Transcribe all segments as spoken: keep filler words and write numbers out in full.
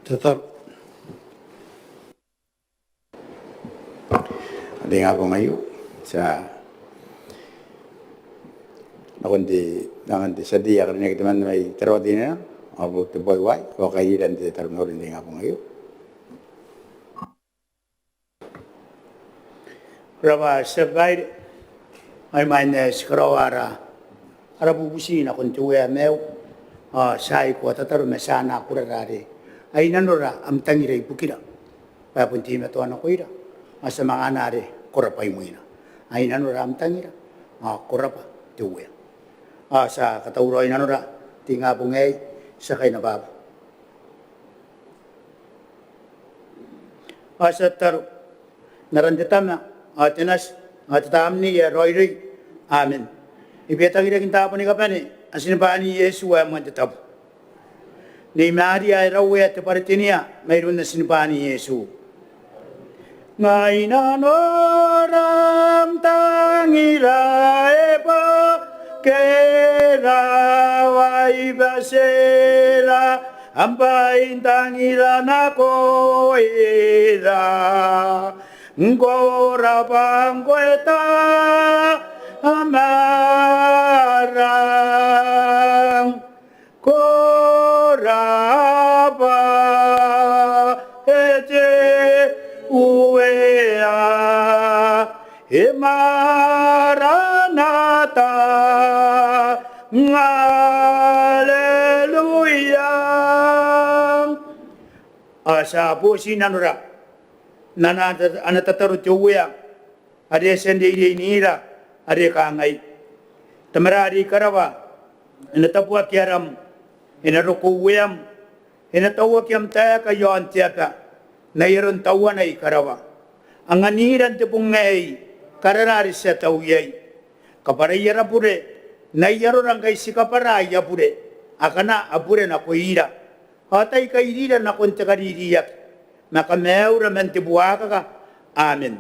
Tataro. N te ingabong aio, ti a nakon te, nakon te tia tei ae karineaki temanna mai Tarawa Teinainano, Honourable Teboa Iwai, ao kairira n te taromauri n te ingabong aio. Ko rabwa tia babaire, ao imwain ae ti karaoa ara, ara bubuti nakon te Uea maiu, ao ti a aki kua tataro ma ti a na kurara are ai nanora am tangira ibukira bwa e bon teimatoa nakoira, ao ti a manga anaa are ko rabwa imwina. Ai nanora am tangira, ao ko rabwa te Uea. Ao ti a katauraoi nanora n te ingabong aei, ti a kaina bwa ao ti a tataro. N aran te Tama, ao te Nati, ao te Tamnei ae Raoiroi. Amen. I bia tangiraki n taabo ni kabane atinibwaan Iesu ae moan te tabu. Nei Maria ae rau ae te Bwaritinia, mairoun atinibwaan Iesu. Ngai nanora am tangira e bwakera, ao ai batera am bwai n tangira nakoira. Ko rabwa ngkoe Tamara. Ko rabwa e te Uea, e Maranata, Aleluia. Ao ti a boti nanora n ana, ana tataro te Uea are e a tia n reireinira, are e kangai: Tamara are i karawa, e na tabuaki aram, e na roko ueam, e na tauaki am taeka i aon te aba n ai aron tauana i karawa. Anganira n te bong aei karara are ti a tau iai. Kabwarai ara bure n ai arora ngkai ti kabwara aia bure akana a bure nakoira. Ao tai kairira nakon te kaririaki, ma kamaiura man te buakaka. Amen.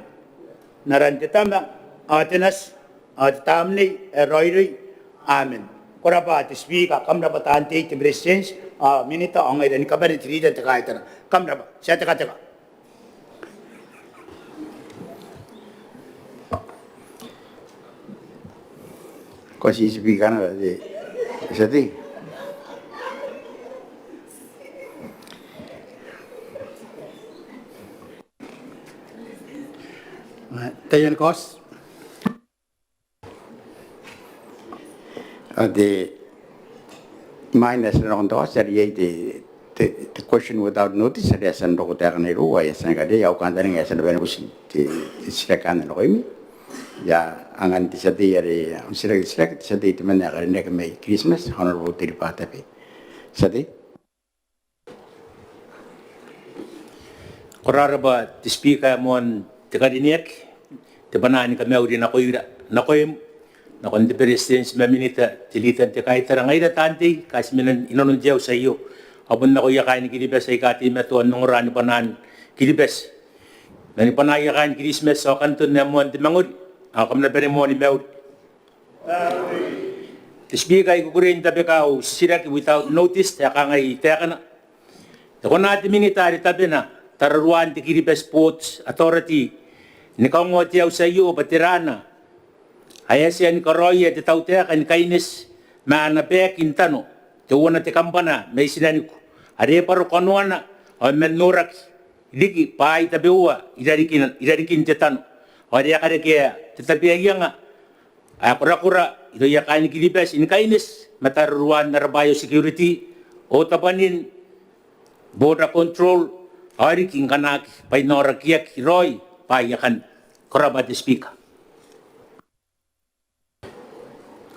N aran te Tama, ao te Nati, ao te Tamnei ae Raoiroi. Amen. Ko rabwa te Speaker, kam rabwa taan tei, te Beretitenti, ao Minita, ao ngaira ni kabane, te Leader n te kaitara. Kam rabwa, ti a tekateka. Ko a titibikana te tia tei. Taian kaoti. Ao te, imwain ae ti na nakon te kaoti are iai te, te, te question without notice are e a tia n roko taekana irou, ao e a tia ni kareia, au kantaninga ae ti na bane ni buti te, te titiraki anne nakoimi. I a angan te tia tei are, titiraki, titiraki, te tia tei temanna ae karineaki mai Kiritimati, Honourable Teriba Tabe. Tia tei. Ko rabwa te Speaker ae moan te karineaki, te bwanaa ni kamauri nakoira, nakoim, nakon te Beretitenti ma Minita, te Leader n te kaitara, ngaira taan tei aika ti mena inanon te auti aio, ao bon nakoia kaain Kiribati aika teimatoa n ongora ni bwanaan Kiribati, ma ni bwanaaia kaain Kiritimati ao Kanton ae moan te mangori, ao kam na bane moa ni mauri. Te Speaker, I kukurei n tabeka au titiraki without notice, ae kangai taekana: E kona te Minita are tabena tararuaan te Kiribati Ports Authority ni kaongoa te auti aio bwa tera ae e a tia ni karaoia te tautaeka ni kaineti ma ana baeki n tano teuana te kambana mai tinaniku are e bwaro kanoana ao man noraki riki bwaai tabeua i rarikin, i rarikin te tano, ao are e a karekea te tabeaianga ae korakora irouia kaain Kiribati ni kaineti ma tararuaan ara biosecurity, otabwanin border control, ao riki ngkana aki bwainaorakiaki raoi bwaai akanne. Ko rabwa te Speaker.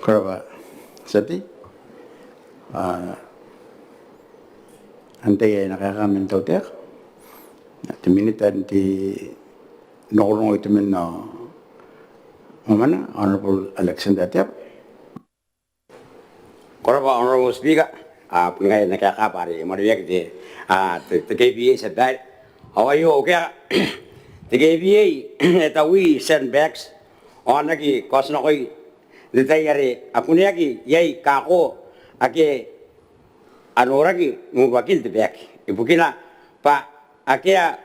Ko rabwa tia tei. Antai ae na kaeka man tautaeka? Te Minita n te rongorongo, itoman ao mwamwananga, Honourable Alexander Teabo. Ko rabwa Honourable Speaker. Bon ngaia ae na kaeka bwa are e mwaneweaki te, te, te K B A, tia babaire. Ao aio au kaeka. Te K B A e taui sandbags ao n aki kaotinakoi n te tai are a kuneaki iai kako ake a noraki n uruakin te baeki. Ibukina bwa akea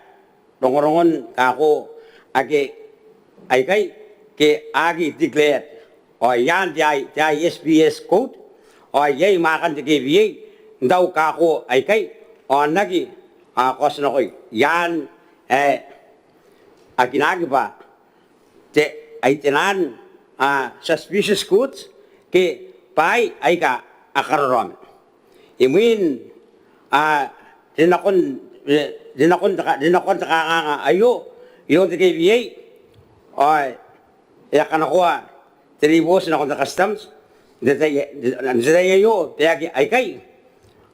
rongorongon kako ake aikai ke aki declared. Ao i aan te I, te I S P S code ao iai mwaakan te K P A n tau kako aikai ao n aki kaotinakoi i aan ae a kinaaki bwa te, ai te naan suspicious goods ke bwaai aika a kararaoma. Imwin rinakon, rinakon te kanganga aio iroun te K P A ao e a kanakoa te ribooti nakon te Customs n te tai aio bwa aikai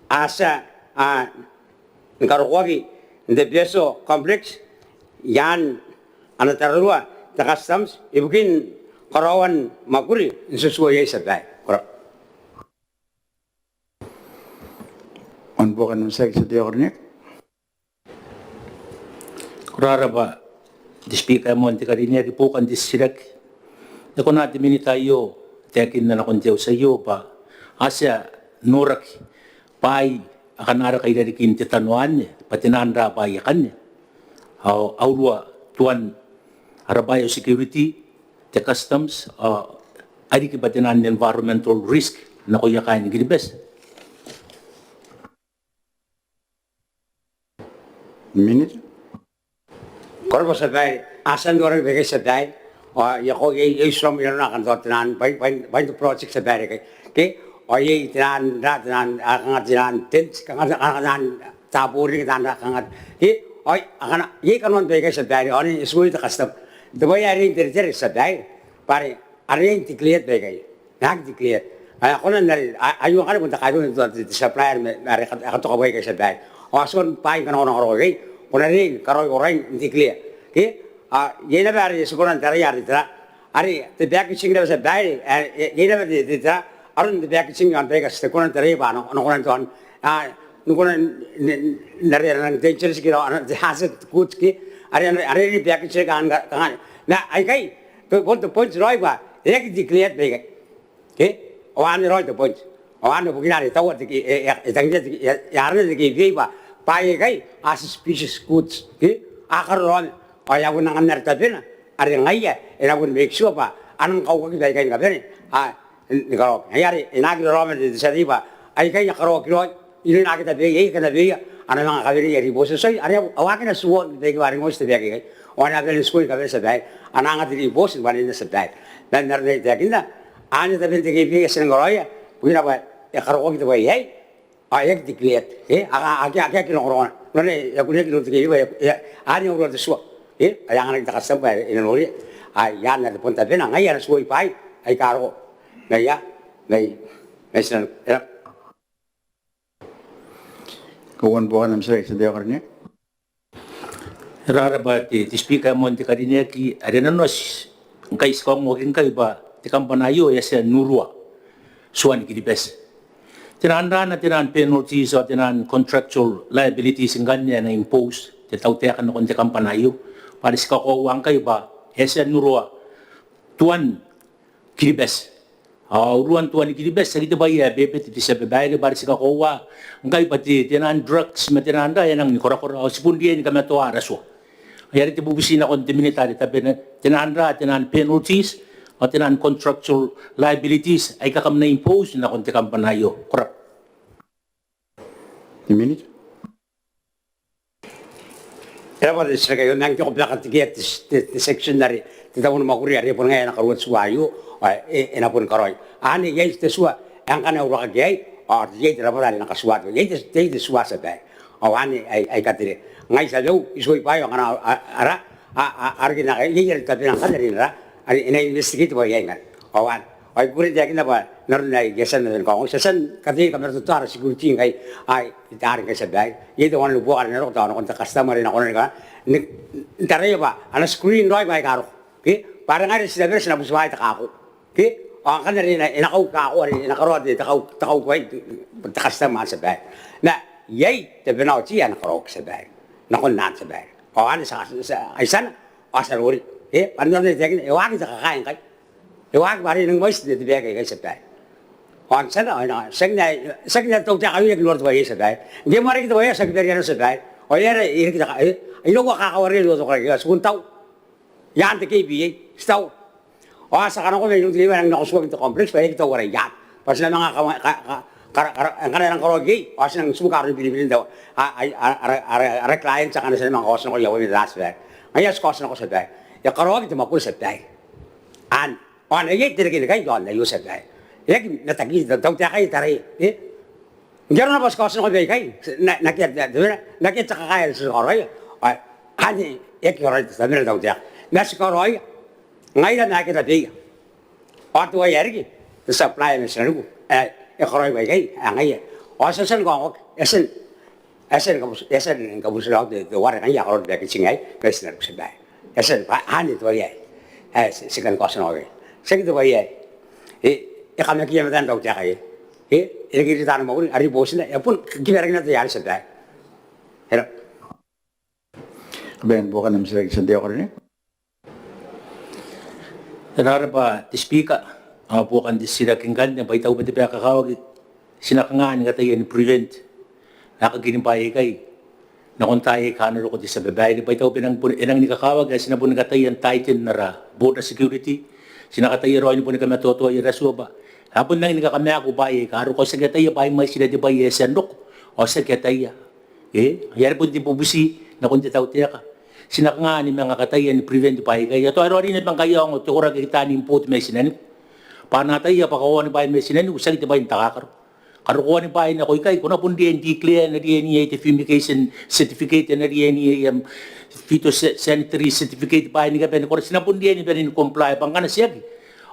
a tia ni karokoaki n te Betio Complex i aan ana tararua te Customs ibukin karaoan mwakuri n tutuo iai, tia babaire. Ko rabwa. Ko rabwa te Speaker ae moan te karineaki. Buokan te titiraki, e kona te Minita aio n taekinna nakon te auti aio bwa a tia n noraki bwaai akana raka i rarikin te tano anne bwa te naan ra bwaai akanne ao a urua tuan ara biosecurity, te Customs ao a riki bwa te naan environmental risk nakoia kaain Kiribati? Minita. Ko rabwa, tia babaire. A tia n noraki baikai, tia babaire. Ao iai, iai, iai turam inanona akan tao te naan bwain, bwain, bwain te project, tia babaire, aikai ke ao iai te naan ra, te naan, a, kanga te naan tent, kanga, kanga te naan taabo riki, te naan ra, kanga ke ao akana iai kanoan baikai, tia babaire, ao ane e tuoi te Customs. Te bwai ae riai n teretere, tia babaire, bwa are a riai n declare baikai. N aki declare. Ae a kona n are aio ngkanne bon te kairoun te supplier are e katoka baikai, tia babaire. Ao a tia n bwaai ngkana ko nang karaoa ikai ko na riai ni karaoi, ko riai n declare. Ke ao iai naba are ti kona n taraia are tera, are te packaging naba, tia babaire, ae iai naba te, te tera, aron te packaging iaon baika ti kona n taraia bwa a na kona n tao n, a, n kona n, n, n are a nang dangerous ke a nang hazard goods ke are, are, are riai ni package kanga, kanga. Ma aikai bon te point raoi bwa e aki declare baikai. Ke ao anne raoi te point. Ao anne bukina are e taua te, e, e, e tangiria te, e, e arana te K P A bwa bwaai aikai a suspicious goods ke a kararaoma. Ao e a bon angan are tabena are ngaia e na bon make sure bwa a nang kaukaki baikai ni kabane, a, ni karaoaki. Ngaia are e na aki raraoma te, te tia tei bwa aikai a karaoaki raoi. Iai naba tabeia, iai naba tabeia a na manga kawenea ribooti, tia, are a waakina tuoa n te beke, bwa are ngkoa te beke aikai ao a na bane n tuoi ni kabane, tia babaire, a na anga te ribooti ni banen, tia babaire. Ma n aron ae I taekinna, anne taben te K P A ae ti nang karaoia, bukina bwa e karokoaki te bwai aei ao e aki declared, e aki, aki, aki rongorongo. Nanona e a kuneaki iroun te K P A bwa e, e, anne ae urua te tua, e, ae anganaki te Customs bwa e na noria. Ai anne are bon tabena, ngaia a na tuoi bwaai aika a roko mai, mai, mai tinaniku. E rabwa. Kauoua ni buokan am titiraki, tia tei ae karineaki. E rarabwa te, te Speaker ae moan te karineaki. Are nanona ti, ngkai ti kaongoaki ngkai bwa te kambana aio e a tia n urua tuan Kiribati. Te naan ra, te naan penalties ao te naan contractual liabilities ngkanne ae na impose te tautaeka nakon te kambana aio bwa are ti kakoaua ngkai bwa e a tia n urua tuan Kiribati. Ao uruan tuan Kiribati, tiaki te bwai ae bebete, te tia babaire, bwa are ti kakoaua ngkai bwa te, te naan drugs ma te naan ra e a nang ni korakora ao ti bon riai ni kamatoa ara tua. Ai are te bubuti nakon te Minita are tabena, te naan ra, te naan penalties ao te naan contractual liabilities aika kam na impose nakon te kambana aio. Ko rabwa. Te Minita. E rabwa te titiraki aio. Ma ngke ko bwaka te, te, te section are te tabo ni mwakuri are bon ngaia ae na karuoa te tua aio ao e, e na boni karaoi. Anne iai te tua ae ngkana e uruaki iai ao iai te rabwata are e na katuaa te, iai te, iai te tua, tia babaire. Ao anne ae, ae I katerea. Ngai tabeu I tuoi bwaai ao ngkana a, a, ara, a, a, a reke n akea, iai are tabena ngkanne are e na, are e na investigate bwaai aei ngkanne. Ao anne, ao I kukurei n taekinna bwa n aron ae I a tia n, n kaongoai, ti a tia ni kateia ni kamaratoatoa ara security ngkai, ai, are ngkai, tia babaire. Iai te wanawana ni buoka are na roko tao nakon te Customs are e na kona ni ka, ni, n taraia bwa a na screen raoi bwaai aika a roko. Ke bwa are ngaira ti tabera ti na butimwaai te kako. Ke ao ngkanne are e na, e na kauki kako are e na karaoa te, te kau, te kauki aei te Customs, tia babaire. Ma iai te penalty ae na karaoaki, tia babaire, nakon anne, tia babaire. Ao anne ti a, ti a, ai tiana ao ti a nori. E, bwa n aron ae I taekinna, e waaki te kakae ngkai. E waaki bwa are e nang mwaiti te, te beke aikai, tia babaire. Ao n tiana, ao e na, tiaki n ae, tiaki n ae te tautaeka aio e aki noora te bwai aei, tia babaire. Ngke e mwaiti te bwai aei ao ti aki beriana, tia babaire. Ao e aera e reke te ka, e, iraua kakawaria n otokara, e a tiku n tau i aan te K P A, ti tau. Ao ti a kanakoa mai iroun te K P A bwa e nang nako tuoaki n te complex bwa e aki tau ara i aan, bwa ti na manga ka, ka, ka, ka, ka, ngkana e nang karaoaki iai ao ti nang tiku kaain biribirin te, a, a, a, ara, ara, ara client, ti a kanakoa ti na manga kaoti nako iai, a, bwa e mena tia babaire. Ngaia ti kaoti nako tia babaire. E karaoaki te mwakuri tia babaire. Anne. Ao e na iai te reke ni kai, ao e na iai tia babaire. E aki mataki te tautaeka ae taraia, e? Ngke arona bwa ti kaoti nako baikai, n, n akea te, te, n akea te kakae ae ti karaoia. Ao anne e aki karaoia te, te mena n tautaeka. Ma ti karaoia ngaira ma akea tabeia. Ao teuaei ae riki, te supplier mai tinaniku ae e karaoi baikai, ae ngaia. Ao ti a tia ni kaongoaki, e a tia n, e a tia ni kabus, e a tia ni kabusuraoi te, te ware ngaia ae karaoia te packaging aei mai tinaniku tia babaire. E a tia n, bwa anne teuaei ae ti, ti kan kaoti nako iai. Tiaki teuaei ae e, e kamakia matana te tautaeka aei. E, e reke riki taani mwakuri, a ribotina, e a bon kibarakina te, anne tia babaire. Eng. Kabanean buokan am titiraki, tia tei ae karineaki. E raba te Speaker, ao buokan te titiraki ngkanne bwa I taku bwa te bwai ae kakawaki ti na kanga ni kataia ni prevent aekakin bwaai aikai nakon taai aika a na roko, te tia babaire, bwa I taku bwa e nang bon, e nang ni kakawaki ae ti na boni kataia n tighten ara border security, ti na kataia raoi ni boni kamatoatoai ara tua bwa a bon nang ni kakamaaku bwaai aika a roko, ao ti aki ataia bwaai mwaitira te bwai ae e a tia n roko ao ti aki ataia. E, ai are bon te bubuti nakon te tautaeka. Ti na kanga ni manga kataia ni prevent bwaai aikai? Ao tao e raoiroi naba ngkai a ongo te koraki aika taan import mai tinaniku bwa a na ataia bwa kaoan bwaai mai tinaniku tiaki te bwai n takakaro. Karokoan bwaai nako ikai ko na bon riai n declare, e na riai n iai te fumigation certificate, e na riai n iai am phytosanitary certificate, bwaai ni kabane. Ko na, ti na bon riai ni bane ni comply, bwa ngkana tiaki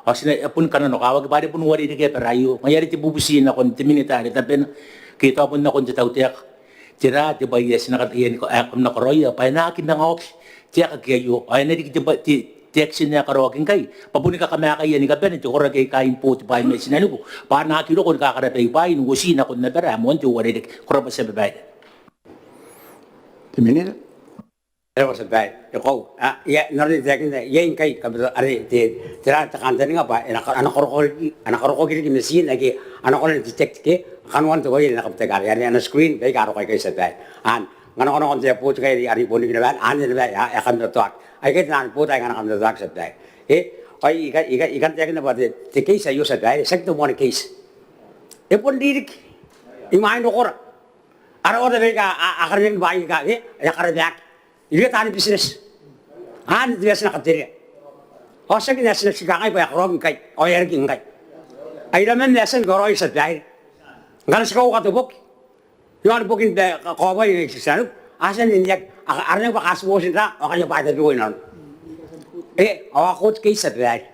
ao ti na, e a boni kananokawaki bwa are bon uarereke abara aio. Ngaia are te bubuti nakon te Minita are tabena ke tao bon nakon te tautaeka. Tera te bwai ae ti na kataia ni ka, ae kam na karaoia bwa e na aki manga oki te aeka aio, ao e na riki te bwai, te, te action ae karaoaki ngkai bwa boni kakamakaia ni kabane te koraki aika a import bwaai mai tinaniku bwa a na aki roko ni kakarabai bwaai n uoti nakon abara ae moan te uarereke. Ko rabwa, tia babaire. Te Minita. E rabwa, tia babaire. E koaua. A, ia, n aron ae I taekinna, iai ngkai, kam, are te, tera te kantaninga bwa e na, a na karokoaki, a na karokoaki riki machine ake a na kona n detect ke a kanoan te bwai ae e na kabutaki, are, are ana screen baika a roko aikai, tia babaire. Anne, ngkana ko nako nakon te airport ngkai are, are bon riki naba anne, anne naba ae, ae a kamatoatoaki. Aikai taian airport aika a na kamatoatoaki, tia babaire. E, ao I kan, I kan, I kan taekinna bwa te, te case aio, tia babaire, tiaki te moan case. E bon ririki imwain rokora. A roko tabeia aika a, a karaoa bwaai aika, e, a karaoaki irouia taani business. Anne te bwai ae ti na katerea. Ao tiaki ae ti na ti kangai bwa e karaoaki ngkai ao e a riki ngkai. Ai iraman ae e a tia ni karaoia, tia babaire? Ngkana ti kaua katoboki iaon bokin te, ka, kaobwai mai tinaniku, a tia n rineaki, a, a rineaki bwa a katiboti n raa ao a karaoa bwaai tabeua inanon. E, ao a court case, tia babaire.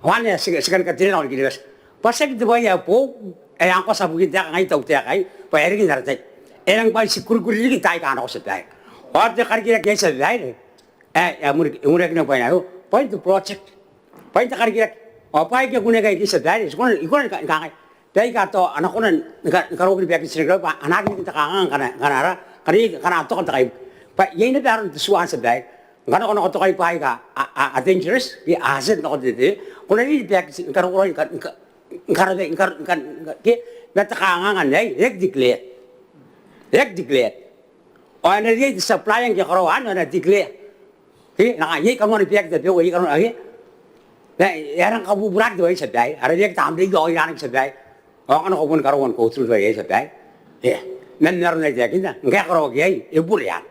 Ao anne ae ti, ti kan katerea nakon Kiribati bwa tiaki te bwai ae boou ae ngkoa ti a bukin taeka ngai te tautaeka aei bwa e riki n ara tai. E rangi bwa ti kurikuri riki n taai aika a nako, tia babaire. Ao te karikirake aei, tia babaire, ae, ae mure, e mureaki naba bwaina aio, bwain te project, bwain te karikirake. Ao bwaai aika kunea ikai, tia babaire, ti kona, I kona ni ka, ni kangai, bwaai aika tao a na kona ni ka, ni karokoaki ni package ni karaoi bwa a na aki riki n te kanganga ngkana, ngkana ara, ngkana, ngkana a toka n te kaibuke. Bwa iai naba aron te tua, tia babaire. Ngkana ko nako tokai bwaai aika a, a, a dangerous ke a hazard nakon te, te, ko na riai ni package ni karokoa, ni ka, ni ka, ni karabai, ni ka, ni ka, ni ka, ke, ma te kanganga n aei e aki declare. E aki declare. Ao e na riai te supplier ngke e karaoa anne ao e na declare. Ke, e na kangai iai kanoan bag tabeua, iai kanoan, ke. Ma e a rang kabuburaki te bwai aei, tia babaire. Ara bag tamneia ao e a rang, tia babaire. Ao ngkana ko boni karaoa n go through te bwai aei, tia babaire, e, man aron ae I taekinna, ngkai e karaoaki iai e bure anne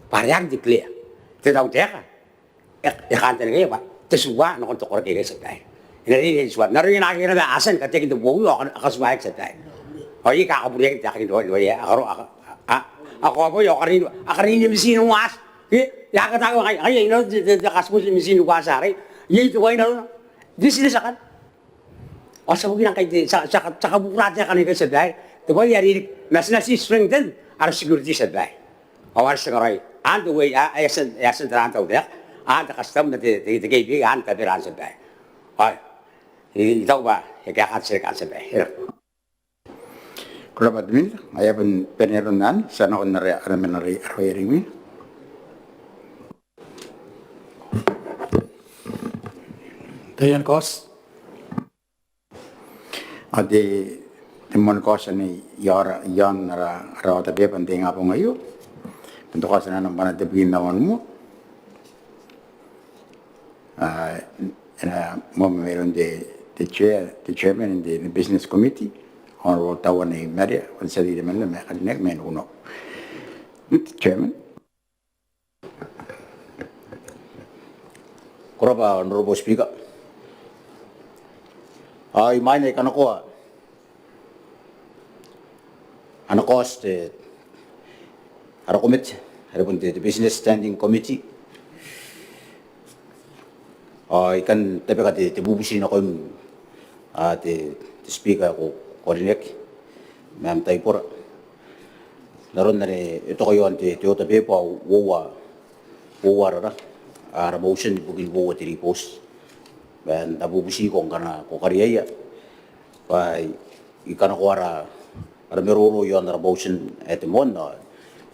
bwa are e aki declare. Te tautaeka e, e kantaningaia bwa te tua nakon te koraki aikai, tia babaire. E na riai, riai te tua. N aron ae I a kaotia naba, a tia ni kateaki n te bowi ao a katuaeaki, tia babaire. Ao iai aika a kabureaki n te aekakin te bwai, te bwai ae a karo, a, a, a, a kaobwai ao a karin, a karin mitin ni waati. Ke, e a kataua ngkai, ai, ai, inanon te, te, te katiboti mitin ni waati arei. Iai te bwai n arona. Business akanne. Ao ti a bukina ngkai te, ti a, ti a, ti a kabubura te aeka aikai, tia babaire. Te bwai ae riki, ma ti na ti strengthen ara security, tia babaire. Ao are ti karaoia. Anne te way, a, e a tia, e a tia n tara te tautaeka, anne te custom ma te, te, te K P A, anne tabera, tia babaire. Ao I, I taku bwa e kaekaa te titiraki anne, tia babaire. Ko rabwa te Minita. Ai a bon bane aron anne, ti a nakon ara, ara mena are, are e ringi. Taian kaoti. Ao te, te moan kaoti anne i aon, i aon ara, ara order paper n te ingabong aio. N te kaotinano nambwa tebwi ma wanua. A, e na moa mairoun te, te chair, te chairman n te, te business committee, Honourable Tauanei Marea, ao n tia tei temanna ma e karineaki mai Nakonako. Te chairman. Ko rabwa Honourable Speaker. Ao imwain ae I kanakoa ana kaoti te, ara komete are bon te, te Business Standing Committee, ao I kan tabeka te, te bubuti nakoim, a, te, te Speaker ae ko, ko karineaki ma am taibora, n aron are e toka iaon te, te order paper uoua, uoua ara, ara motion ibukin uoua te ribooti. Ma N na bubutiko ngkana ko kariaia bwa I kanakoa ara, ara maroro iaon ara motion ae te moan, ao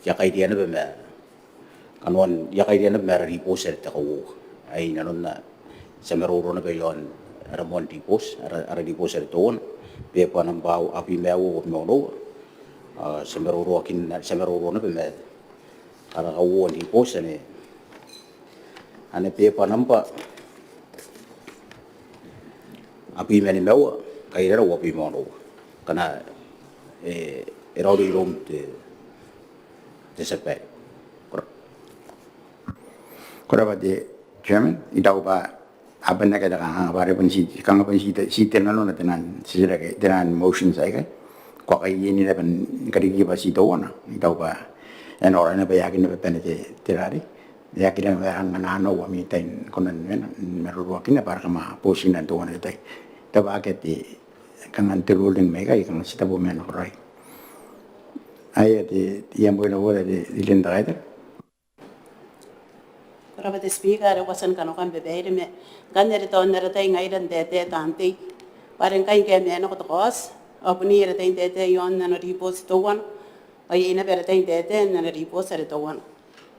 I a kairia naba ma, kanoan, I a kairia naba ma ara ribooti are te kauoua. Ai nanona ti a maroro naba iaon ara moan ribooti, ara, ara ribooti are teuana, beba nambwa abwi ma aua, uabwi ma onoua. Ao ti a maroroakin, ti a maroro naba ma ara kauoua n ribooti ane, ane beba nambwa abwi ma nimaua, kairara uabwi ma onoua. Ngkana e, e raoiroi iroum te, te tia babaire. Ko rabwa. Ko rabwa te chairman, I taku bwa a bon akea te kanganga bwa are bon ti, kanga bon ti, ti te nanona tenan titiraki, tenan motions aikai. Ko a kaiei naba ni karikii bwa ti teuana. I taku bwa e na ora naba, e aki naba bane te, te rari. E aki naba bwa e rang ana anaua ami tai ni kona ni mena, ni maroroakinna bwa are kam a boti n teuana te tai. Tao bwa akea te, kanga n te ruling mai ikai, kanga ti tabo ma nakoraoi. Aia te, I a moa naba te, te Leader n te Kaitara. Ko rabwa te Speaker, are ko a tia ni kanakoa am babaire ma ngkanne are tao n ara tai ngaira n taetae taan tei bwa are ngkai ngke e mena nako te kaoti ao bon iai ara tai n taetae iaon ana ribooti teuana ao iai naba ara tai n taetae n ana ribooti are teuana.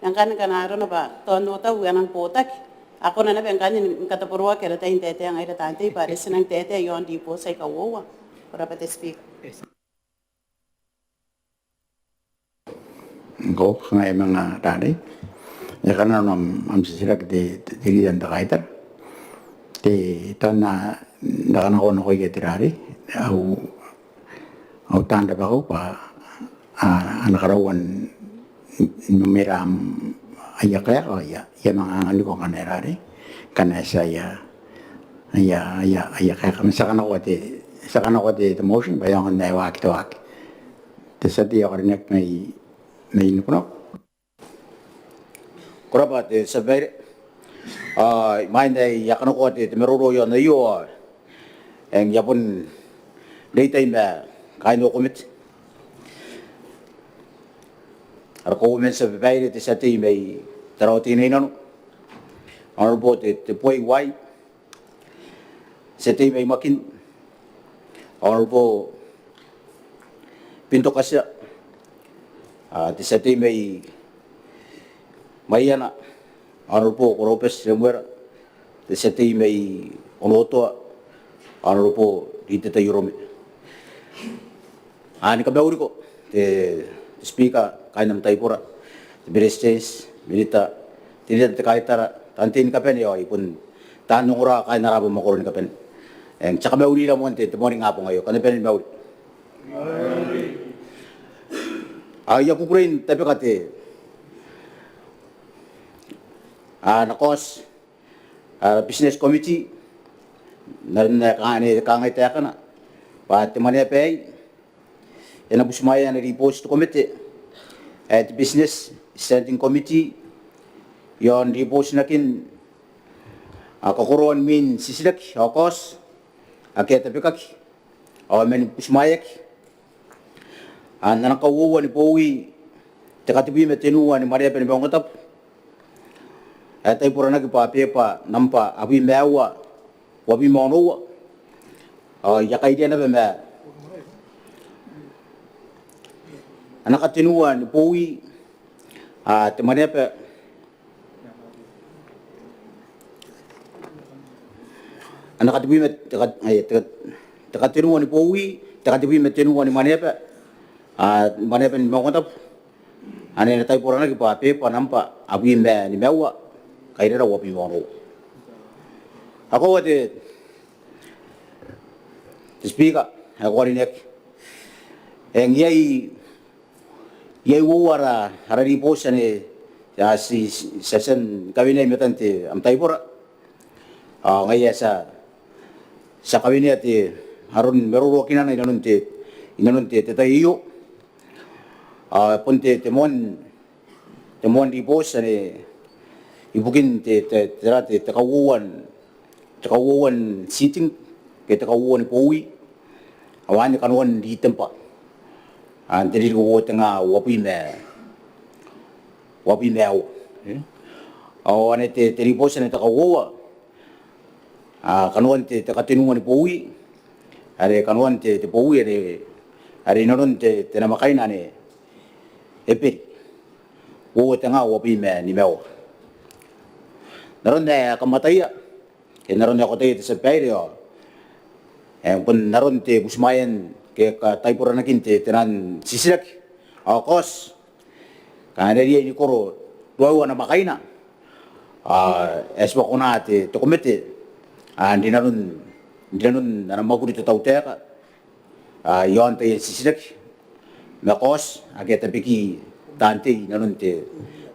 Ma ngkanne ngkana arona bwa tao n otau e a nang botaki, a kona naba ngkanne ni kataboroaki ara tai n taetae ngaira taan tei bwa are ti nang taetae iaon ribooti aika uoua. Ko rabwa te Speaker. Ngkoe kanga e manga rarei. E kananoa am, am titiraki te, te, te Leader n te Kaitara. Te, tao N na, N na kanakoa nakoia te rarei. Au, au taan rabakau bwa a, a na karaua n, n, n mera am, aia kaeka, aia, I a manga anganiko ngkana e rarei. Ngkana e tia aia, aia, aia, aia kaeka. Ma ti a kanakoa te, ti a kanakoa te, te motion bwa e aonga n ae waaki te waaki. Te tia tei ae karineaki mai, mai Nakonako. Ko rabwa te tia babaire. Ao imwain ae I a kanakoa te, te maroro iaon aio ao eng I a bon reitai ma kaain au komete, ara kauoman tia babaire, te tia tei mai Tarawa Teinainano, Honourable Te, Tebuai Uai, te tia tei mai Makin, Honourable Pinto Katia, a, te tia tei mai Maiana, Honourable Koroboshi Remuera, te tia tei mai Onotoa, Honourable Riteta Iorome. A, ni kamauriko te, te Speaker, kaain am taibora, te Beretitenti, Minita, te Leader n te Kaitara, taan tei ni kabane ao ai bon taan ongora, kaain ara aba makoro ni kabane. Eng, ti a kamaurira moan te, te moaningabong aio, kam na bane ni mauri. Ao I a kukurei n tabeka te, a, ana kaoti ara business committee, n aron ae kangai, kangai taekana bwa te mwaneaba aei e na butimwaea ana ribooti te komete ae te Business Standing Committee iaon ribootinakin, a, kakoroan mwin titiraki ao kaoti ake a tabekaki ao mani butimwaeaki. N ana kauoua ni bowi, te katebwi ma tenua ni Mwaneaba ni Maungatabu ae taiboranaki bwa beba nambwa abwi ma aua, uabwi ma onoua. Ao I a kairia naba ma ana katenua ni bowi, a, te Mwaneaba, ana katebwi ma, te ka, e, te ka, te katenua ni bowi, te katebwi ma tenua ni Mwaneaba, a, Mwaneaba ni Maungatabu. ane e na taiboranaki bwa beba nambwa abwi ma nimaua, kairara uabwi ma onoua. Ao koaua te, te Speaker ae ko karineaki, eng iai, iai uoua ara, ara ribooti ane ti a tia, ti a tia ni kawenea i matan te, am taibora. Ao ngaia ti a, ti a kawenea te, aron maroroakinana inanon te, inanon te, te tai aio. Ao bon te, te moan, te moan ribooti ane ibukin te, te, te, te, te kauoua n, te kauoua n seating ke te kauoua ni bowi, ao anne kanoan Ritembwa, n te ririki uoua tenga uabwi ma, uabwi ma aua. Ao ane te, te ribooti ane te kauoua, a, kanoan te, te katenua ni bowi, are kanoan te, te bowi are, are inanon te, te namwakaina ane Eberi, uoua tenga uabwi ma nimaua. N aron ae kam ataia, ke n aron ae ko ataia te tia babaire, ao e bon aron te butimwaean ke kataiboranakin te, te nang titiraki ao kaoti, kanga e na riai ni koro ruaiwa namwakaina, ao e a tibwa kona te, te komete, a, n rinanon, n rinanon ana mwakuri te tautaeka, a, iaon taian titiraki ma kaoti ake a tabeki taan tei inanon te,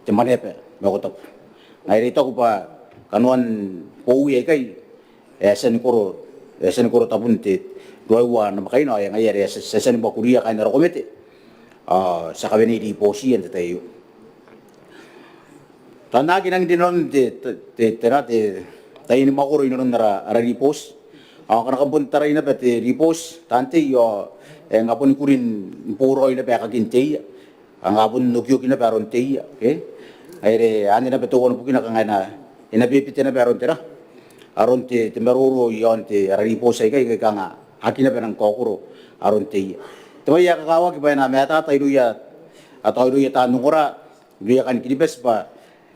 te Mwaneaba Maokotabo. Ngaia are I taku bwa kanoan bowi aikai e a tia ni koro, e a tia ni koro tabun te ruaiwa namwakaina, ao ngaia are ti a tia ni mwakuria kaain ara komete, ao ti a kawenei ribooti n te tai aio. Tao N na aki nangi rinanon te, te, te, tera, te, taiani mwakoro inanon ara, ara ribooti. Ao ngkana kam bon tarai naba te ribooti taan tei, ao e nga bon kurin boraoi naba aekakin te ia, a nga bon okioki naba aron te ia, ke? Ngaia are anne naba teuana bukina kanga e na, e na bebete naba aron tera, aron te, te maroro iaon te, ara ribooti aikai, aikai kanga aki naba nang kaokoro aron te ia. Te bwai ae kakawaki bwa e na matata irouia, a, tao irouia taan ongora, irouia kaain Kiribati bwa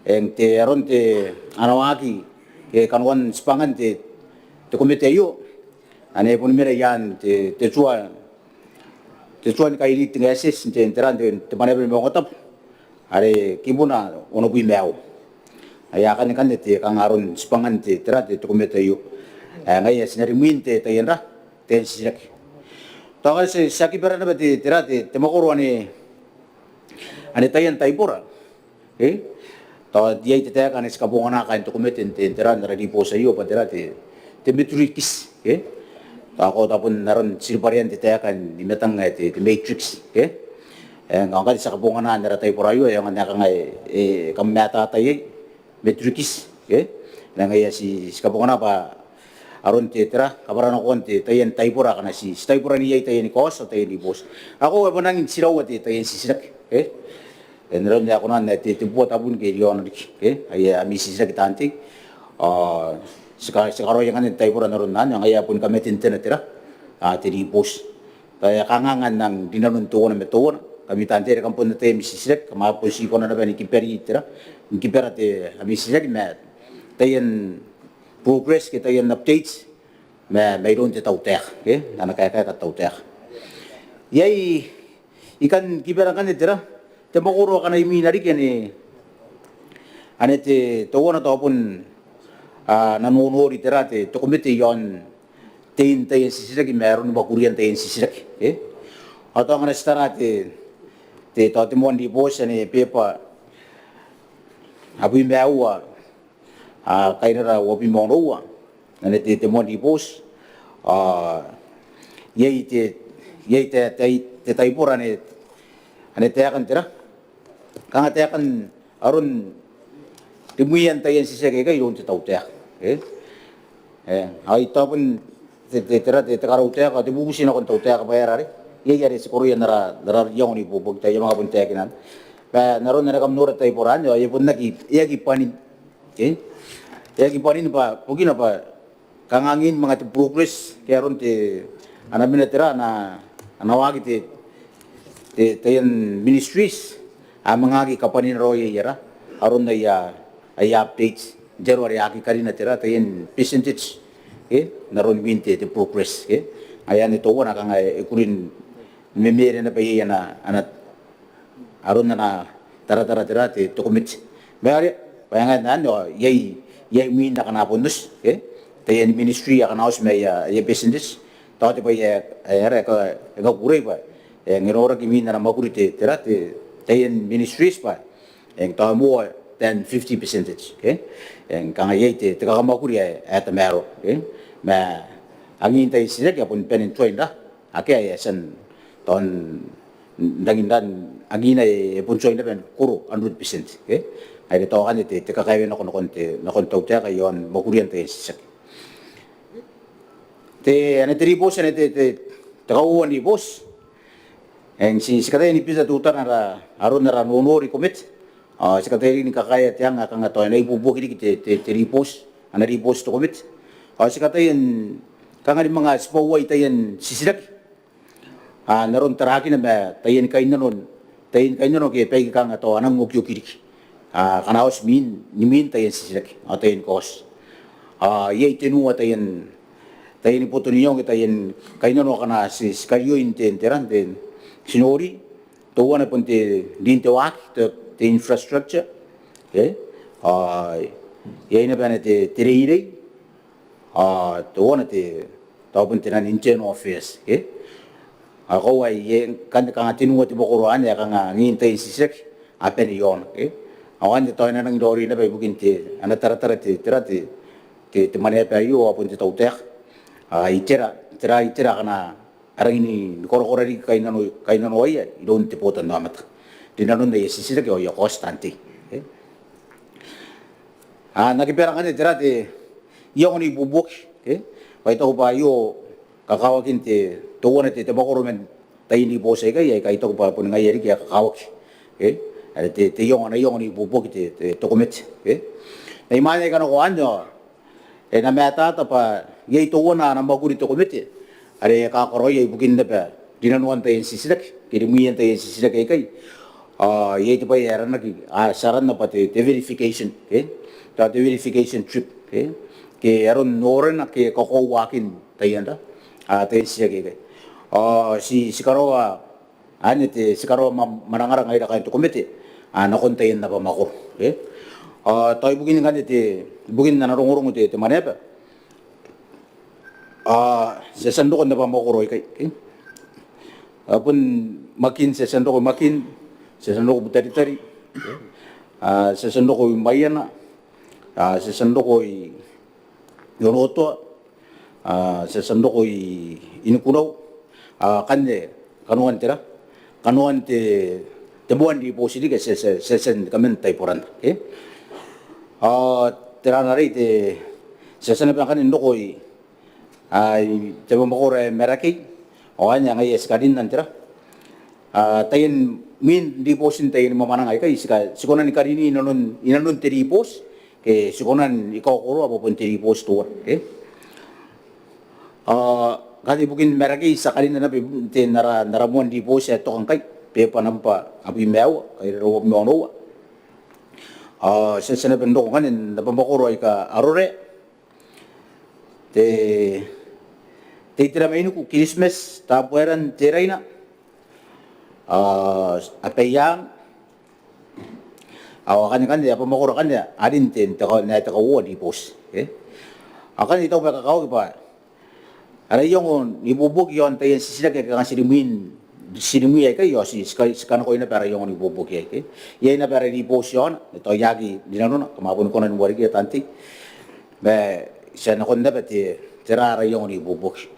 eng te, aron te, ana waaki ke kanoan tibwangan te, te komete aio, ane e boni mena i aan te, te tua, te tua ni kairiri te assets n te, n tera, n te, te Mwaneaba ni Maungatabu are kibuna onobwi ma aua. Aia, akanne, akanne te kanga aron tibwangan te, tera, te, te komete aio. Ae ngaia ti na rimwin te, taian ra, taian titiraki. Tao ngkana ti, ti aki bwara naba te, tera, te, te mwakoro ane, ane taian taibora, e? Tao iai te taeka ane ti kabongana kaain te komete n te, n tera, n ara ribooti aio bwa tera, te, te matrix, e? Tao ko, tao bon aron tiribwarean te taeka n i matang ae te, te matrix, e? E, ngkai ti a kabongana n ara taibora aio, e, ngkana kanga e, e, kam matata iai, matrix, e? Ngaia ti, ti kabongana bwa aron te, tera, kabwaranakoan te, taian taibora akana ti, ti taibora n iai taiani kaoti ao taiani ribooti. Ao koaua e bon rangi n tiraua te, taian titiraki, e? E, n aron ae kona n te, te bua tabun ke i aona riki, e? Aia, ami titiraki taan tei. Ao ti ka, ti karaoi anne n taibora n aron anne, ao ngaia e boni kamatentena, tera, a, te ribooti. Tao e a kanganga n nang rinanon teuana ma teuana. Ngkami taan tei are kam bon ataia ami titiraki, kam a bon ti kona naba ni kibari, tera, ni kibara te, ami titiraki ma taian progress ke taian updates ma, mairoun te tautaeka, ke? N ana kaekaeka te tautaeka. Iai, I kan kibara ngkanne, tera, te mwakoro akana imwina riki ane, ane te, teuana tao bon, a, nanonori, tera, te, te komete iaon tein taian titiraki ma aroni mwakurian taian titiraki, e? Ao tao ngkana ti tara te, te, tao te moan ribooti ane beba abwi ma aua, a, kairara uabwi ma onoua, ane te, te moan ribooti, a, iai te, iai te, te, te taibora ane, ane taekan, tera, kanga taekan aron rimwian taian titiraki aikai iroun te tautaeka, e? E, ao I taku bon te, te, tera, te, te karautaeka, te bubuti nakon tautaeka bwa e aera are iai are ti koroia n ara, n ara iango n ibuobuoki, tao I a manga bon taekinna bwa n aron are kam nora te taibora anne, ao e bon aki, e aki bwanin, e? E aki bwanin bwa, bukina bwa kangangin manga te progress ke aron te, ana mena, tera, ana, ana waaki te, te, taian ministries, a manga aki kabwanina raoi aia, tera, aron aia, aia updates n te aro are a aki karina, tera, taian percentage, e? N aron mwin te, te progress, e? Ngaia anne teuana kanga e, e kuri ni memere naba iai ana, ana, aron ana taratara tera te komete. Ma are bwa e ngae n anne ao iai, iai mwin akana bon oti, okay? Taian ministry akana oti ma aia, aia percentage. Tao te bwai ae, ae, are e kakukurei bwa e noraki mwin ana mwakuri te, tera te, taian ministries bwa eng tao more than fifty percentage, okay? Eng kanga iai te, te kakamwakuri ae, ae tamaroa, okay? Ma angin taian titiraki a bon bane n tuai n ra, akea ae e a tia n tao n rangi n ra, angina e bon tuai naba n koro hundred percent, okay? Are tao anne te, te kakaewenako nakon te, nakon tautaeka iaon mwakurian taian titiraki. Te, anne te ribooti, anne te, te, te kauoua n ribooti. Eng ti, ti kataia ni bita teutana ara, aron ara nonori komete. Ao ti kataia riki ni kakaea te anga, kanga tao e na ibuobuoki riki te, te, te ribooti, ana ribooti te komete. Ao ti kataia n kanga ni manga tibwauai taian titiraki. A, n aron tarakina ma taian kainnano, taian kainnano ke baike kanga tao a nang okioki riki. A, akana oti mwin, ni mwin taian titiraki, ao taian kaoti. A, iai tenua taian, taian boto n iango ke taian kainnano akana ti, ti karioi n te, n te ran, te, ti nori, teuana bon te, rin te waaki, te, te infrastructure, okay? A, iai naba anne te, te reirei, a, teuana te, tao bon te ran internal affairs, okay? A, koaua iai, kanga, kanga tenua te mwakoro anne, kanga angin taian titiraki a bane iaona, okay? Ao anne tao e na nangi raoiroi naba ibukin te, ana taratara te, tera te, te, te mwaneaba aio, ao bon te tautaeka. A, itera, tera, itera akana a rangi ni, ni korakora riki kainnano, kainnanoaia iroun te botannaomata. Rinanon aia titiraki ao aia kaoti taan tei, okay? A, n aki bera ngkanne tera te iango n ibuobuoki, okay? Bwa I taku bwa aio kakawakin te, teuana te, te mwakoro man taian ribooti aikai, aika I taku bwa bon ngaia riki ae kakawaki, okay? Are te, te iango, ana iango n ibuobuoki te, te, te komete, okay? N imwain aika nako anne ao e na matata bwa iai teuana ana mwakuri te komete are e kakaraoia ibukin naba rinanoan taian titiraki ke rimwian taian titiraki aikai. A, iai te bwai ae aranaki, a, ti aranna bwa te, te verification, okay? Tao te verification trip, okay? Ke aron norena ke kakoauakin taian ra, a, taian titiraki aikai. A, ti, ti karaoa anne te, ti karaoa mwa-, mwanangara ngaira kaain te komete, a, nakon taian abamwakoro, okay? A, tao ibukin ngkanne te, ibukin ana rongorongo te, te mwaneaba, a, ti a tia n roko n abamwakoro aikai, okay? A, bon Makin, ti a tia n roko i Makin, ti a tia n roko i Butaritari, okay? A, ti a tia n roko i Maiana, a, ti a tia n roko i, i Onotoa, a, ti a tia n roko i, i Nikunau, a, akanne kanoan tera, kanoan te, te moan ribooti riki ae ti a, ti a, ti a tia ni kaman taiborana, okay? A, tera arei te, ti a tia naba ngkanne n roko i, a, i te abamwakoro ae Marakei, ao anne ngaia ti karinna n tera, a, taian mwin ribootin taian mwamwananga aikai, ti ka, ti kona ni karini inanon, inanon te ribooti, ke ti kona ni kaokoroa bwa bon te ribooti teuana, okay? A, ngkanne ibukin Marakei ti a karinna naba te, n ara, n ara moan ribooti ae toka ngkai, beba nambwa abwi ma aua, kairarau ma onoua. A, ti a tia naba n roko ngkanne n abamwakoro aika Arorae, te, te Itera mainiku, Kiritimati, Tabuaeran, Teraina, a, Abaiang, ao akanne, akanne abamwakoro akanne a rin te, te ka, n ae te kauoua n ribooti, okay? Akanne I taku bwa e kakawaki bwa ara iango n ibuobuoki iaon taian titiraki ake kanga ti rimwin, ti rimwi aikai, ao ti, ti ka, ti kanakoi naba ara iango n ibuobuoki aikai. Iai naba ara ribooti iaona, tao I aki rinanona, kam a boni kona ni warekia taan tei. Ma ti a nakon naba te, tera ara iango n ibuobuoki.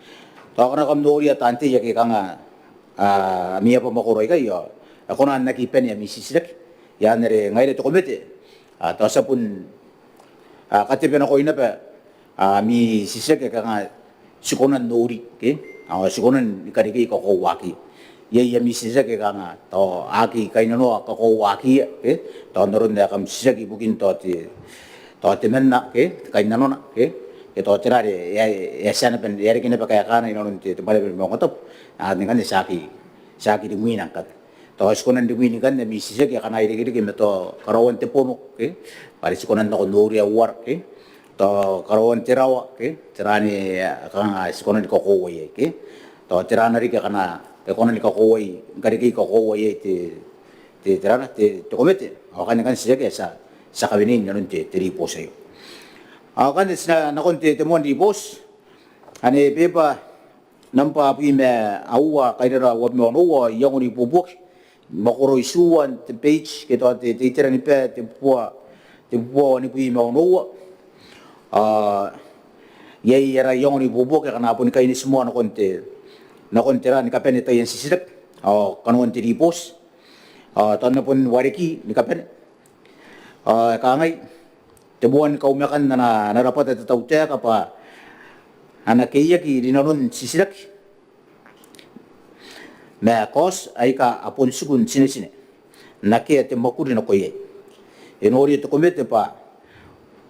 Tao akana kam noria taan tei ake kanga, a, ami abamwakoro aikai, ao e kona n aki bane ami titiraki. Ia, n are ngaira te komete, a, tao ti a bon, a, katebenakoi naba, a, ami titiraki ake kanga ti kona n nori, okay? Ao ti kona ni karekei kakoauakiia. Iai ami titiraki ake kanga tao a aki kainnanoa kakoauakiia, okay? Tao n aron ae kam titiraki ibukin tao te, tao temanna, okay? Kainnanona, okay? Ke tao tera are e a, e a tia naba, e a reke naba kaekana inanon te, te Mwaneaba ni Maungatabu. A, ngkanne ti aki, ti aki rimwina ngkanne. Tao ti kona n rimwin ngkanne ami titiraki akana irekereke ma tao karaoan te bono, okay? Bwa are ti kona n nako n noria uara, okay? Tao karaoan te rawa, okay? Tera anne, a, kanga ti kona ni kakoaua iai, okay? Tao tera anne riki akana e kona ni kakoauai, n karekei kakoaua iai te, te, te rana, te, te komete, ao kanga ngkanne titiraki ae ti a, ti a kawenei inanon te, te ribooti aio. Ao kanga ti na nakon te, te moan ribooti, anne beba nambwa abwi ma aua, kairara uabwi ma onoua, iango ni buobuoki, mwakoro itiua n te page, ke tao te, te iteraniba, te bubua, te bubua wanibwi ma onoua. Ao iai ara iango ni buobuoki akana a boni kaineti moa nakon te, nakon te ra ni kabane taian titiraki ao kanoan te ribooti. Ao tao N na bon wareki ni kabane. Ao e kangai, te moan kaumakan ana, ana rabwata te tautaeka bwa a na keiaki rinanon titiraki ma kaoti aika a bon tiku n tinetine n akea te mwakuri nako iai. E noria te komete bwa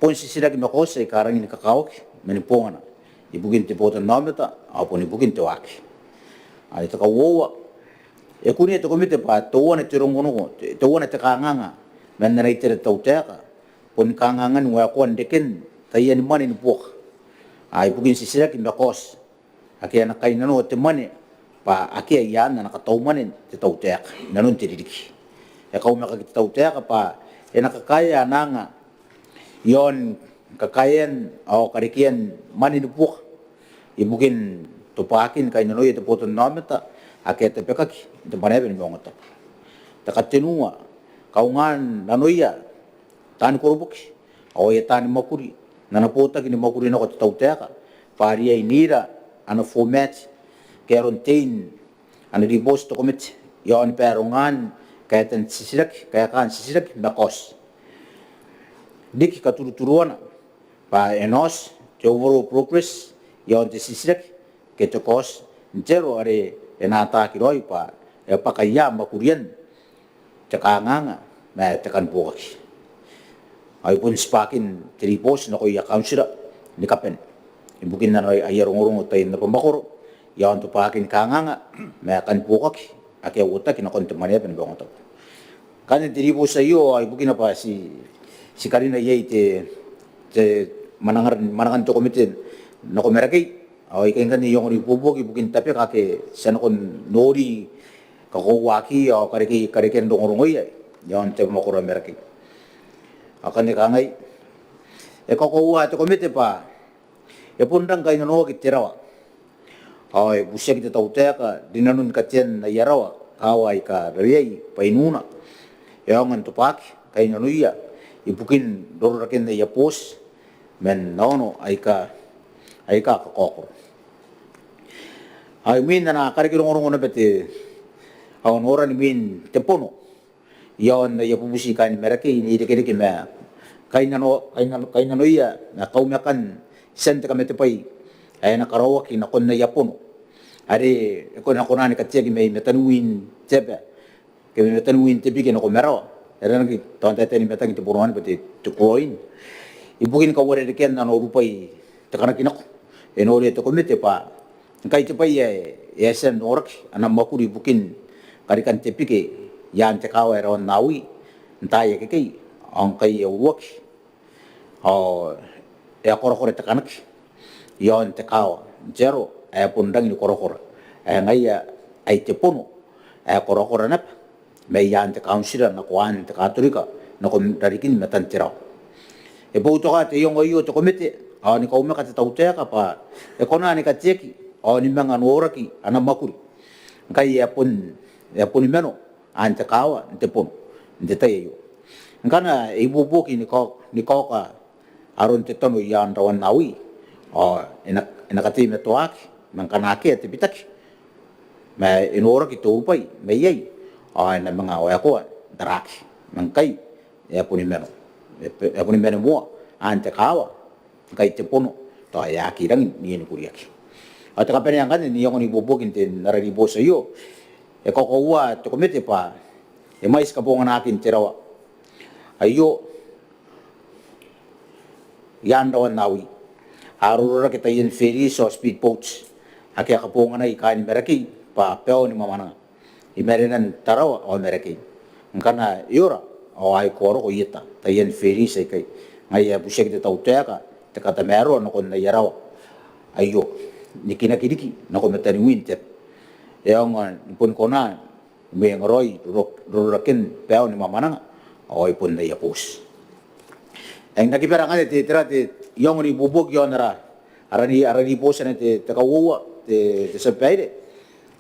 bon titiraki ma kaoti aika rangi ni kakawaki man bongana ibukin te botannaomata ao bon ibukin te waaki. Ao te kauoua, e kunea te komete bwa teuana te rongorongo, te, teuana te kanganga man ana itera te tautaeka bon kangangan waekoan reken taiani mwane ni buoka, ao ibukin titiraki ma kaoti ake a na kainnanoa te mwane bwa akea i aan ana katau mwane te tautaeka inanon te ririki. E kaumakaki te tautaeka bwa e na kakaea ana anga iaon kakaean ao karekean mwane ni buoka ibukin tobwakin kainnanoia te botannaomata ake a tabekaki n te Mwaneaba ni Maungatabu. Te katenua, kaungaan nanoia taani koroboki ao aia taani mwakuri n ana botaki ni mwakuri nako te tautaeka bwa a riai n ira ana format ke aron tein ana ribooti te komete iaon barongaan kaetan titiraki, kaekaan titiraki ma kaoti. Riki katuruturuana bwa e na oti te overall progress iaon te titiraki ke te kaoti n te aro are e na ataaki raoi bwa e bwaka ia mwakurian te kanganga ma te kan buokaki. Ao e bon tibwakin te ribooti nakoia kauntira ni kabane ibukin ana, aia rongorongo taian abamwakoro iaon tobwakin kanganga ma kan buokaki ake a uotaki nakon te Mwaneaba ni Maungatabu. Kanga te ribooti aio ao ibukina bwa ti, ti karina iai te, te mwanangaran, mwanangan te komete nako Marakei. Ao ikai ngkanne iango ni buobuoki ibukin tabeka ake ti a nako n nori kakoauaaki ao karekei, karekean rongorongoia iaon te mwakoro Marakei. Ao kanga e kangai, e kakoaua te komete bwa e bon rang kainnanoaki te rawa ao e butiaki te tautaeka rinanon katean aia rawa kaawa aika raweai bwainuna e aonga n tobwaki kainnanoia ibukin roraken aia booti man aono aika, aika kakaokoro. Ao imwin ana kareke rongorongo naba te, ao noran imwin te bono iaon aia bubuti kaain Marakei n irekereke ma kainnano, kainnano, kainnanoia ma kaumakan tian te kamatebwai ae na karaoaki nakon aia bono are e kona, kona ni kateaki mai mataniwin te aba ke mai mataniwin te bike nako marawa. E aranaki tao n taetae ni matang te bono anne bwa te, te groin. Ibukin kauarerekean ana urubwai te kanaki nako, e noria te komete bwa ngkai te bwai ae e a tia n noraki ana mwakuri ibukin karikan te bike i aan te kaawa ae Rawa n Aui n taai akekei, ao ngkai e a uruaki ao e a korakora te kanaki iaon te kaawa n te aro ae bon rangi ni korakora, ae ngaia ai te bono ae korakora naba mai aan te kauntira nako aan te Katorika nako rarikin matan te rawa. E boutoka te iango aio te komete ao ni kaumaka te tautaeka bwa e kona ni kateaki ao ni manga noraki ana mwakuri ngkai e a bon, e a boni mano aan te kaawa n te bono n te tai aio. Ngkana e ibuobuoki ni kao, ni kaoka aron te tano i aan Rawa n Aui ao e na, e na kateimatoaki ma ngkana akea te bitaki ma e noraki te urubwai mai iai ao e na manga waekoa n taraaki. Ma ngkai e a boni mano, e a boni mano moa aan te kaawa ngkai te bono tao e aki rangi n inikuriaki. Ao te kabanea ngkanne n iango ni ibuobuoki n te, n ara ribooti aio, e kakoaua te komete bwa e mwaiti kabonganakin te rawa aio i aan Rawa n Aui. A rororake taian ferries ao speedboats ake a kabonganai kaain Marakei bwa baoni mwamwananga i marenan Tarawa ao Marakei. Ngkana e ora ao a aikoa roko i eta taian ferries aikai, ngaia ae butiaki te tautaeka te katamaroa nakon aia rawa aio ni kinaki riki nako mataniwin te aba. E aonga ni boni kona mwengaroa roro, rororaken baon mwamwananga ao ai bon aia booti. Eng, N na kibara ngkanne te, tera te, iango n ibuobuoki iaon ara, ara ni, ara ni booti anne te, te kauoua, te, te tia babaire.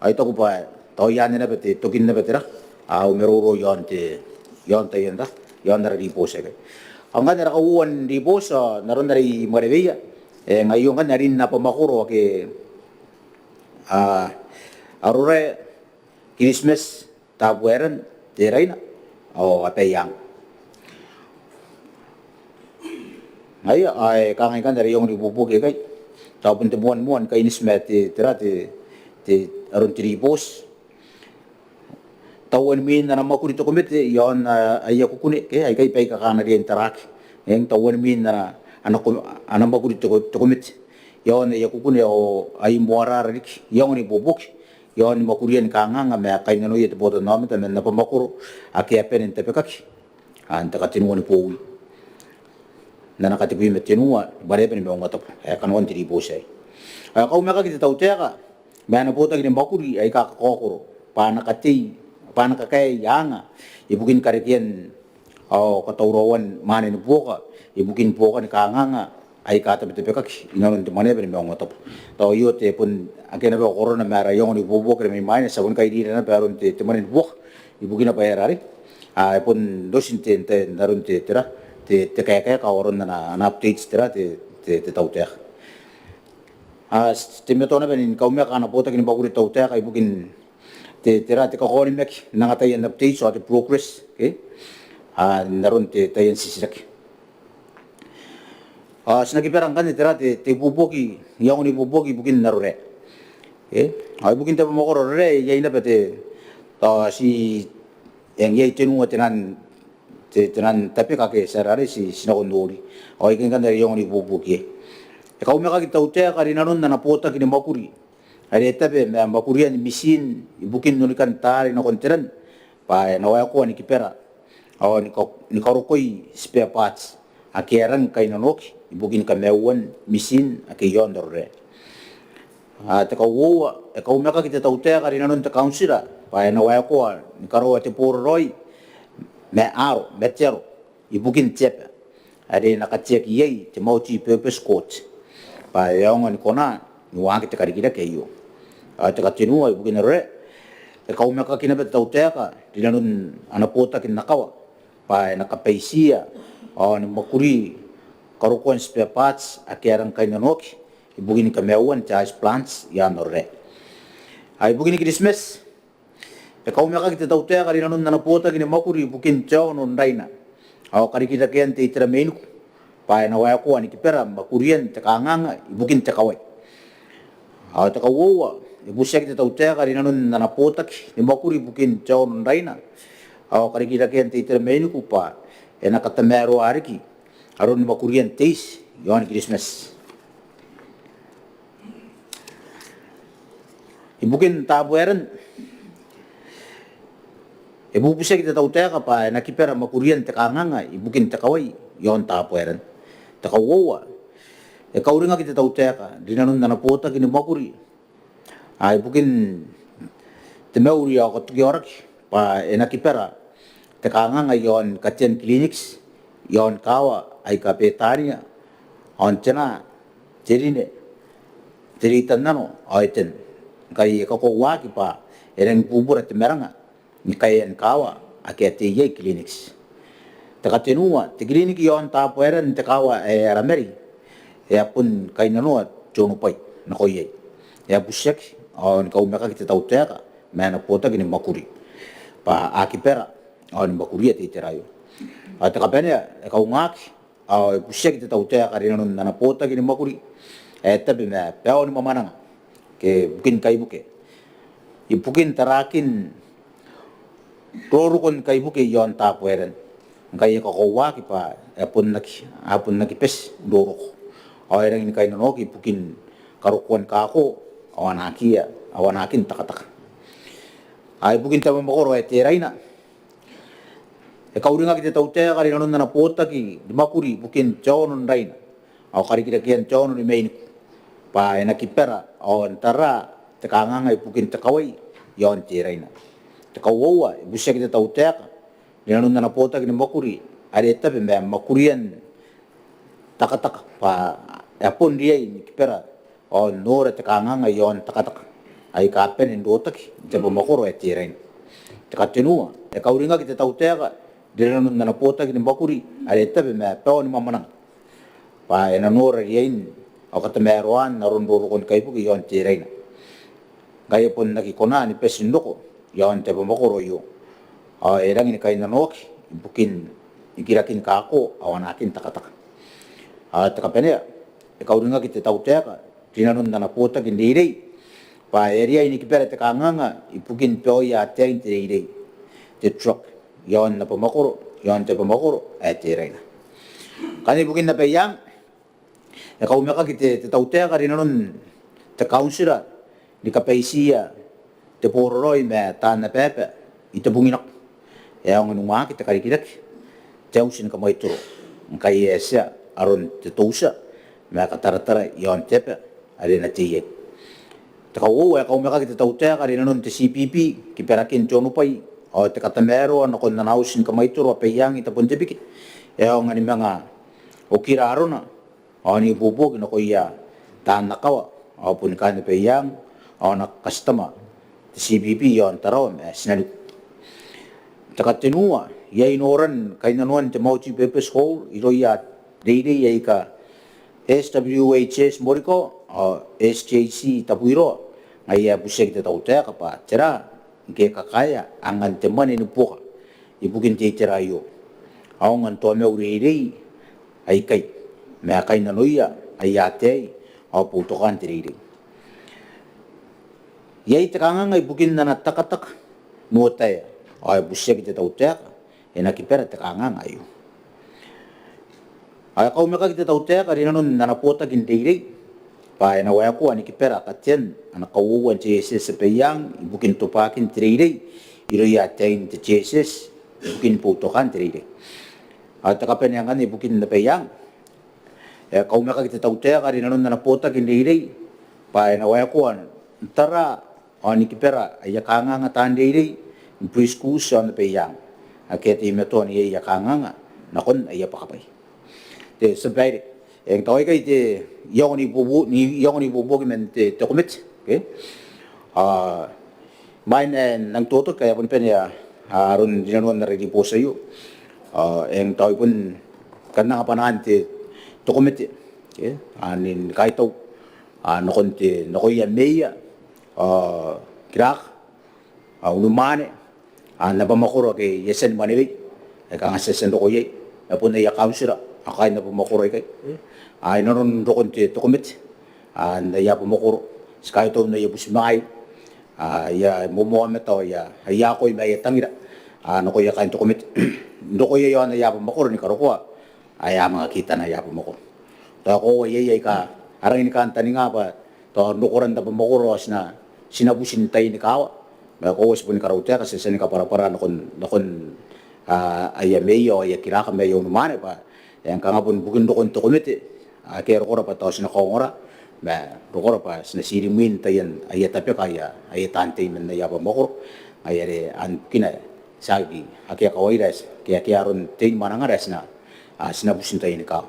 Ao I taku bwa tao iai naba te, tokin naba tera, au maroro iaon te, iaon taian tera, iaon ara ni booti aikai. Ao ngkanne ara kauoua n ni booti, ao n aron are I mwareweia, e, ngaia ngkanne arin abamwakoro ake a, Arorae, Kiritimati, Tabuaeran, Teraina ao Abaiang. Ngaia, ao e kangai ngkanne ara iango n ibuobuoki aikai. Tao bon te moan, moan kaineti ma te, tera te, te, aron te ribooti. Tauan mwin ana mwakuri te komete iaon, a, aia kukune, ke, aikai baika kanga riai n taraaki. Eng, tauan mwin ana, ana ko-, ana mwakuri te ko-, te komete iaon aia kukune ao ai moarara riki iango n ibuobuoki iaon mwakurian kanganga ma kainnanoia te botannaomata man abamwakoro ake a bane n tabekaki n te katenua ni bowi n ana katebwi ma tenua ni barebane ma ongatabu ae kanoan te ribooti aei. Ao e kaumwakaki te tautaeka ma ana botaki ni mwakuri aika kakaokoro bwa a na katei, bwa a na kakaei anga ibukin karekean ao katauraoan mwaane ni buoka ibukin buokan kanganga aika tabetabekaki inanon te mwaneaba ni maungatabu. Tao aio te bon akea naba kokorana ma ara iango n ibuobuoki are mai mwaina, ti a bon kairira naba aron te, te mwane ni buoka ibukina bwa e aera are a bon oti n te, n te, n aron te, tera, te, te kaekaeka ao aron ana, ana updates, tera, te, te, te tautaeka. A, ti teimatoa naba ni kaumwaka ana botaki ni mwakuri te tautaeka ibukin te, tera, te kakaonimaki n anga taian updates ao te progress, okay? A, n aron te, taian titiraki. A, ti na kibara ngkanne, tera, te, te ibuobuoki, iango n ibuobuoki ibukin Arorae. Okay? A, ibukin te abamwakoro Arorae, iai naba te, tao ti, eng, iai tenua tenan, te, tenan tabeka ake ti a, are ti, ti nako n nori. Ao aikai ngkanne ara iango n ibuobuoki iai. E kaumwakaki te tautaeka rinanon ana botaki ni mwakuri are e tabe ma mwakurian mitiin ibukin onikan taari nakon te ran bwa e na waekoa ni kibara ao ni ka-, ni karokoi spare parts ake a rangi ni kainnanoaki ibukin kamaiuan mitiin ake iaon Arorae. A, te kauoua, e kaumwakaki te tautaeka rinanon te kauntira bwa e na waekoa ni karaoa te boraraoi ma aro, ma te aro ibukin te aba are e na kateaki iai te multi-purpose court bwa e aonga ni kona ni waaki te karikirake aio. A, te katenua ibukin Arorae, e kaumwakaki naba te tautaeka rinanon ana botaki n akawa bwa e na kabaitiia ao ni mwakuri karokoan spare parts ake a rangi ni kainnanoaki ibukin kamaiuan te ice plants iaon Arorae. A, ibukin Kiritimati, e kaumwakaki te tautaeka rinanon ana botaki ni mwakuri ibukin te aono n Raina ao karikirakean te itera mainiku bwa e na waekoa ni kibara mwakurian te kanganga ibukin te kawai. Ao te kauoua, e butiaki te tautaeka rinanon ana botaki ni mwakuri ibukin te aono n Raina ao karikirakean te itera mainiku bwa e na katamaroa riki aron mwakurian te iti iaon Kiritimati. Ibukin Tabuaeran, e bubutiaki te tautaeka bwa e na kibara mwakurian te kanganga ibukin te kawai iaon Tabuaeran. Te kauoua, e kauringaki te tautaeka rinanon ana botaki ni mwakuri, a, ibukin te mauri ao katoki aoraki bwa e na kibara te kanganga iaon katean clinics iaon kaawa aika Betania, Aontena, Terine, Tereitannano ao Eten, ngkai e kakoauaki bwa e rangi ni bubura te maranga ni kaean kaawa ake a tei iai clinics. Te katenua, te clinic iaon Tabuaeran n te kaawa ae Aramare e a bon kainnanoa te onobwai nako iai. E a butiaki ao ni kaumwakaki te tautaeka ma ana botaki ni mwakuri bwa a kibara ao ni mwakuria te itera aio. Ao te kabanea, e kaungaki ao e butiaki te tautaeka rinanon ana botaki ni mwakuri ae tabe ma baon mwamwananga ke bukin kaibuke ibukin tarakin rorokon kaibuke iaon Tabuaeran, ngkai e kakoauaki bwa e bon aki, a bon aki bati n roroko ao e rangi ni kainnanoaki ibukin karokoan kako ao anakia, ao anakin takataka. A, ibukin te abamwakoro ae Teraina, e kauringaki te tautaeka rinanon ana botaki ni mwakuri ibukin te aono n Raina ao karikirakean te aono ni mainiku bwa e na kibara ao n tara te kanganga ibukin te kawai iaon Teraina. Te kauoua, e butiaki te tautaeka rinanon ana botaki ni mwakuri are tabe ma mwakurian takataka bwa e a bon riai ni kibara ao n nora te kanganga iaon takataka aika bane n rotaki n te abamwakoro ae Teraina. Te katenua, e kauringaki te tautaeka rinanon ana botaki ni mwakuri are tabe ma bao ni mwamwananga bwa e na nora riain ao katamaroan aron rorokon kaibuke iaon Teraina ngkai e bon aki kona ni bati n roko iaon te abamwakoro aio ao e rangi ni kainnanoaki ibukin ikirakin kako ao anaakin takataka. Ao te kabanea, e kauringaki te tautaeka rinanon ana botaki n reirei bwa e riai ni kibara te kanganga ibukin baoia ataein te reirei, te truck, iaon abamwakoro, iaon te abamwakoro ae Teraina. Ngkanne ibukin Abaiang, e kaumakaki te, te tautaeka rinanon te kauntira ni kabaitiia te boraraoi ma taan abaaba i te bong nako. E aonga n ungaaki te karikirake, te auti ni kamwaitoro ngkai e a tia aron te toutia ma kataratara iaon te aba are e na tei iai. Te kauoua, e kaumakaki te tautaeka rinanon te CPP, kibarakin te onobwai ao te katamaroa nakon ana auti ni kamwaitoro Abaiang i Tabon te Bike. E aonga ni manga okira arona ao n ibuobuoki nakoia taan akawa ao boni kaain Abaiang ao ana customer te CPP iaon Tarawa ma Tinaniku. Te katenua, iai noran kainnanoan te multi-purpose hall irouia reirei aika SWHS Morikawa ao SJC Tabuiroa, ngaia ae e butiaki te tautaeka bwa tera ngke e kakaea angan te mwane ni buoka ibukin te itera aio. Aonga n taomau reirei aikai ma kainnanoia aia ataei ao boutokaan te reirei. Iai te kanganga ibukin ana takataka n Otaea ao e butiaki te tautaeka e na kibara te kanganga aio. Ao e kaumakaki te tautaeka rinanon ana botaki n reirei bwa e na waekoa ni kibara katean ana kauoua n JSS Abaiang ibukin tobwaakin te reirei irouia ataein te JSS ibukin boutokaan te reirei. Ao te kabanea ngkanne ibukin Abaiang, e kaumakaki te tautaeka rinanon ana botaki n reirei bwa e na waekoa n tara ao ni kibara aia kanganga taan reirei n preschools iaon Abaiang ake a teimatoa n iai aia kanganga nakon aia bwakabwai. Te tia babaire, e eng, tao aikai te iango ni buobuoki, iango ni buobuoki man te, te komete, okay? Ao imwain ae N nang totoki ae e a boni bane aron rinanoan ara ribooti aio, ao e eng, tao I bon kan anga bwanaan te, te komete, okay? Ao ni kaitau ao nakon te, nakoia meea ao kiraka ao unimwaane ao n abamwakoro ake I a tia ni mwanewei ae kanga ti a tia n roko iai, ma bon aia kauntira ao kaain abamwakoro aikai, ao inanon rokon te, te komete ao n aia abamwakoro, ti kaitau n aia butimwaai, aia moamoa aomata ao aia akoi ma aia tangira ao nakoia kaain te komete n roko iai iaon aia abamwakoro ni karokoa ae a manga kitana aia abamwakoro. Tao koaua iai aika a rangi ni kantaninga bwa tao n rokoran te abamwakoro ao ti na, ti na buti n tai ni kaawa, ma koaua ti boni karautaeka, ti a tia ni kabwarabwara nakon, nakon aia meea ao aia kiraka ma aia unimwaane bwa e eng, kanga bon bukin rokon te komete ake a rokora bwa tao ti na kaongora, ma rokora bwa ti na tii rimwin taian aia tabeka aia, aia taan tei man aia abamwakoro, ngaia are a bukina ae tiaki akea kawaira, ke akea aron tein mwanangara ae ti na, ao ti na buti n tai ni kaawa.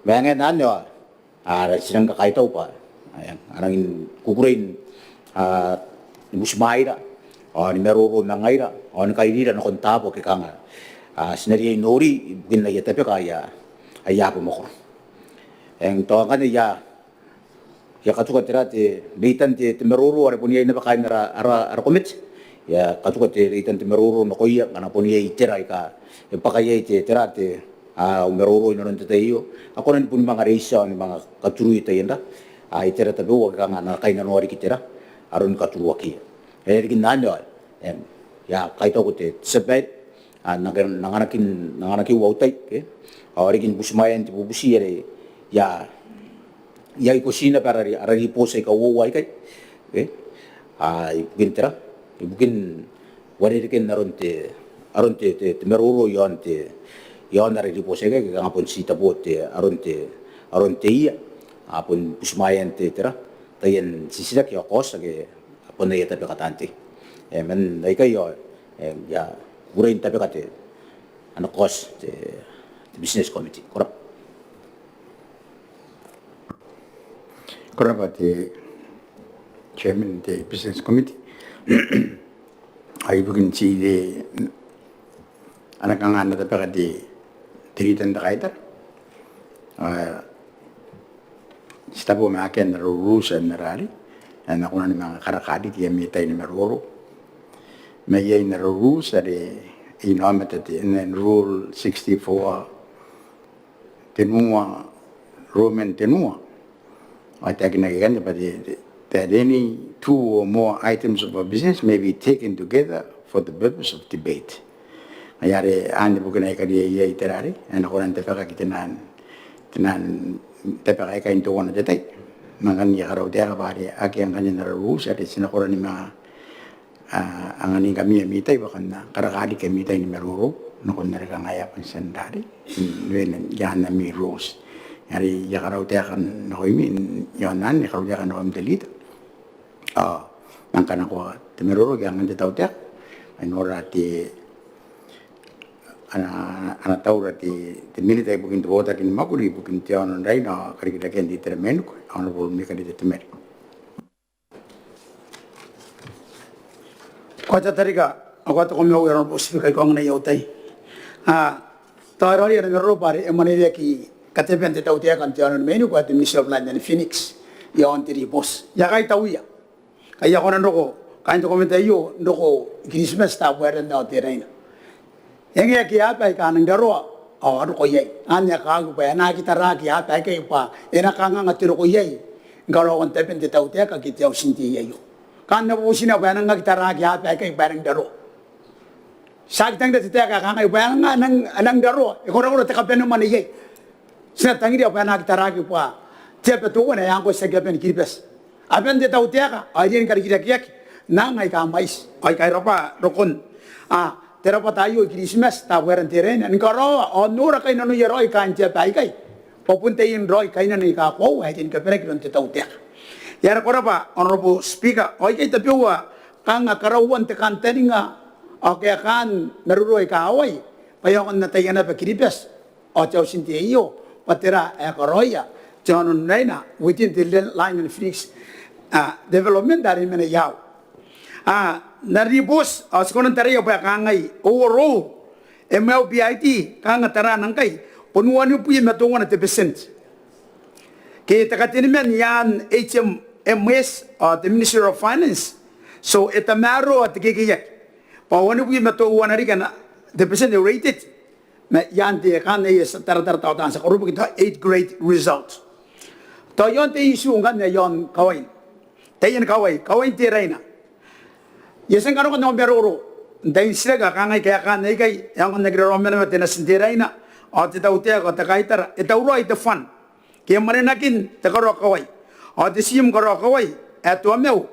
Ma e ngae n anne ao ti rang kakaitau bwa a rangi ni kukurei ni butimwaira ao ni maroro ma ngaira ao ni kairira nakon taabo ake kanga ti na riai n nori ibukin aia tabeka aia, aia abamwakoro. E eng, tao ngkanne I a, I a katuka tera te reitan te, te maroro are bon iai naba kaain ara, ara, ara komete. I a katuka te reitan te maroro nakoia ngkana bon iai itera aika e bwaka iai te, tera te, au maroro inanon te tai aio. A kona ni boni manga reitia ao ni manga katurui taian ra, itera tabeua ake kanga a na kainnanoa riki tera aron katuruakiia. E riki n anne ao e eng, I a kaitauko te, te tia babaire, ao n anganaki, n anganaki au tai, okay? Ao riki ni butimwaean te bubuti are I a, I a ikotina bwa ara, ara ribooti aika uoua aikai, okay? Ao ibukin tera, ibukin uarereken aron te, aron te, te, te maroro iaon te, iaon ara ribooti aikai, ake kanga bon ti tabo te, aron te, aron te ia, ao bon butimwaean te, tera, taian titiraki ao kaoti ake a bon aia tabeka taan tei. E, man aikai ao e, ia, kukurei n tabeka te, ana kaoti te, te Business Committee. Ko rabwa. Ko rabwa te Chairman te Business Committee. Ai bukin ti te, ana kanga ana tabeka te, te Leader n te Kaitara. A, ti tabo ma akea n ara rules ae n ara are, ae na kona ni manga karaka riki iai mai tai ni maroro. Ma iai n ara rules are inaomata te, n rule sixty-four, tenua, Roman tenua. Ao e taekinaki ikanne bwa te, te, that any two or more items of a business may be taken together for the purpose of debate. Ngaia are anne bukina ae I kariaia iai te rare, ae na kona n tabekaki te naan, te naan tabeka aikai n teuana te tai. Ma ngkana I a karautaeka bwa are akea ngkanne n ara rules are ti na kona ni manga, a, anganingkami ami tai bwa kam na karaka riki ami tai ni maroro nakon are kanga e a bon tia n rare, mm, wene iaan ami rules. Are I a karautaeka nakoimi, iaon anne I karautaeka nakoim te Leader. A, ma ngkana ko a te maroro ke angan te tautaeka, I nora te, ana, ana taura te, te Minita ibukin te botaki ni mwakuri ibukin te aono n Raina ao karikirakean te itera mainiku, Honourable Mikarite Temari. Ko a tia Tarika, ao ko a tia ko mena, Honourable Speaker, ae ko anganai au tai. A, tao e raoiroi ana maroro bwa are e mwaneweaki kateaban te tautaeka n te aono ni mainiku ae te Ministry of Land and Phoenix iaon te ribooti. I a kaitauia. Kai a kona n roko, kaain te komete aio n roko i Kiritimati Tabuaeran ao Teraina. E ngae ake a aba aika a nang raroa ao a roko iai. Anne e kaaki bwa e na aki taraaki aba aikai bwa e na kanganga te roko iai ni karaoan taben te tautaeka ke te auti n tei aio. Kanga bubutina bwa e nang aki taraaki aba aikai bwa e nang raroa. Ti aki tangira te taeka ae kangai bwa e nang, nang, nang raroa, e korakora te kabanemwane iai. Ti na tangiria bwa e na aki taraaki bwa te aba teuana ae ngkoa tiaki aban Kiribati. Aban te tautaeka ao e riai ni karikirakeaki n anga aika mwaiti. Ao I kairabwa rokon, a, te rabwata aio i Kiritimati Tabuaeran Teraina ni karaoa ao n nora kainnanoia raoi kaain te aba aikai bwa bon taian raoi kainnano aika koaua ae riai ni kabwaraki iroun te tautaeka. Ia, ko rabwa Honourable Speaker, ao aikai tabeua kanga karauan te kantaninga ao kaekaan maroro aika a wai bwa e aonga n ataia naba Kiribati ao te auti n tei aio bwa tera ae karaoia te aono n Raina within the Land and Phoenix, a, development are e mena iai. A, n ara ribooti ao ti kona n taraia bwa e kangai, overall, MLBID kanga taraana ngkai bon wanibwi ma teuana te percent. Ke te kateniman iaan HMMS ao te Ministry of Finance, so e tamaroa te kekeiaki bwa wanibwi ma teuana riki ana te percent e rated. Ma iaan te kangai e taratara tao taan tia koroboki tao eight grade result. Tao iaon te issue ngkanne iaon kawain, taian kawai, kawain Teraina. I a tia ni kanakoa n au maroro n tain titiraki aika kangai kaekaan aikai, e aonga n aki raraoma naba te nati n Teraina ao te tautaeka ao te kaitara, e tauraoi te fund ke mwanenakin te karaokawai ao te tiim karaokawai ae tuamau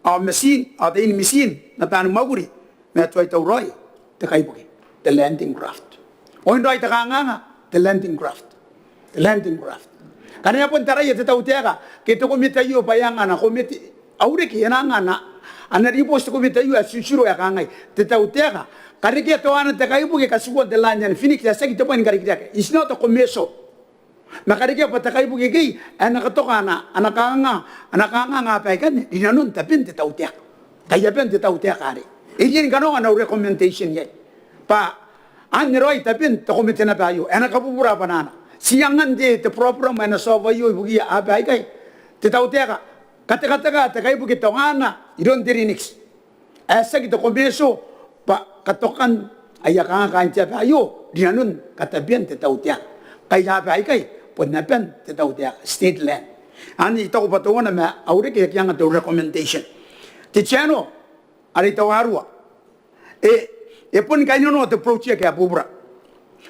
ao mitin, ao te inn mitin ma taani mwakuri ma e tuai tauraoi te kaibuke, te landing craft. Oin raoi te kanganga, te landing craft, te landing craft. Ngkana e a bon taraia te tautaeka ke te komete aio bwa e anga ana komete, au reke e na anga ana, ana ribooti te komete aio ae tiutiro ae kangai, te tautaeka, karekea teuana te kaibuke katikuan te Land and Phoenix ae tiaki te bwai ni karikirake, is not a commercial. Ma karekea bwa te kaibuke ikekei ae na katoka ana, ana kanganga, ana kanganga aba aikanne rinanon taben te tautaeka. Kai aban te tautaeka are e riai ni kanakoa n au recommendation iai bwa anne raoi taben te komete naba aio ae na kabubura bwanaana. Ti angan te, te problem ae na solve aio ibukiia aba aikai. Te tautaeka, katekateka te kaibuke teuana iroun te Linnix ae tiaki te commercial bwa katokan aia kanganga kaain te aba aio rinanon katabean te tautaeka. Kai aba aikai bon aban te tautaeka, state land. Anne I taku bwa teuana ma au reke e aki anga te recommendation. Te channel are I taua ruo, e, e boni kainnanoa te project ae bubura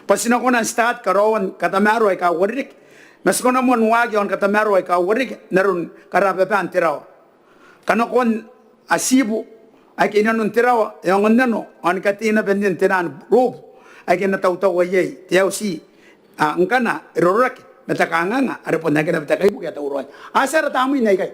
bwa ti na kona n start karaoan katamaroa aika uarereke. Ma ti kona moa n waaki iaon katamaroa aika uarereke n aron karababaan te rawa, kanakoan atibu aike i nanon te rawa, e aonga n nano ao ni katei naba nnen te naan roof aike e na tautaua iai te auti, a, ngkana e rororake ma te kanganga are bon akea naba te kaibuke ae tauraoi. A tia ara tamwin aikai.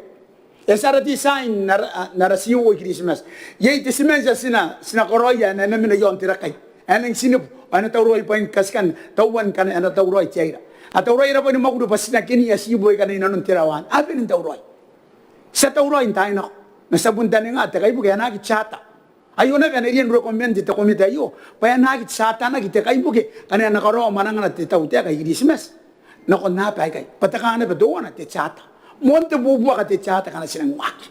E a tia ara design n ara, n ara seawall i Kiritimati. Iai te cement ae ti na, ti na karaoia ae e na mena iaon te rakai ae e nangi tinebu, ao e na tauraoi bwain katikan tauan ngkana e na tauraoi te aira. A tauraoi ara bwai ni mwakuri bwa ti na keniia seawall aikai inanon te rawa anne. A bane n tauraoi. Ti a tauraoi n taai nako, ma ti a bon tanenga te kaibuke ae e na aki charter. Aio naba ae e na riai n recommend te komete aio bwa e na aki charter-naki te kaibuke ngkana e na karaoa mwanangana te tautaeka i Kiritimati nakon aaba aikai, bwa te kanga naba teuana te charter. Moan te bubuaka te charter ngkana ti nangi waaki.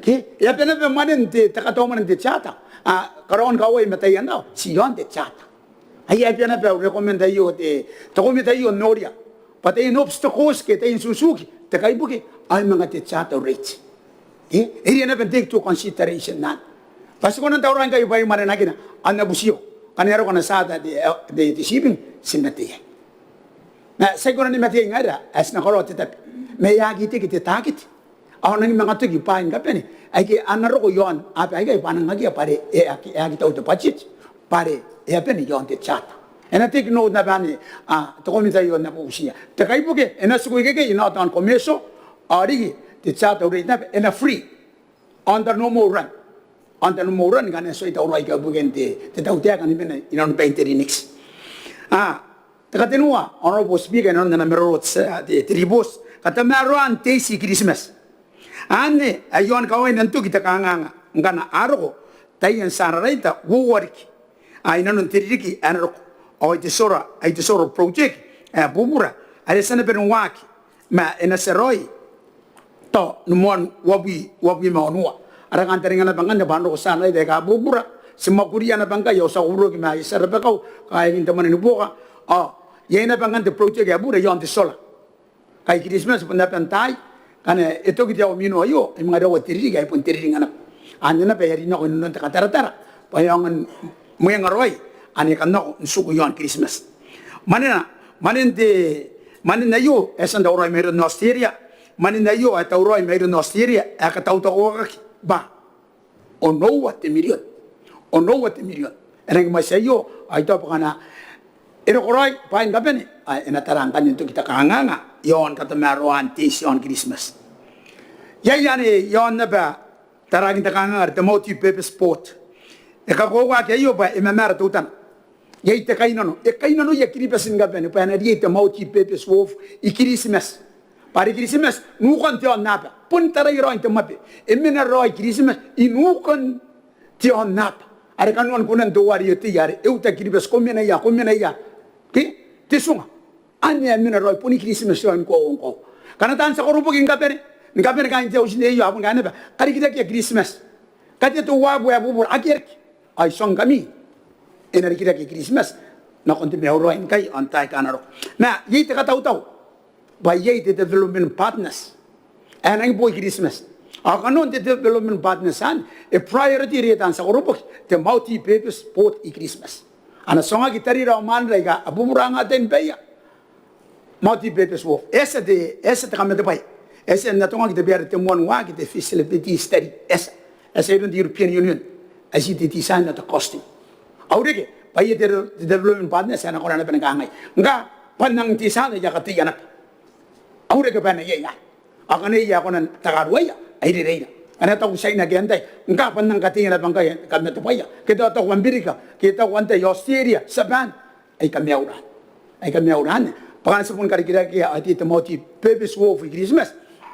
Ke e a bane naba mwanen te, te katau mwanen te charter, a, karaoan kawai ma taian rawa, ti iaon te charter. Ai e a bane naba au recommend aio te, te komete aio n noria bwa taian obstacles ke taian tutuki te kaibuke ao e manga te charter rate. E, e riai naba n take to consideration anne. Bwa ti kona n tauraoi ngkai bwaai mwanenakina ao N na butiko ngkana e a roko ana charter te, te, te shipping, ti na tei iai. Ma ti aki kona ni mate iai ngaira ae ti na karaoa te tabe ma e aki teke te takiti ao nangi manga toki bwaai ni kabane aike a na roko iaon aaba aikai bwa a nang akea bwa are e aki, e aki tau te budget bwa are e a bane iaon te charter. E na take note naba anne, a, te komete aio, N na bubutiia. Te kaibuke e na tiku ikekei, e na tao commercial, ao riki te charter rate naba e na free on the normal run. On the normal run ngkana e tuai tauraoi kaibuken te, te tautaeka ni mena inanon bain te Linnix. A, te katenua, Honourable Speaker, inanon ana maroro te, te, te ribooti, katamaroaan te iti i Kiritimati. Anne ae iaon kawaina n toki te kanganga ngkana a roko taian tiainara uoua riki, a, inanon te ririki ae na roko, ao ai te solar, ai te solar project ae bubura are e a tia naba ni waaki ma e na tia raoi tao ni moan uabwi, uabwi ma onoua. Ara kantaninga naba ngkanne bwa a na roko tiainara aika bubura, ti mwakuria naba ngkai, ao ti a kukureaki ma aia tia rabakau, kaeakin te mwane ni buoka, ao iai naba ngkanne te project ae bure iaon te solar. Ngkai Kiritimati bon aban taai, ngkana e toki te aomino aio, e manga iraua te ririki, ai bon te riringa naba. Anne naba e a rin nako inanon te kataratara bwa e aonga ni mwenga raoi ane e kan nako n tiku iaon Kiritimati. Mwanena, mwanen te, mwanen aio ae e a tia n tauraoi mairoun Australia, mwanen aio ae tauraoi mairoun Australia ae katautauaki bwa onoua te mirion. Onoua te mirion. E rangi ni mwaiti aio, ao I taku bwa ngkana e roko raoi bwaai ni kabane, ao e na tara ngkanne n toki te kanganga iaon katamaroaan te iti iaon Kiritimati. Iai anne iaon naba tarakin te kanganga are te multi-purpose port. E kakoauaki aio bwa e mamaara teutana. Iai te kainnano, e kainnanoia Kiribati ni kabane bwa e na riai te multi-purpose wharf i Kiritimati. Bwa are Kiritimati nukan te aonnaba. Bon taraia raoi n te mape, e mena raoi Kiritimati i nukan te aonnaba. Are kanoan kunan teuare e oteia are e uta Kiribati, ko mena ia, ko mena ia. Ke? Te tiunga. Anne ae mena raoi, bon i Kiritimati raoi ni koaua ngkoa. Ngkana taan tia koroboki ni kabane, ni kabane kaain te auti n rerio, a bon kaaina naba, karikirakeia Kiritimati. Katea te uabu ae bubura, akea riki. Ao I tuangingkami, e na rikirake Kiritimati nakon te maiu raoi ngkai ao n taai aika a na roko. Ma iai te katautau bwa iai te development partners ae nangi boo i Kiritimati. Ao kanoan te development partners anne, e priority irouia taan tia koroboki te multi-purpose port i Kiritimati. A na tuangaki tarira ao mwanera aika a bubura angaatain baia. Multi-purpose wharf. E a tia te, e a tia te kamatebwai. E a tia n atongaki te bwai are te moan waaki, te feasibility study. E a tia. E a tia iroun te European Union. Ai ti te design ao te costing. Au reke bwa iai te, te development partners ae a na kona naba ni kangai, ngka bwa N nang design ao I a kateia naba. Au reke bwa e na iai. Ao ngkana iai ae kona n takaruaia, ai rereira. Ngkana e taku Tiaina ke antai, ngka bwa N nang kateia naba ngkai kamatebwaia. Ke tao e taku Amerika, ke e taku antai, Australia, Tiaban. Ai kamaiura. Ai kamaiura anne. Bwa ngkana ti bon karikirakea ao te, te multi-purpose wharf i Kiritimati,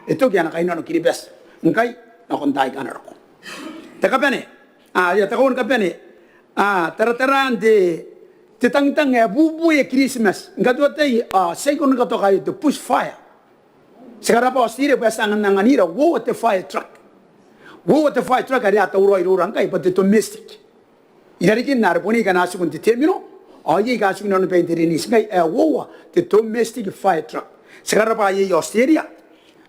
e toki ana kainnano Kiribati ngkai nakon taai aika a na roko. Te kabane, a, ia, te kauoua ni kabane, a, tarataraan te, te tangitang ae bubuoia Kiritimati. Ngkai te ataei, a, ti aki kona ni katoka aio, te bush fire. Ti karabwa Australia bwa e a tia n anganira uoua te fire truck. Uoua te fire truck are a tauraoi iroura ngkai bwa te domestic. I rarikin are bon iai aika a na tiku n te terminal, ao iai aika a tiku inanon bain te Linnix ngkai ae uoua te domestic fire truck. Ti karabwa iai Australia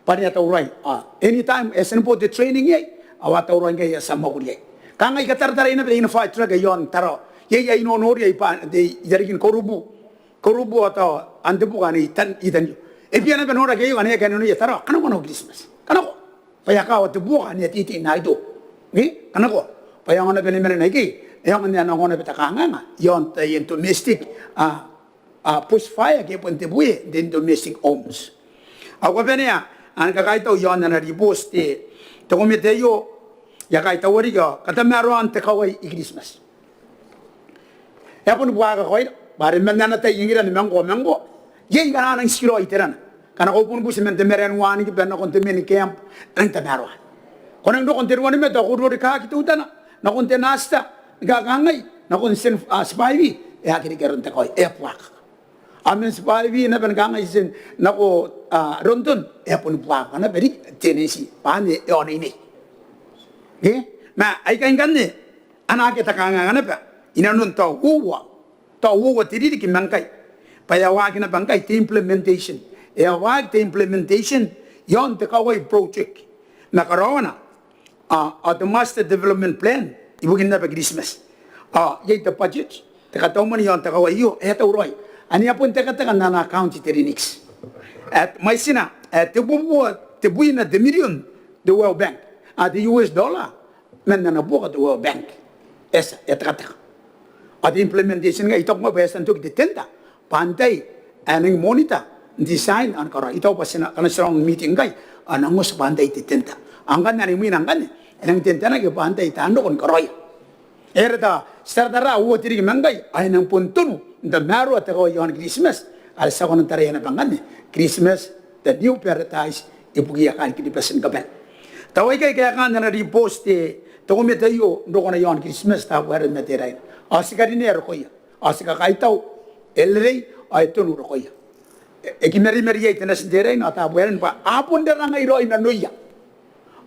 bwa ane a tauraoi, ao anytime e a tia ni bo te training iai, ao a tauraoi ngkai a tia ni mwakuri iai. Kanga I kataratara naba iai ana fire truck iaon Tarawa. Iai ae I nonoria i bwa, te, i rarikin Korubu. Korubu ao tao Antebuka ane I tan, I tanio. E bia naba noraki aio ngkana e a kainnanoia Tarawa. Kanakoa nako Kiritimati. Kanakoa. Bwa e a kawa te buoka ane a teitei n aito. Ke? Kanakoa. Bwa e aonga naba ni mena n aikai, e aonga n ae nako naba te kanganga iaon taian domestic, a, a, bush fire ke bon te bue n te domestic homes. Au kabanea, Ao ni kakaitau iaon ana ribooti te komete aio, e a kaitau riki ao katamaroan te kawai i Kiritimati. E a boni buakaka oira bwa are man ana tai e ngira ni mangko mangko, iai ngkana a nang tikiraoi iterana. Ngkana ko boni buti man te Mariannhiwaniki bwa e na nakon te main camp, e nang tamaroa. Ko nang roko n te ruanimate ao ko rorikaki teutana nakon te Nasta ni kakangai nakon Tienvaivi, e aki reke aron te kawai, e a buakaka. Ao man Tienvaivi naba ni kangai tii nako London, e a boni buakaka naba riki te N E C bwa anne e oneinei. Ma aikai ngkanne a na aki ata kanganga naba inanon tao uoua, tao uoua te ririki ma ngkai bwa e a waaki naba ngkai te implementation. E a waaki te implementation iaon te kawai project ma karaoana ao te Master Development Plan ibukin naba Kiritimati. Ao iai te budget, te katau mwane iaon te kawai aio, e a tauraoi. Ane a bon tekateka n ana account te Linnix ae mwaitina ae tebubua tebwina te mirion te World Bank, ao te U S dollar man ana buoka te World Bank. E a tia, e a tekateka. Ao te implementation ngkai I taku ngai bwa e a tia n toki te tender bwa antai ae nang monitor, design ao ni karaoi. I taku bwa ti na, ngkana ti rang meeting ngkai ao e nang oti bwa antai te tender. Ao ngkanne ane imwina ngkanne e nang tenderaki bwa antai taan roko ni karaoia. E aera tao ti taratara uoua te ririki ma ngkai ao e nang bon tonu n tamaroa te kawai iaon Kiritimati. Are ti a kona n taraia naba ngkanne Kiritimati the new paradise ibukiia kaain Kiribati ni kabane. Tao aikai kaekaan ana ribooti te komete aio n rokona iaon Kiritimati, Tabuaeran ma Teraina. Ao ti karinea rokoia ao ti kakaitau, e rerei ao e tonu rokoia. E, e kimarimari iai te natin Teraina ao Tabuaeran bwa a bon rarangai raoi nanoia.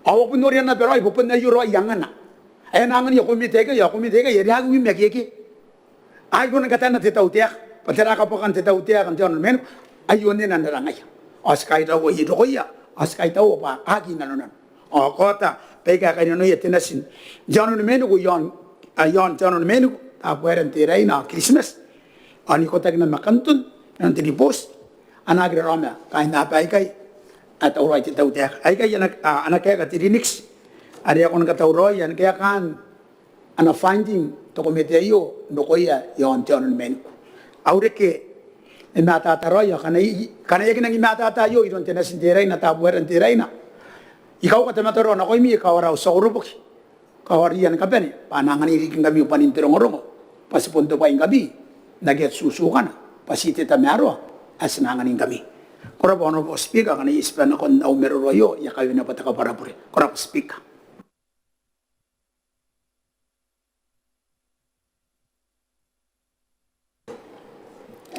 Ao a bon noria naba raoi bwa bon aio raoi angana. Ae a na angania komete aikai, ao komete aikai are a aki wi ma keke. A aki kona ni katana te tautaeka bwa tera kabwakan te tautaeka n te aono ni mainiku. Aio nena n rarangaia. Ao ti kaitaua iai rokoia ao ti kaitaua bwa a aki nanonano. Ao kaota baika a kainnanoia te natin te aono ni mainiku iaon, a, iaon te aono ni mainiku, Tabuaeran, Teraina ao Kiritimati. Ao n ikotaki naba ma Kanton inanon te ribooti, a na aki raraoma kaain aba aikai ae tauraoi te tautaeka. Aikai ana, a, ana kaeka te Linnix are e a kona ni katauraoia ni kaekaan ana finding te komete aio n rokoia iaon te aono ni mainiku. Au reke ni matata raoi ao ngkana I, ngkana I aki nangi matata aio iroun te natin Teraina, Tabuaeran, Teraina, I kauka te mataroa nakoimi, kawara au tia koroboki, kawara iaan kabane bwa a na anganingkami bwanin te rongorongo bwa ti bon tobwaingkami n akea te tutukana bwa ti te tamaroa ae ti na anganingkami. Ko rabwa Honourable Speaker, ngkana I itiba nakon au maroro aio I a kawenea bwa te kabwarabure. Ko rabwa Speaker.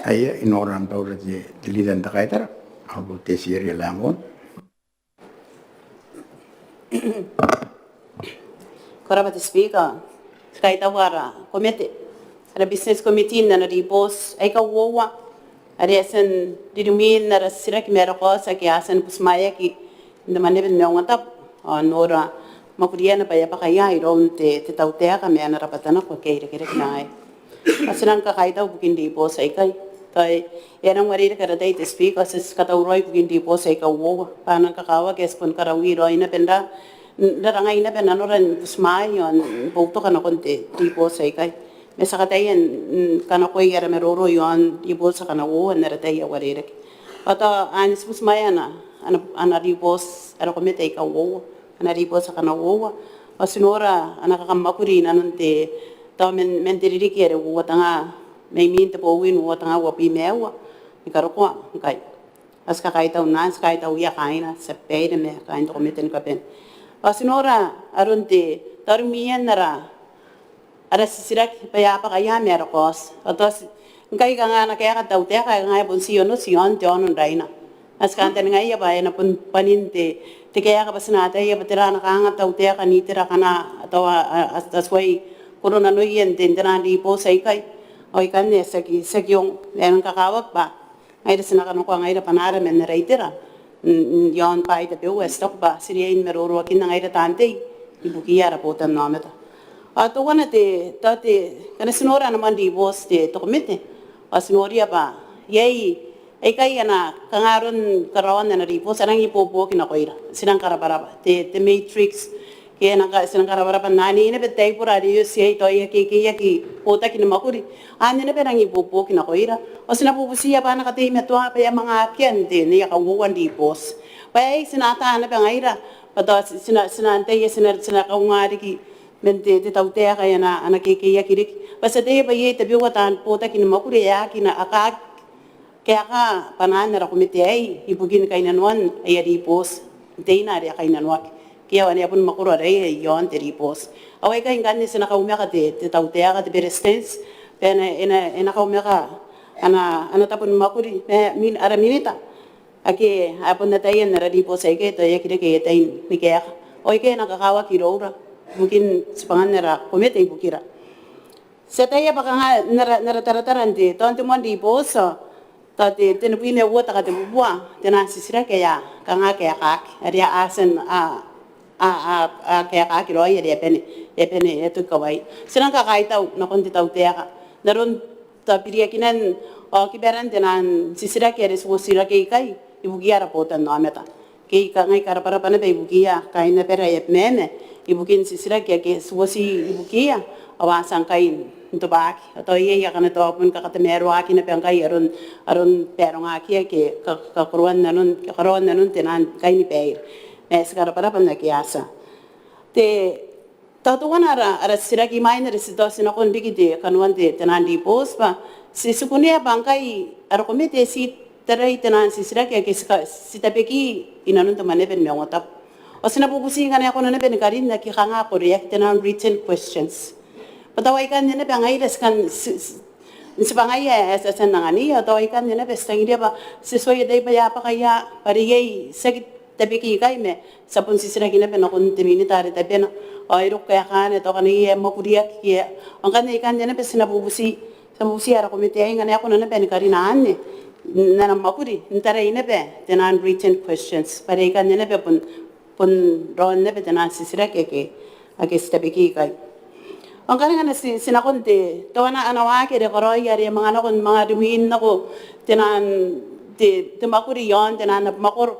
Aia, I nora am taura te, te Leader n te Kaitara, Honourable Tessie Eria Lambourne. Ko rabwa te Speaker. Ti kaitaua ara komete, ara Business Committee n ana ribooti aika uoua are e a tia n ririmwin ara titiraki ma ara kaoti ake a tia ni butimwaeaki n te Mwaneaba ni Maungatabu ao n nora mwakuriana bwa e a bakaia iroun te, te tautaeka ma ana rabwata nako ake a irekereke ma ngaia. Ao ti nang kakaitau ibukin ribooti aikai. Tao e a nang uarereke ara tai te Speaker, ti a tia ni katauraoi ibukin ribooti aika uoua bwa a nang kakawaki ae ti bon karaoi raoi naba n ra, n rarangai naba nanora ni butimwaea ao ni boutoka nakon te ribooti aikai. Ma ti a kataia n, n kanakoi ara maroro iaon ribooti akana uoua n ara tai ae uarereke. Ao tao anne ti butimwaea ana, ana, ana ribooti ara komete aika uoua, ana ribooti akana uoua. Ao ti nora ana kakamwakuri inanon te, tao man, man te ririki are uoua tenga, mai imwin te bowi n uoua tenga uabwi ma aua ni karokoa ngkai. Ao ti kakaitau n anne, ti kaitauia kaaina, tia babaire ma kaain te komete ni kabane. Ao ti nora aron te, tao rimwian ara, ara titiraki bwa e a bakaia ma ara kaoti. Ao tao ti, ngkai kanga ana kaeka te tautaeka ae kanga e bon tii onoti iaon te aono n Raina. Ao ti kantaningaia bwa e na bon bwanin te, te kaeka bwa ti na ataia bwa tera ana kanga te tautaeka n itera akana, tao a, a, a, a tuai koro nanoia n te, n taian ribooti aikai. Ao ikanne ti aki, ti aki ongo, ma e nang kakawaki bwa ngaira ti na kanakoa ngaira bwanaara man ara itera n, n, iaon bwaai tabeua ae ti taku bwa ti riai ni maroroakinna ngaira taan tei ibukiia ara botannaomata. Ao teuana te, tao te, ngkana ti nora ana mwane n ribooti te, te komete ao ti noria bwa iai aikai ana kanga aron karaoan ana ribooti a nang ibuobuoki nakoira. Ti nang karabwarabwa te, te matrix, ke a nang ka, ti nang karabwarabwa n anne naba te taibora are e oti iai tao aia kekeiaki botaki ni mwakuri. Anne naba a nang ibuobuoki nakoira. Ao ti na bubutiia bwa a na kateimatoa bwa e a manga akea n te, n aia kauoua n ribooti. Bwa aei ti na ata naba ngaira bwa tao ti na, ti na antai ae ti na, ti na kaunga riki man te, te tautaeka ae ana, ana kekeiaki riki. Bwa ti ataia bwa iai tabeua taan botaki ni mwakuri ae aki na, a aki kaeka bwanaan ara komete aei ibukin kainnanoan aia ribooti n teina are a kainnanoaki. Ke ao ane a bon mwakoro araia iaon te ribooti. Ao aikai ngkanne ti na kaumaka te, te tautaeka, te beretitenti, bwa e na, e na, e na kaumaka ana, ana tabo ni mwakuri ma, min, ara minita ake a bon ataia n ara ribooti aikai tao e aki reke aia tai ni kaeka. Ao aikai e nang kakawaki iroura ibukin tibwangan ara komete ibukira. Ti ataia bwa kanga n ara, n ara taratara n te, tao n te moan ribooti, tao te, tenibwi ma uoua te katebubua tenaan titiraki ae a kanga kaekaaki, are a tia n, a, a, a, a kaekaaki raoi are a bane, a bane, e toki kawai. Ti nang kakaitau nakon te tautaeka n aron tao biriakinan ao kibaran tenaan titiraki are ti uotia rake ikai ibukiia ara botannaomata. Ke I kangai karabwarabwa naba ibukiia kaain abara ae Abemama ibukin titiraki ake ti uoti ibukiia, ao a tia ngkai n tobwaaki. Ao tao iai akana tao bon kakatamaroaaki naba ngkai aron, aron barongakiia ke ka, kakoroan nanon, kakoroan nanon tenaan kainibaire. Ma ti karabwarabwa n ake a tia. Te Tao teuana ara, ara titiraki imwain are ti tao ti nakon riki te kanoan te, tenaan ribooti bwa ti, ti kunea bwa ngkai ara komete ti tarai tenaan titiraki ake ti ka, ti tabeki inanon te Mwaneaba ni Maungatabu. Ao ti na bubuti ngkana e kona naba ni karin ake kanga koreaki, tenaan written questions. Bwa tao aikanne naba ngaira ti kan, ti, ti, n tibwangaia ae ti a tia n anganiia, ao tao aikanne naba ti tangiria bwa ti tuai atai bwa e a bwaka ia bwa are iai ti aki tabeki ikai ma ti a bon titiraki naba nakon te minita are tabena. Ao e roko kaekaana tao ngkana iai ae mwakuriaki ke, ao ngkanne ikanne naba ti na bubuti, ti na bubuti ara komete aei ngkana e kona naba ni karina anne n ana mwakuri n tarai naba tenaan written questions bwa are ikanne naba bon, bon raon naba tenaan titiraki ake, ake ti tabeki ikai. Ao ngkana, ngkana ti, ti nakon te, tao ana, ana waaki are karaoia are e manga nako, manga rimwin nako tenaan te, te mwakuri iaon tenaan abamwakoro.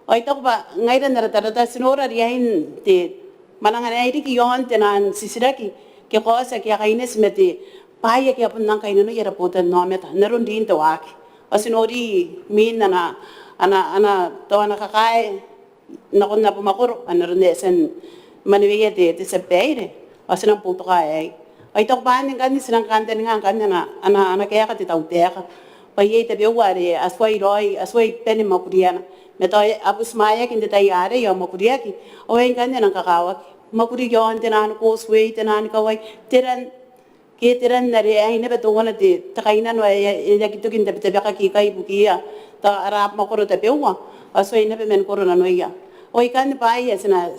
Ao I taku bwa ngaira n ara taratara ti nora riain te mwananga ae riki iaon tenaan titiraki ke kaoti ake a kaineti ma te bwaai ake a bon nang kainnanoia ara botannaomata n aron rin te waaki. Ao ti nori mwin ana, ana, ana, tao ana kakae nakon abamwakoro, n aron ae e tia ni maneweia te, te tia babaire, ao ti nang boutoka aei. Ao I taku bwa anne ngkanne ti nang kantaninga ngkanne ana, ana, ana kaeka te tautaeka bwa iai tabeua are a tuai raoi, a tuai bane mwakuriana. Ma tao a butimwaeaki n te tai arei ao mwakuriaki, ao aei ngkanne e nang kakawaki. Mwakuri iaon tenaan causeway, tenaan kawai, teran ke teran are aei naba teuana te, te kainnano ae, ae e aki toki n tabetabekaki ikai ibukiia tao ara abamwakoro tabeua, ao tuai naba man koro nanoia. Ao ikanne bwaai ae ti na,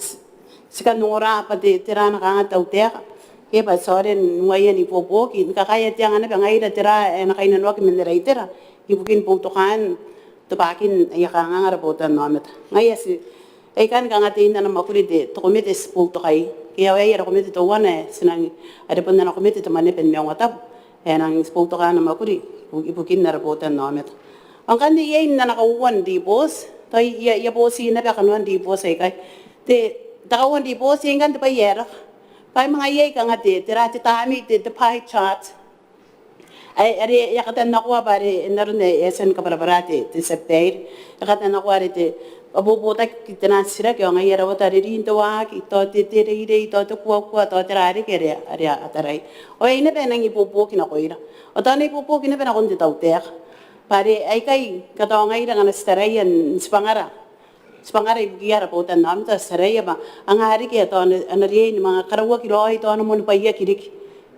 ti kan ongora bwa te, tera ana kanga te tautaeka. Ke bwa ti aonga n uaia n ibuobuoki ni kakaea te anga naba ngaira tera ae e na kainnanoaki man ara itera ibukin boutokaan tobwaakin aia kanganga ara botannaomata. Ngaia ti, aikanne kanga tein ana mwakuri te, te komete ti boutokai. Ke ao aei ara komete teuana ae ti nang, are bon ana komete te Mwaneaba ni Maungatabu ae nang boutoka ana mwakuri ibu, ibukin ara botannaomata. Ao ngkanne iai n ana kauoua n ribooti, tao I a, I a boti naba kanoan ribooti aikai. Te, te kauoua n ribooti iai ngkanne te bwai ae raka bwa e manga iai kanga te, tera te taami, te, te pie chart. Ae, are e a katannakoa bwa are n aron ae e a tia ni kabwarabwara te, te tia babaire. E a katannakoa are te, a bobotaki tenaan titiraki ao ngaia rawata are rin te waaki, tao te, te reirei, tao te kuakua, tao tera riki are, are a tarai. Ao aei naba e nang ibuobuoki nakoira. Ao tao e na ibuobuoki naba nakon te tautaeka. Bwa are aikai katao ngaira ngkana ti taraia n tibwangara, tibwangara ibukiia ara botannaomata, ti taraia bwa anga riki ae tao a na, a na riai ni manga karauaki raoi tao ana moan bwaiaki riki.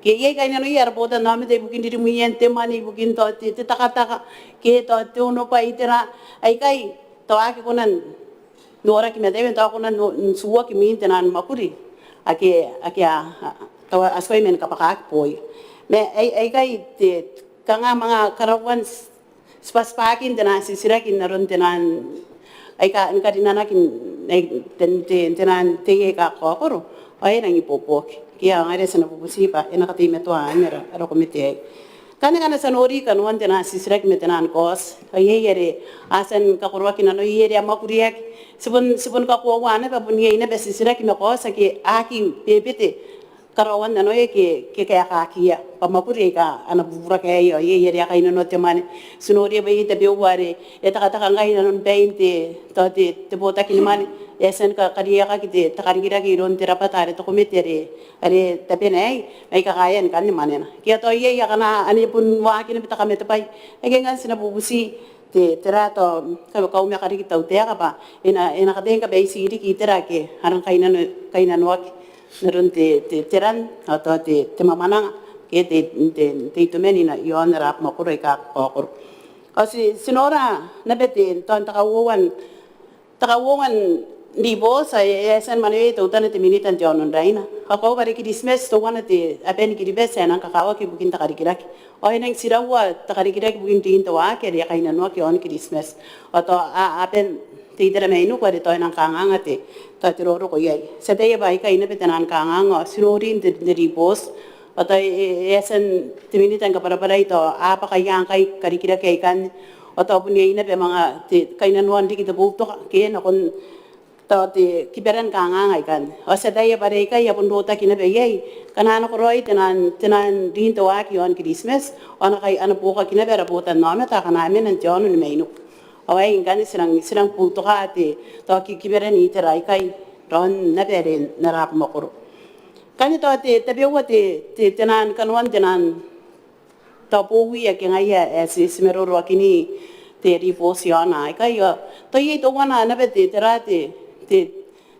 Ke iai kainnanoia ara botannaomata ibukin ririmwian te mwane, ibukin tao te, te takataka, ke tao te onobwai, tera, aikai tao a aki kona n noraki ma taiaoka, tao a kona n no, n tuoaki mwin tenaan mwakuri ake, ake a, a, tao a tuai man kabwakaaki booia. Ma ai, aikai te, kanga manga karauan tibwatibwaakin tenaan titiraki n aron tenaan aika ni karinanaki n, n, te, te, tenaan tei aika kakaokoro, ao e nang ibuobuoki. Ke ao ngaira ti na bubuti bwa e na kateimatoa anne ara, ara komete aei. Ngkanne ngkana ti a nori kanoan tenaan titiraki ma tenaan kaoti, ao iai are a tia ni kakoroaki nanoia are a mwakuriaki. Ti bon, ti bon kakoaua naba bwa bon iai naba titiraki ma kaoti ake a aki bebete karaoan nanoia ke, ke kaekaakiia bwa mwakuri aika a na bubura ke aio, iai, iai are a kainnanoa te mwane. Ti noria bwa iai tabeua are e tekateka ngkai inanon bain te, tao te, te botaki ni mwane, e a tia ni ka, karikirake te, te karikirake iroun te rabwata are te komete are, are tabena aei, mai kakaean ngkanne mwanena. Ke tao iai akana ane bon waaki naba te kamatebwai. Ake ngkanne ti na bubuti te, tera tao, ka, kaumaka riki te tautaeka bwa e na, e na kataia ni kabaiti riki itera ake a rang kainnano, kainnanoaki n aron te, te, te ran, ao tao te, te mwamwananga ke te, te, te itoman i aon ara abamwakoro aika kakaokoro. Ao ti, ti nora naba te, tao n te kauoua n, te kauoua n ribooti ae e a tia ni mwanewea teutana te Minita n te Aono n Raina. Ao koaua bwa are Kiritimati teuana te aba ni Kiribati ae e nang kakawaki ibukin te karikirake. Ao e nang tiraua te karikirake ibukin rin te waaki are e a kainnanoaki iaon Kiritimati. Ao tao a, aban te itera mainiku are tao e nang kanganga te, tao te roroko iai. Ti ataia bwa aikai naba te naan kanganga, ao ti nori n te, te ribooti. Ao tao e, e, e a tia n te Minita ni kabwarabwarai tao a bwaka ia ngkai karikirake aikanne. Ao tao bon iai naba manga te kainnanoan riki te boutoka ke nakon tao te kiberan kanganga aikanne. Ao ti ataia bwa are aikai a bon rotaki naba iai, ngkana a nakoraoi te naan, te naan rin te waaki iaon Kiritimati, ao a na kai, a na buokaki naba ara botannaomata akana a mena n te aono ni mainiku. Ao aei ngkanne ti nang, ti nang boutoka te, tao ki, kiberan itera aikai raon naba are n ara abamwakoro. Ngkanne tao te, tabeua te, te, te naan kanoan te naan tao bowi ake ngaia ae ti, ti maroroakini te ribooti iaona aikai. Ao tao iai teuana naba te, tera te, te,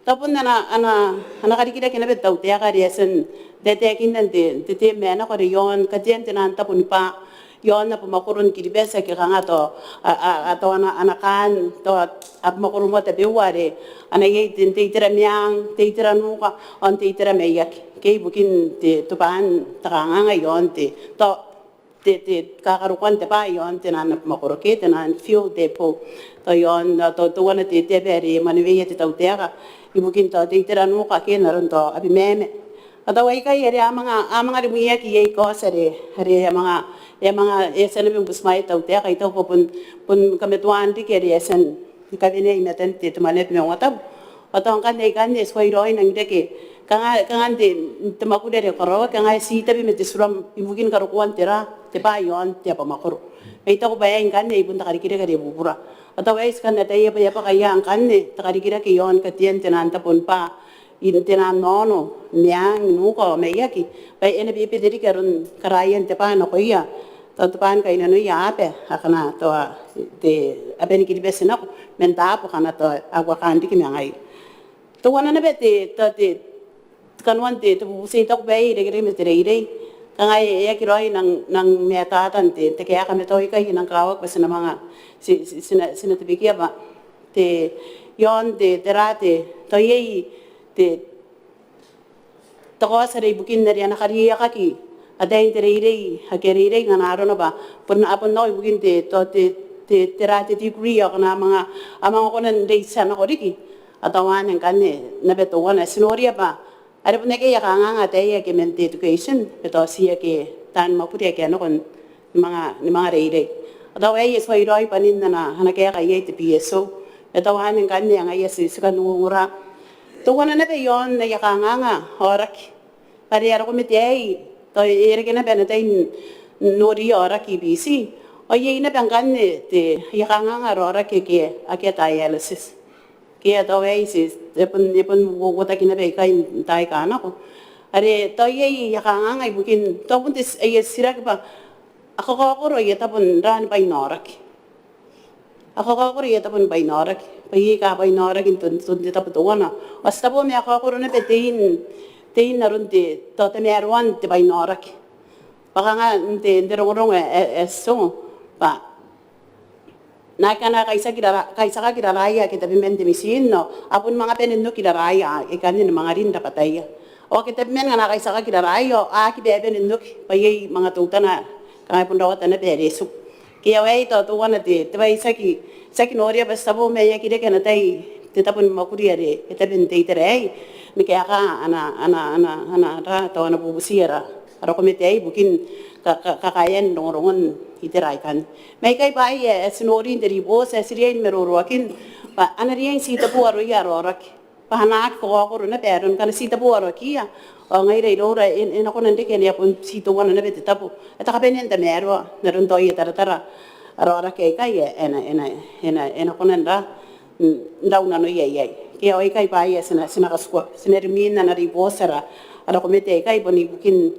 tao bon ana, ana, ana karikirake naba te tautaeka are e a tia n taetaekinna n te, te, te term ae nako are iaon katean te naan tabo ni bwa iaon abamwakoro ni Kiribati ake kanga tao a, a, a, tao ana, ana kaan tao abamwakoro moa tabeua are a na iai te, te itera meang, te itera nuka, ao n te itera maiaki ke ibukin te, tobwaan te kanganga iaon te, tao te, te kakarokoan te bwa iaon te naan abamwakoro ke te naan fuel depot. Tao iaon, tao teuana te, te aba are e mwaneweia te tautaeka ibukin tao te itera nuka ke n aron tao abimwaamwa. Ao tao aikai are a manga, a manga rimwiaki iai kaoti are, are a manga, e a manga, e a tia naba ni butimwaea te tautaeka, I taku bwa bon, bon kamatoaan riki are e a tia ni kawenea i matan te, te Mwaneaba ni Maungatabu. Ao tao ngkanne aikanne e tuai raoi n nang reke kanga, kanga n te, te mwakuri are karaoaki, kanga e titabe ma te turam ibukin karokoan tera, te bwa iaon te abamwakoro. Ma I taku bwa aei ngkanne ai bon te karikirake are bubura. Ao tao aei ti kan ataia bwa e a bwaka ia ngkanne te karikirake iaon katean te naan tabo ni bwa, n te naan aono, meang, nuka ao maiaki, bwa e na bebete riki aron karaian te bwa nakoia tao te bwa ni kainnanoia aaba akana tao te aba ni Kiribati nako man taabo akana tao a uakaan riki ma ngaia. Teuana naba te, tao te, te kanoan te, te bubuti, I taku bwa e irekereke ma te reirei. Kanga e aki raoi n nang, nang matata n te, te kaeka ma tao aikai e nang kakawaki bwa ti na manga, ti, ti, ti na, ti na tabekia bwa te, iaon te, tera te, tao iai te, te kaoti are ibukin are a na kariaiakaki ataein te reirei ake a reirei ngkana arona bwa bon a bon nako ibukin te, tao te, te, tera te degree ao akana a manga, a manga kona n reitia nako riki. Ao tao anne ngkanne naba teuana ae ti noria bwa are bon akea aia kanganga ataei ake man te education ma tao ti ake taan mwakuri ake a nako n ni manga, ni manga reirei. Ao tao aei e tuai raoi bwanin ana, ana kaeka iai te P S O. Ma tao anne ngkanne ngaia ti, ti kan ongora. Teuana naba iaon aia kanganga aoraki. Bwa are ara komete aei, tao e reke naba ana tai n nori aoraki i Biti. Ao iai naba ngkanne te, aia kanganga ara aoraki ake, ake a dialysis. Ke tao aei ti, e bon, e bon uotaki naba ikai n taai aika nako. Are tao iai aia kanganga ibukin, tao bon te, aia titiraki bwa a kakaokoro aia tabo n ra ni bwainaoraki. A kakaokoro aia tabo ni bwainaoraki. Bwa iai aika bwainaoraki n te, te, te tabo teuana. Ao ti tabo ma a kaokoro naba tein, tein aron te, tao tamaroan te bwainaoraki. Bwa kanga n te, n te rongorongo ae, ae, ae ti ongo. Bwa naake a na kaitiaki rara, kaitiakaki raraia ake tabeman te mitiin ao a bon manga bane n oki raraia aikanne ni manga rin rabwataia. Ao ake tabeman ngkana a kaitiakaki raraia ao a aki babane n oki bwa iai manga teutana kanga e bon rawata naba are e tiku. Ke ao aei tao teuana te, te bwai ae ti aki, ti aki noria bwa ti tabo ma e aki reke ana tai te tabo ni mwakuri are e tabe n te itera aei ni kaeka ana, ana, ana, ana, ra, tao ana bubuti ara, ara komete aei ibukin ka, ka, kakaean rongorongon itera aikanne. Ma ikai bwaai ae ti nori n te ribooti ae ti riai ni maroroakin bwa a na riai n titebo aroia ara aoraki. bwa a na aki kakaokoro naba aron ngkana ti tabo arokiia ao ngaira iroura e na kona n reke ane a bon ti teuana naba te tabo ae te kabanea n tamaroa n aron tao aia taratara ara aoraki aikai ae e na kona n rau nanoia iai. Ke ao aikai bwaai ae ti na katikua, ti na rimwin ana ribooti ara komete aikai bon ibukin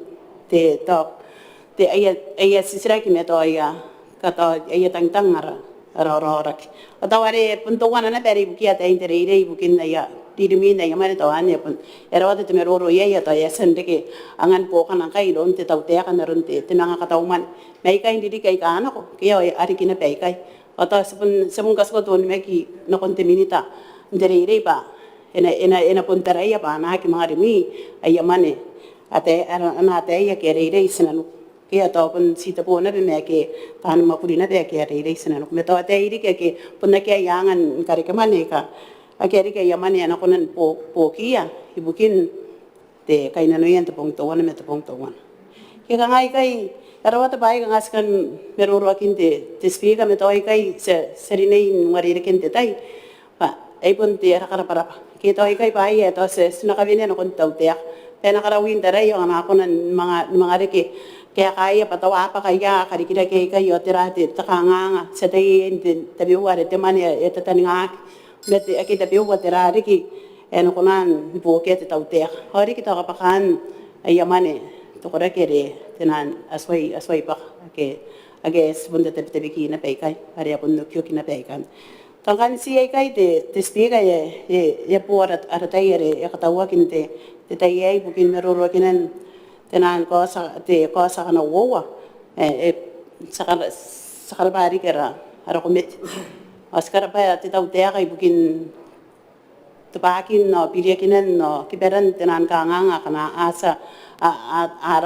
te tao te aia titiraki ma tao aia katao aia tangitang ara ara aoraki. Ao tao are bon teuana naba are ibukia ataein te reirei ibukin aia ririmwin aia mwane tao anne e bon e rawata te maroro iai ao tao e a tia n reke angan buokana ngkai iroun te tautaeka n aron te manga katau mwane ma aikai n ririki aika a nako ke ao a riki naba aikai. Ao tao ti bon katikua te onimaki nakon te minita n te reirei bwa e na bon taraia bwa a na aki manga rimwi aia mwane a na ataei ake a reirei tinaniku. Ke a tao bon ti tabo naba ma ake taani mwakuri naba ake a reirei tinaniku ma tao ataei riki ake bon akea aia anga ni karekemwane aika akea riki aia mwane ae a na kona ni buokiia ibukin te kainnanoia n te bong teuana ma te bong teuana. Ke kanga aikai e rawata bwaai kanga ti kan maroroakin te Speaker ma tao aikai ti a riai n uarereken te tai bwa ai bon te ara karabwarabwa ke tao aikai bwaai ae tao ti na kawenea nakon te tautaeka bwa e na karaui n tarai ao a na kona ni manga reke kaekaia bwa tao a bwaka ia karikirake aikai ao tera te kanganga ti ataia n te tabeua are te mwane ae tataningaki ma te ake tabeua tera riki ae e na kona ni buokia te tautaeka ao riki tao kabwakaan aia mwane te koraki are te naan atuai bwaka ake ti bon tabetabeki naba aikai are a bon okioki naba aikai. Tao ngkanne ti aikai te Speaker e a boo ara tai are e katauaki n te tai aei ibukin maroroakinan te naan kaoti ae te kaoti ae akana uoua. Ti a karabwa riki ara komete ao ti karabwa te tautaeka ibukin tobwakin ao biriakinan ao kibaran te naan kanganga akana a tia a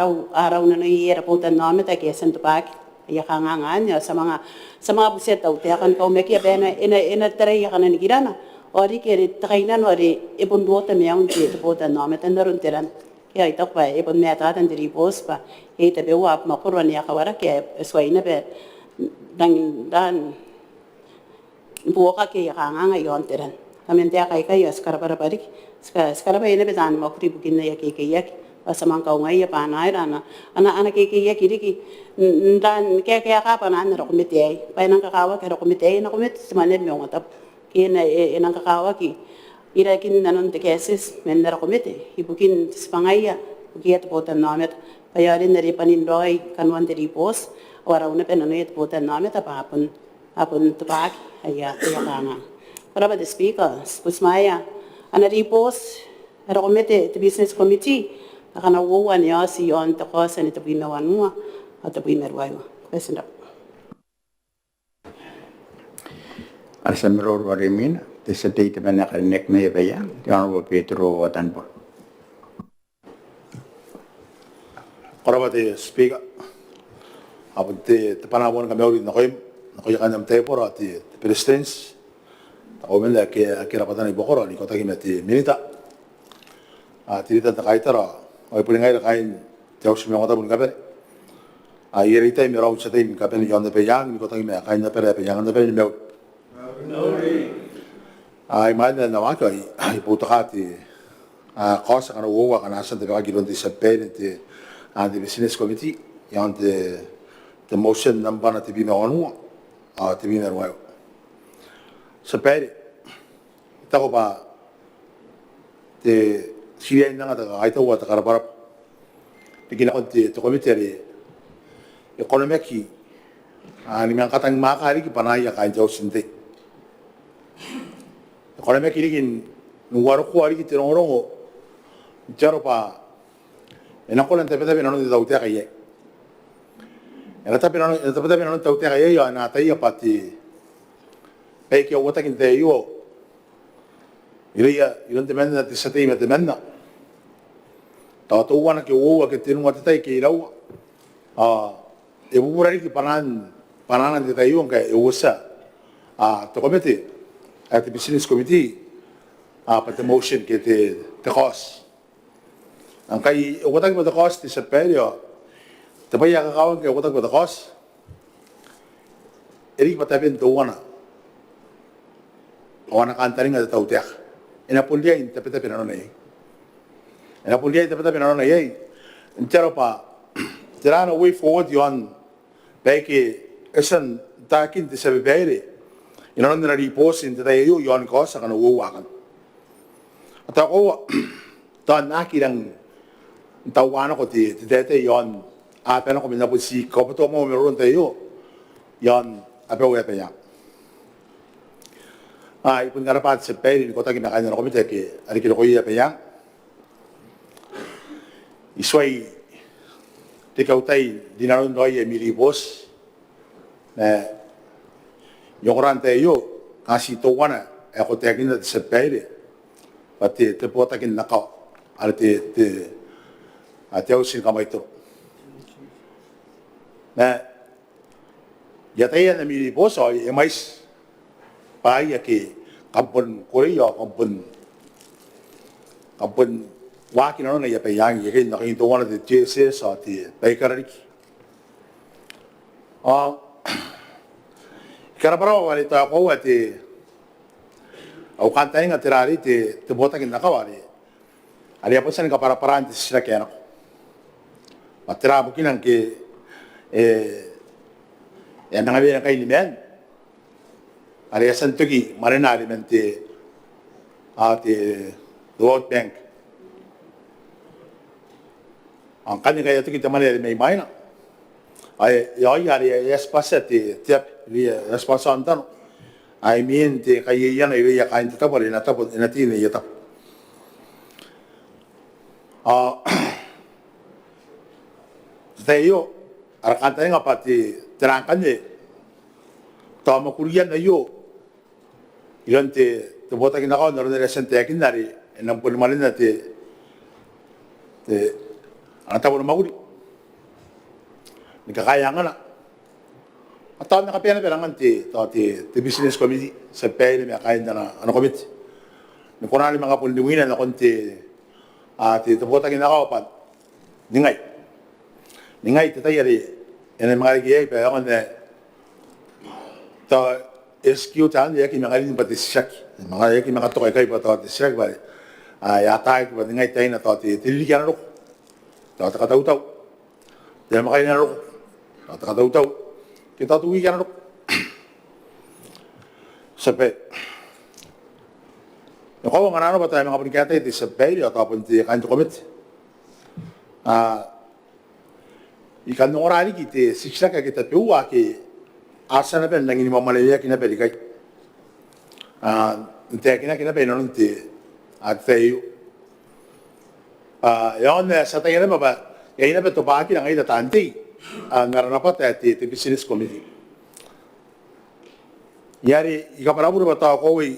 rau nanoia ara botannaomata ake a tia n tobwaki aia kanganga anne ao ti a manga butia te tautaeka ni kaumakia bwa e na tarai akana nikirana ao riki are te kainnano are e bon rota maiun te botannaomata n aron te ran. Ke ao I taku bwa e bon mataata n te ribooti bwa iai tabeua abamwakoro ane a kawaraki ae e tuai naba n rangi n raan buokaki aia kanganga iaon te ran. Kaman taeka aikai ao ti karabwarabwa riki, ti karabwa naba taani mwakuri ibukin aia kekeiaki ao ti a manga kaungaia bwa a na aera ana kekeiaki riki n raan kaekaeka bwanaan ara komete aei bwa e nang kakawaki ara komete aei, ana komete te Mwaneaba ma Ongotabu ke e nang kakawaki irakin nanon te kaetieti man ara komete ibukin tibwangaia ibukiia te botannaomata bwa e a rin are bwanin raoi kanoan te ribooti ao a rau naba nanoia te botannaomata bwa a bon tobwaki aia kanganga. Ko rabwa te Speaker, ti butimwaea ana ribooti ara komete te Business Committee akana uoua ane a oti iaon te kaoti ane tebwi ma wanua ao tebwi ma ruaiwa. Ko bati n rabwa. Ara tia maroro are imwina, te tia tei temanna ae karineaki mai Abaiang, te Honourable Betero Atanibora. Ko rabwa te Speaker. Ao bon te bwanaa boni kamauri nakoim, nakoia kaain am taibora, te Beretitenti, te Kauoman ake a rabwatana i buakora, n ikotaki ma te Minita, te Rita n te Kaitara ao ai boni ngaira kaain te Auti ni Maungatabu ni kabane. Ao I a reitai ma raou n tia tei ni kabane iaon Abaiang n ikotaki ma kaain abara Abaiang n abara ni mauri. Ao imwain ae N na waaki ao I boutokaa te kaoti akana uoua akana a tia n tabekaki iroun te tia babaire n te Business Committee iaon te motion nambwana tebwi ma wanua ao tebwi ma ruaiwa. Tia babaire, I taku bwa ti riai n anga te kakaitau ao te karabwarabwa riki nakon te komete are e konomaki ni manga katangimwaaka riki bwanaaia kaain te Auti n Tei. E konomaki riki n uarokoa riki te rongorongo n te aro bwa e na kona n tabetabe nanon te tautaeka iai. E na tabetabe nanon te tautaeka iai ao e na ataia bwa te baike a uotaki n te tai aio irouia iroun temanna te tia tei ma temanna. Tao teuana ke uoua ke tenua te tai ke iraua. Ao e bubura riki bwanaana n te tai aio ngkae e uotia te komete ae te Business Committee bwa te motion ke te kaoti. Ngkai e uotaki bwa te kaoti te tia babaire ao te bwai ae kakawaki ngkai e uotaki bwa te kaoti e riki bwa taben teuana ao ana kantaninga te tautaeka. e na bon riai n tabetabe nanona iai. E na bon riai n tabetabe nanona iai n te aro bwa tera ana way forward iaon baike e tia n taekin te tia babaire inanon ana ribooti n te tai aio iaon kaotia akana uoua akanne. Ao tao koaua tao N na aki rang n taua nako te taetae iaon aba nako ma N na bon ti kaboto moa maroro n te tai aio iaon abau ae Abaiang. Ao I bon karabwa te tia babaire n ikotaki ma kaain ana komete ake a riki roko iai Abaiang. I tuai reke au tai n rinanona raoi ami ribooti ma I ongora n te tai aio, kanga ti teuana ae ko taekinna te tia babaire bwa te botaki n akawa are te auti ni kamwaitoro. Ma I ataia n ami ribooti ao e mwaiti bwaai ake kam bon koreia ao kam bon, kam bon waaki nanona i Abaiang, akea n akea teuana te JSS ao te baikara riki. Ao I karabwarabwa bwa are tao koaua te, au kantaninga tera arei te botaki n akawa are are a bon tia ni kabwarabwara n te titiraki ae nako. Bwa tera bukina ngke e a manga mena ngkai ni maan are e a tia n toki mwanena are man te, a, te World Bank. Ao ngkanne ngkai e a toki te mwane are mai mwaina ao e a, e a, e a tibwatia te, te aba, e a tibwatia aontano ao e mena n te kaieiana irouia kaain te tabo are e na tabo, e na tei n aia tabo. Ao n te tai aio ara kantaninga bwa te, tera ngkanne tao mwakuriana aio iroun te, te botaki n akawa n aron are e a tia n taekinna are e na bon mwanena te, te, ana tabo ni mwakuri ni kakaea angana. Ao tao N na kabea naba rangan te, tao te, te business committee, tia babaire ma kaain ana, ana komete, ni kona ni manga bon rimwina nakon te, a, te, te botaki n akawa bwa ningai, ningai te tai are e na manga reke iai bwa e aonga n tao execute anne, e aki manga rin bwa te titiraki, e manga, e aki manga toka ikai bwa tao te titiraki bwa are, a, e ataaki bwa ningai taina tao te, te ririki ae na roko, tao te katautau, te namwakaina ae na roko, tao te katautau ke tao te wiki ae na roko. Tia babaire, e koaua ngkana arona bwa tao e manga boni kaetai te tia babaire ao tao bon te, kaain te komete, a, I kan ongora riki te titiraki ake tabeua ake a tia naba n rangi ni mwamwaneweaki naba ikai, a, n taekinaki naba inanon te, a, te tai aio. A, e aonga n tia ataia naba bwa iai naba tobwakira ngaira taan tei, a, n ara rabwata ae te, te business committee. Ngaia are I kabwarabure bwa tao koaua I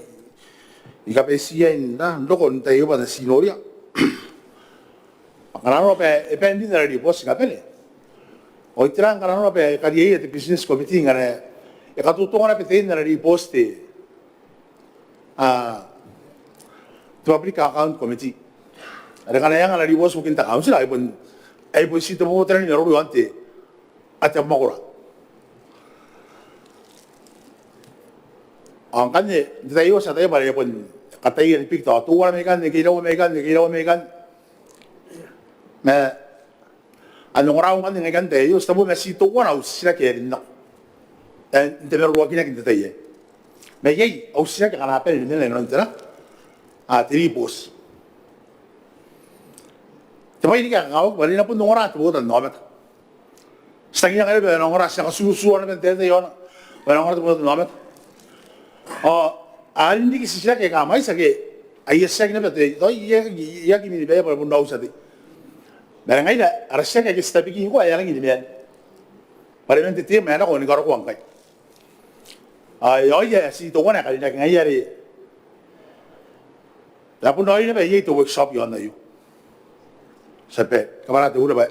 kabaetia iai n roko n te tai aio bwa N na ti noria bwa ngkana arona bwa e bae n rin ara ribooti ni kabane, ao tera ngkana arona bwa e kariaia te business committee ngkana e katotonga naba tein ara ribooti te, a, te public account committee are ngkana e anga ana ribooti bukin te kauntira ao e bon, e bon ti te bobotanani maroro iaon te, a, te mwakoro. Ao ngkanne n te tai aio ti ataia bwa are e bon kataia ni biki tao teuana mai ikanne ke iraua mai ikanne ke iraua mai ikanne. Ma n ongorau ngkanne ngkai n te tai aio ti tabu ma ti teuana au titiraki ae rin nako, e, n te maroroakinaki n te tai aei. Ma iai au titiraki akana a bane ni mena inanon tera, a, te ribooti. Te bwai riki ae kakawaki bwa are e na bon ongora te botannaomata. Ti tangiria ngkai bwa e na ongora, ti na katuruturua naba n taetae iaona bwa e na ongora te botannaomata. Ao a rin riki titiraki aika a mwaiti ake aia titiraki naba te, tao I aki, I aki minibaia bwa bon au tia tei. Ma are ngaira ara titiraki ake ti tabeki ngkoa ae a rangi ni maan bwa are man te term ae nako ni karokoa ngkai. Ao e aoia ae ti teuana ae karinaki ngaia are e a bon raoiroi naba iai te workshop iaon aio. Ti a bia kabwara te ura bwa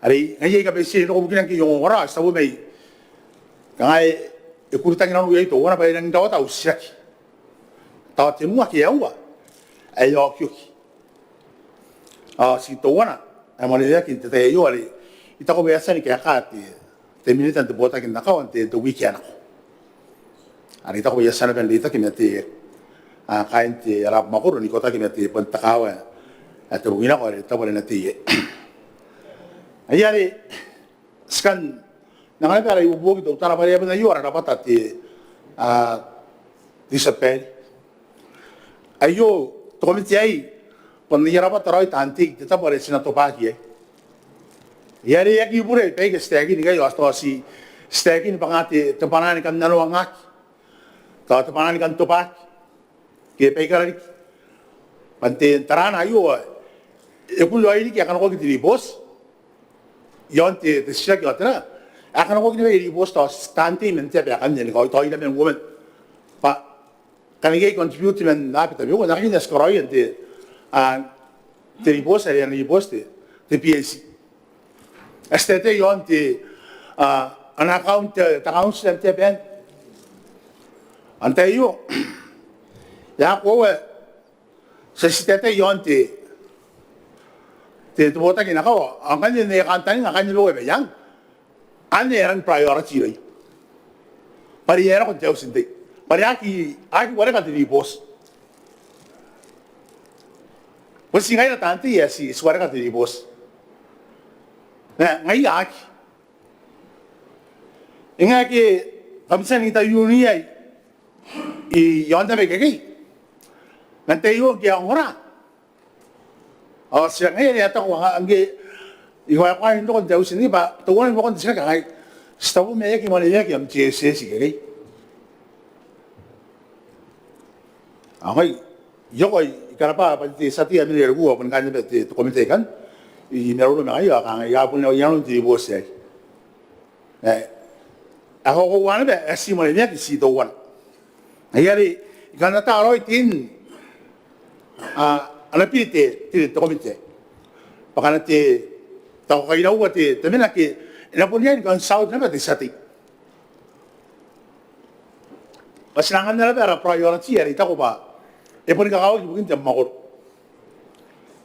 are ngaia I kabaetia n roko bukina ngke I ongongora, ti tabu mai kanga e kuritang nanou iai teuana bwa e rangi n rawata au titiraki. Tao tenua ke aua ae e a okioki. Ao ti teuana ae mwaneweaki n te tai aio are I taku bwa e a tia ni kaeka te, te minita n te botaki n akawa n te, te wiki ae nako. Are I taku bwa e a tia naba n reitaki ma te, kaain te ara mwakoro n ikotaki ma te bon te kaawa ae te bong nako are tabo are e na tei iai. Ai are ti kan nang naba ara ibuobuoki teutana bwa are e a bon aio ara rabwata te, te tia babaire. Aio te komete aei bon aia rabwata raoi taan tei n te tabo are ti na tobwaki iai. Ai are e aki bure baike ti taekin ikai ao ti taekin bwa kanga te bwanaa ni kan nanoangaaki, tao te bwanaa ni kan tobwaki ke baikara riki. Bwa n te taraana aio e kuri raoi riki ae kanakoaki te ribooti iaon te titiraki ao tera ae kanakoaki naba ribooti tao taan tei man te aba akanne ni kaoi tao iraman uoman bwa ngkana iai contribute man aba tabeua n aekakin ae ti karaoia n te ribooti are ana ribooti te PAC. Ae ti taetae iaon te ana account te account n te aba anne. Antai aio e a koaua ti a tia n taetae iaon te te botaki n akawa ao ngkanne e kantaninga ngkanne bwa e baiang anne e a rangi n priority irouia bwa are e a nako n te auti n tai bwa are aki aki wareka te ribooti. Bon ti ngaira taan tei ae ti wareka te ribooti ma ngaia aki. E ngae ke kam tia n taiunia i aon tabe ikekei man te aio ngke a ongora ao ti a ngaia are e a taku ngke I kaokaoi n roko n te auti n tai bwa teuana i buakon te titiraki ae kangai, ti taku ma e aki mwaneweaki am tieti ikekei. Ao ngai I oko I karabwa bwa te tia tei ae mena irarikuu ao bon kaain naba te komete aikai I maroro ma ngaia ao kanga I a bon inanon te ribooti aei ae a kakoaua naba ae ti mwaneweaki ti teuana. Ai are I kan ata raoi te ana biri te te komete aei bwa ngkana te tao kairaua te te mena ke e na bon riai ni consult naba te tia tei bwa ti na anganna naba ara priority are I taku bwa e boni kakawaki ibukin te mwakoro.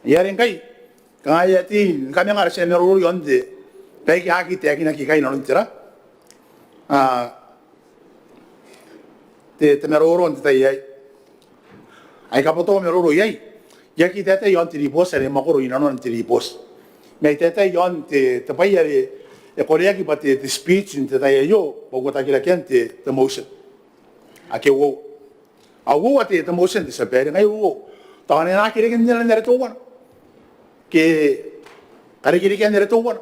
Ai are ngkai kanga e a tei ni kamenga ara tia maroro iaon te baike a aki taekinaki ikai inanon tera te te maroro n te tai aei. Ai kaboto maroro iai I aki taetae iaon te ribooti are e mwakoro inanona n te ribooti ma I taetae iaon te te bwai are e koreaki bwa te te speech n te tai aio bwa uotakirakean te te motion ake uoua. Ao uoua te te motion te tia babaire ngai uoua tao ane e na aki reke n aron are teuana ke karekerekean are teuana.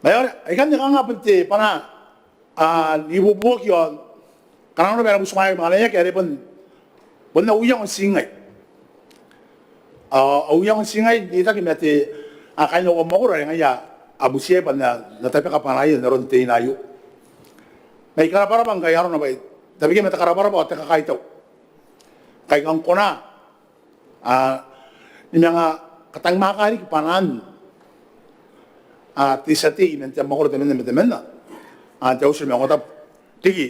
Ma e aera aikanne kanga bon te bwanaa n ibuobuoki ao kanga naba e na butimwaeaki bwa kanga e aki are bon bon au iango n ti ngai au iango n ti ngai n reitaki ma te kaain au mwakoro are ngaia a butiai bwa N na tabeka bwanaaia n aron te ina aio. Ma I karabwarabwa ngkai arona bwa I tabeka ma te karabwarabwa ao te kakaitau ngkai kam kona ni manga katangimwaaka riki bwanaan te tia tei man te mwakoro temanna ma temanna n te auti ni maungatabu riki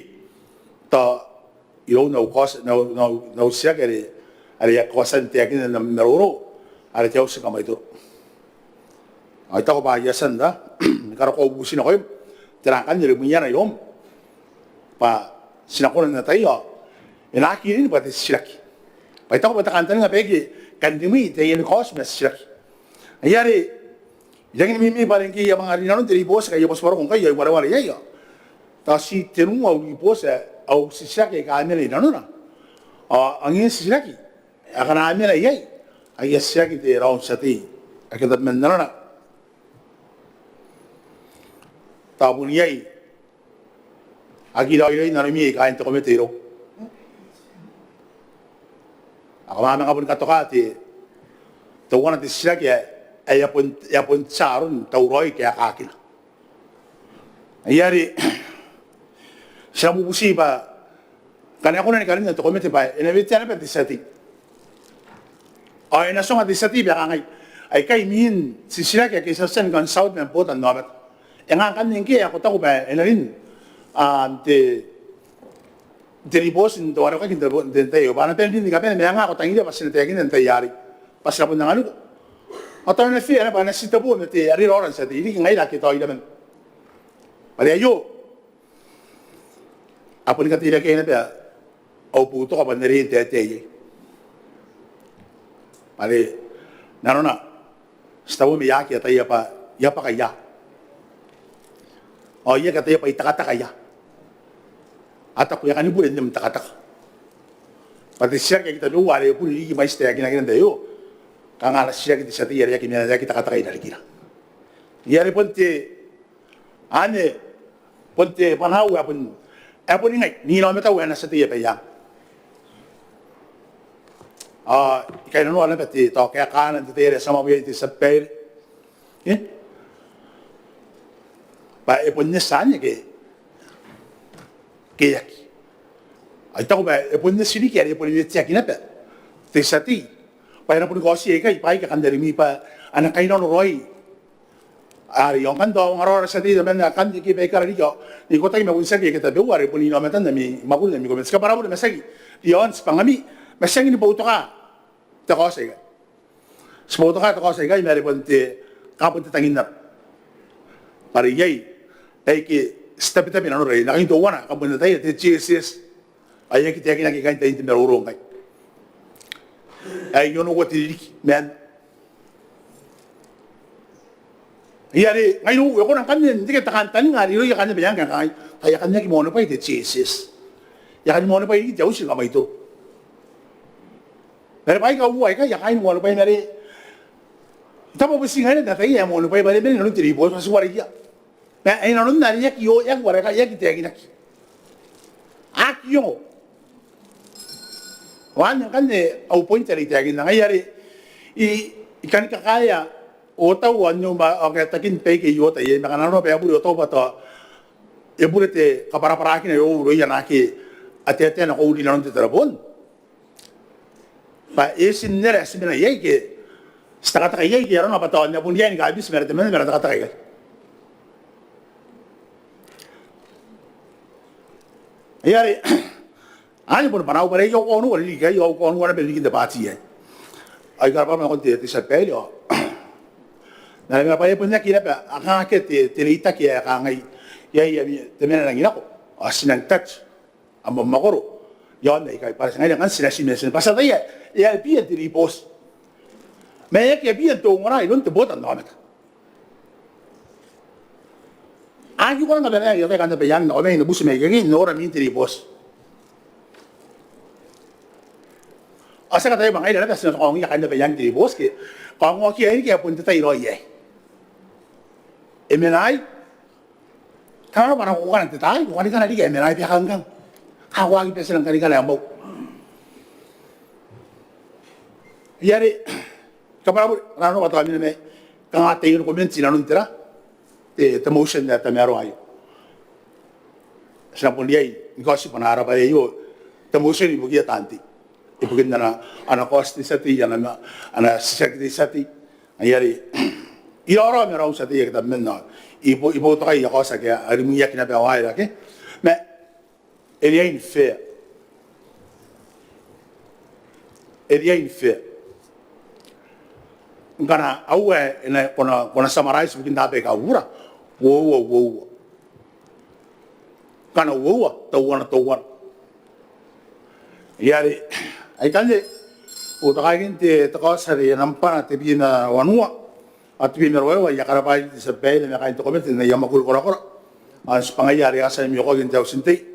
tao iroun au kaoti n au titiraki are are I a kaotia n taekinna n am maroro are te auti ni kamwaitoro. Ao I taku bwa I a tia n ra ni karokoa au bubuti nakoim tera ngkanne rimwiana iroum bwa ti na kona n ataia ao e na aki rin bwa te titiraki bwa I taku bwa te kantaninga baike kan rimwi taiani kaoti ma titiraki. Ai are I rangi ni mimi bwa are ngke I a manga rinanon te ribooti ngkai I a bwatibwaroko ngkai ao I wareware iai ao tao ti tenua au ribooti ae au titiraki aika a mena inanona ao angin titiraki akana a mena iai aia titiraki te raon tia tei ake tabeman nanona. Tao bon iai aki raoiroi nanomi kaain te komete irou ao kam a manga boni katoka te teuana te titiraki ae e a bon e a bon tia aron tauraoi kaekaakina. Ai are ti na bubuti bwa ngkana e kona ni karinna te komete bwa e na wetea naba te tia tei ao e na tionga te tia tei bwa e kangai aikai mwin titiraki ake ti a tia ni consult man botanaomata. E nga ngkanne ngke ae ko taku bwa e na rin n te n te ribooti n te warekaki n te tai aio bwa a na bon rin ni kabane ma e nga ae ko tangiria bwa ti na taekinna n tai arei bwa ti na bon anganiko. Ao tao e na fia naba bwa a na titebo ma te are raora n tia tei riki ngaira ake tao iraman bwa are aio a boni kateirakeai naba au boutoka bwa N na riai n taetae iai. Are nanona, ti taua ma I aki ataia bwa I a bwaka ia, ao I aki ataia bwa I takataka ia. A taku, e a kani bure n am takataka. Bwa te titiraki ae aki tabeua are e bure riki mwaiti taekinaki n te tai aio, kanga ana titiraki te tia tei are e aki mena, e aki takataka irarikira. Ia are bon te, anne bon te bwanau ae bon, ae boni ngai n inaomatau ae N na tia tei abaia. Ao I kainnanoa naba te tao kaekaana n te tai are e a tia n mwakuria iai te tia babaire, e, bwa e bon eti anne ke, ke e aki. Ao I taku bwa e bon eti riki are e boni weteaki naba te tia tei bwa e na boni kaotia ikai bwaai aika a kan rimwi bwa a na kainnano raoi. Are ao ngkanne tao ngkana ara tia tei tabeman akanne ke baikara riki ao n ikotaki ma bon tiaki ake tabeua are boni inaomatan ami mwakuri n ami komete. Kabwarabure ma tiaki riaon tibwangami ma tiaki ni boutoka te kaoti aikai. Ti boutoka te kaoti aikai ma are bon te, kanga bon te tangin naba bwa are iai baike ti tabetabe nanora. N na kaman teuana, kam bon ataia te JSS. Ao e aki taekinaki ikai n tain te maroro ngkai ae e onoua te ririki man Ia are ngai irou e kona ngkanne n reke te kantaninga are irouia kaain abaiang ngkai, tao e a kan aki moanibwai te JSS. E a kan moanibwai riki te auti ni kamaitoro. Ma are bwaai aika uoua aikai a kaain moanibwai ma are tao bwa ti ngaira n ataia ae moanibwai ma are e mena inanon te ribooti bwa ti uara ia. Ma ai nanona are e aki, e aki uara aikai, e aki taekinaki. Aki ongo. Ao anne ngkanne au point are I taekinna ngaia are I, I kani kakaea Otau ao n au ma ao kaetakin baike I ota iai ma kanga nanona bwa e bure Otau bwa tao e bure te kabwarabwarakina irouia naake a taetae nakoiu rinanon te tareboon bwa e eti n era ae ti mena iai ke ti takataka iai ke arona bwa tao N na bon riai ni kabiti ma ara temanna ma ara takataka ikai. Ai are anne bon bwanau bwa are I a kaonoua riki ikai, I a kaonoua naba riki n te baati aei. Ai karabwarabwa nakon te, te tia babaire ao n ara mena bwa e bon aki naba, a kanga akea te, te reitaki ae kangai iai ami temanna nangi nako ao ti nang tati am mwakoro iaon aikai bwa ngaira ngkanne ti na ti mena ti na bwa ti ataia e a bia n te ribooti ma e aki a bia n te ongora iroun te botannaomata. Aki kona ni kabane ae I ataia kaain abaiang nako mai ni buti mai ikekei n nora mwin te ribooti. Ao ti aki ataia bwa ngaira naba ti na kaongoia kaain abaiang te ribooti ke kaongoaki ae riki ae bon te tai raoi aei. E mena ai kanga bwa a nako kona n te tai, ko kanikana riki ae mena ai bwa e kangkang. Ao ko aki bati n kanikana ae mou. Ai are kabwarabure, nanona bwa tao a mena mai kanga te ioni komenti inanon tera, te, te motion ae tamaroa aio. Ti na bon riai ni kaoti bwanaara bwa aio te motion ibukia taan tei, ibukin ana, ana kaoti te tia tei, ana, ana titiraki te tia tei. Ai are I raorao ma raou n tia tei ake tabeman ao I bo, I boutokai aia kaoti ake a rimwiaki naba ao aera ake ma e riai n fair. E riai n fair. Ngkana aua e na, ko na, ko na summarise ibukin taabo aika uoua, uoua, uoua. Ngkana uoua, teuana, teuana. Ai are aikanne I boutokaia te, te kaoti are nambwana tebwi ma wanua ao tebwi ma ruaiwa. I a karabwa te tia babaire ma kaain te komete n aia mwakuri korakora ao n tibwangaia are a tia ni mwiokoaki n te auti n tei,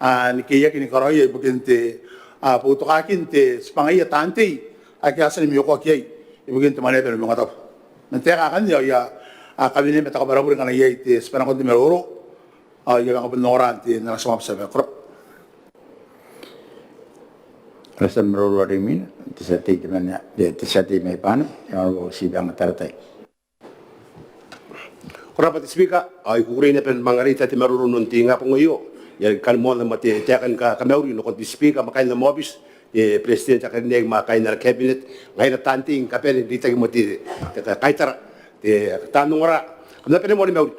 a, ni keiaki ni karaoia ibukin te, a, boutokakin te, tibwangaia taan tei ake a tia ni mwiokoaki iai ibukin te Mwaneaba ni Maungatabu. Man taeka akanne ao I a, a, kawenea ma te kabwarabure ngkana iai te tibwa nakon te maroro ao I a manga bon ongora n te, n ana timaoti. Ko rabwa. Ara tia maroro are imwina, te tia tei temanna, te, te tia tei mai Banaba, te Honourable Tibianga Taratai. Ko rabwa te Speaker, ao I kukurei naba ni manga reita te maroro n te ingabong aio. I a kan moana ma te, te taeka ni kamauri nakon te Speaker ma kaain am aobiti, te Beretitenti ae karineaki ma kaain ara Cabinet, ngaira taan tei ni kabane n reitaki ma te, te ka, kaitara, te taan ongora. Kam na bane moa ni mauri.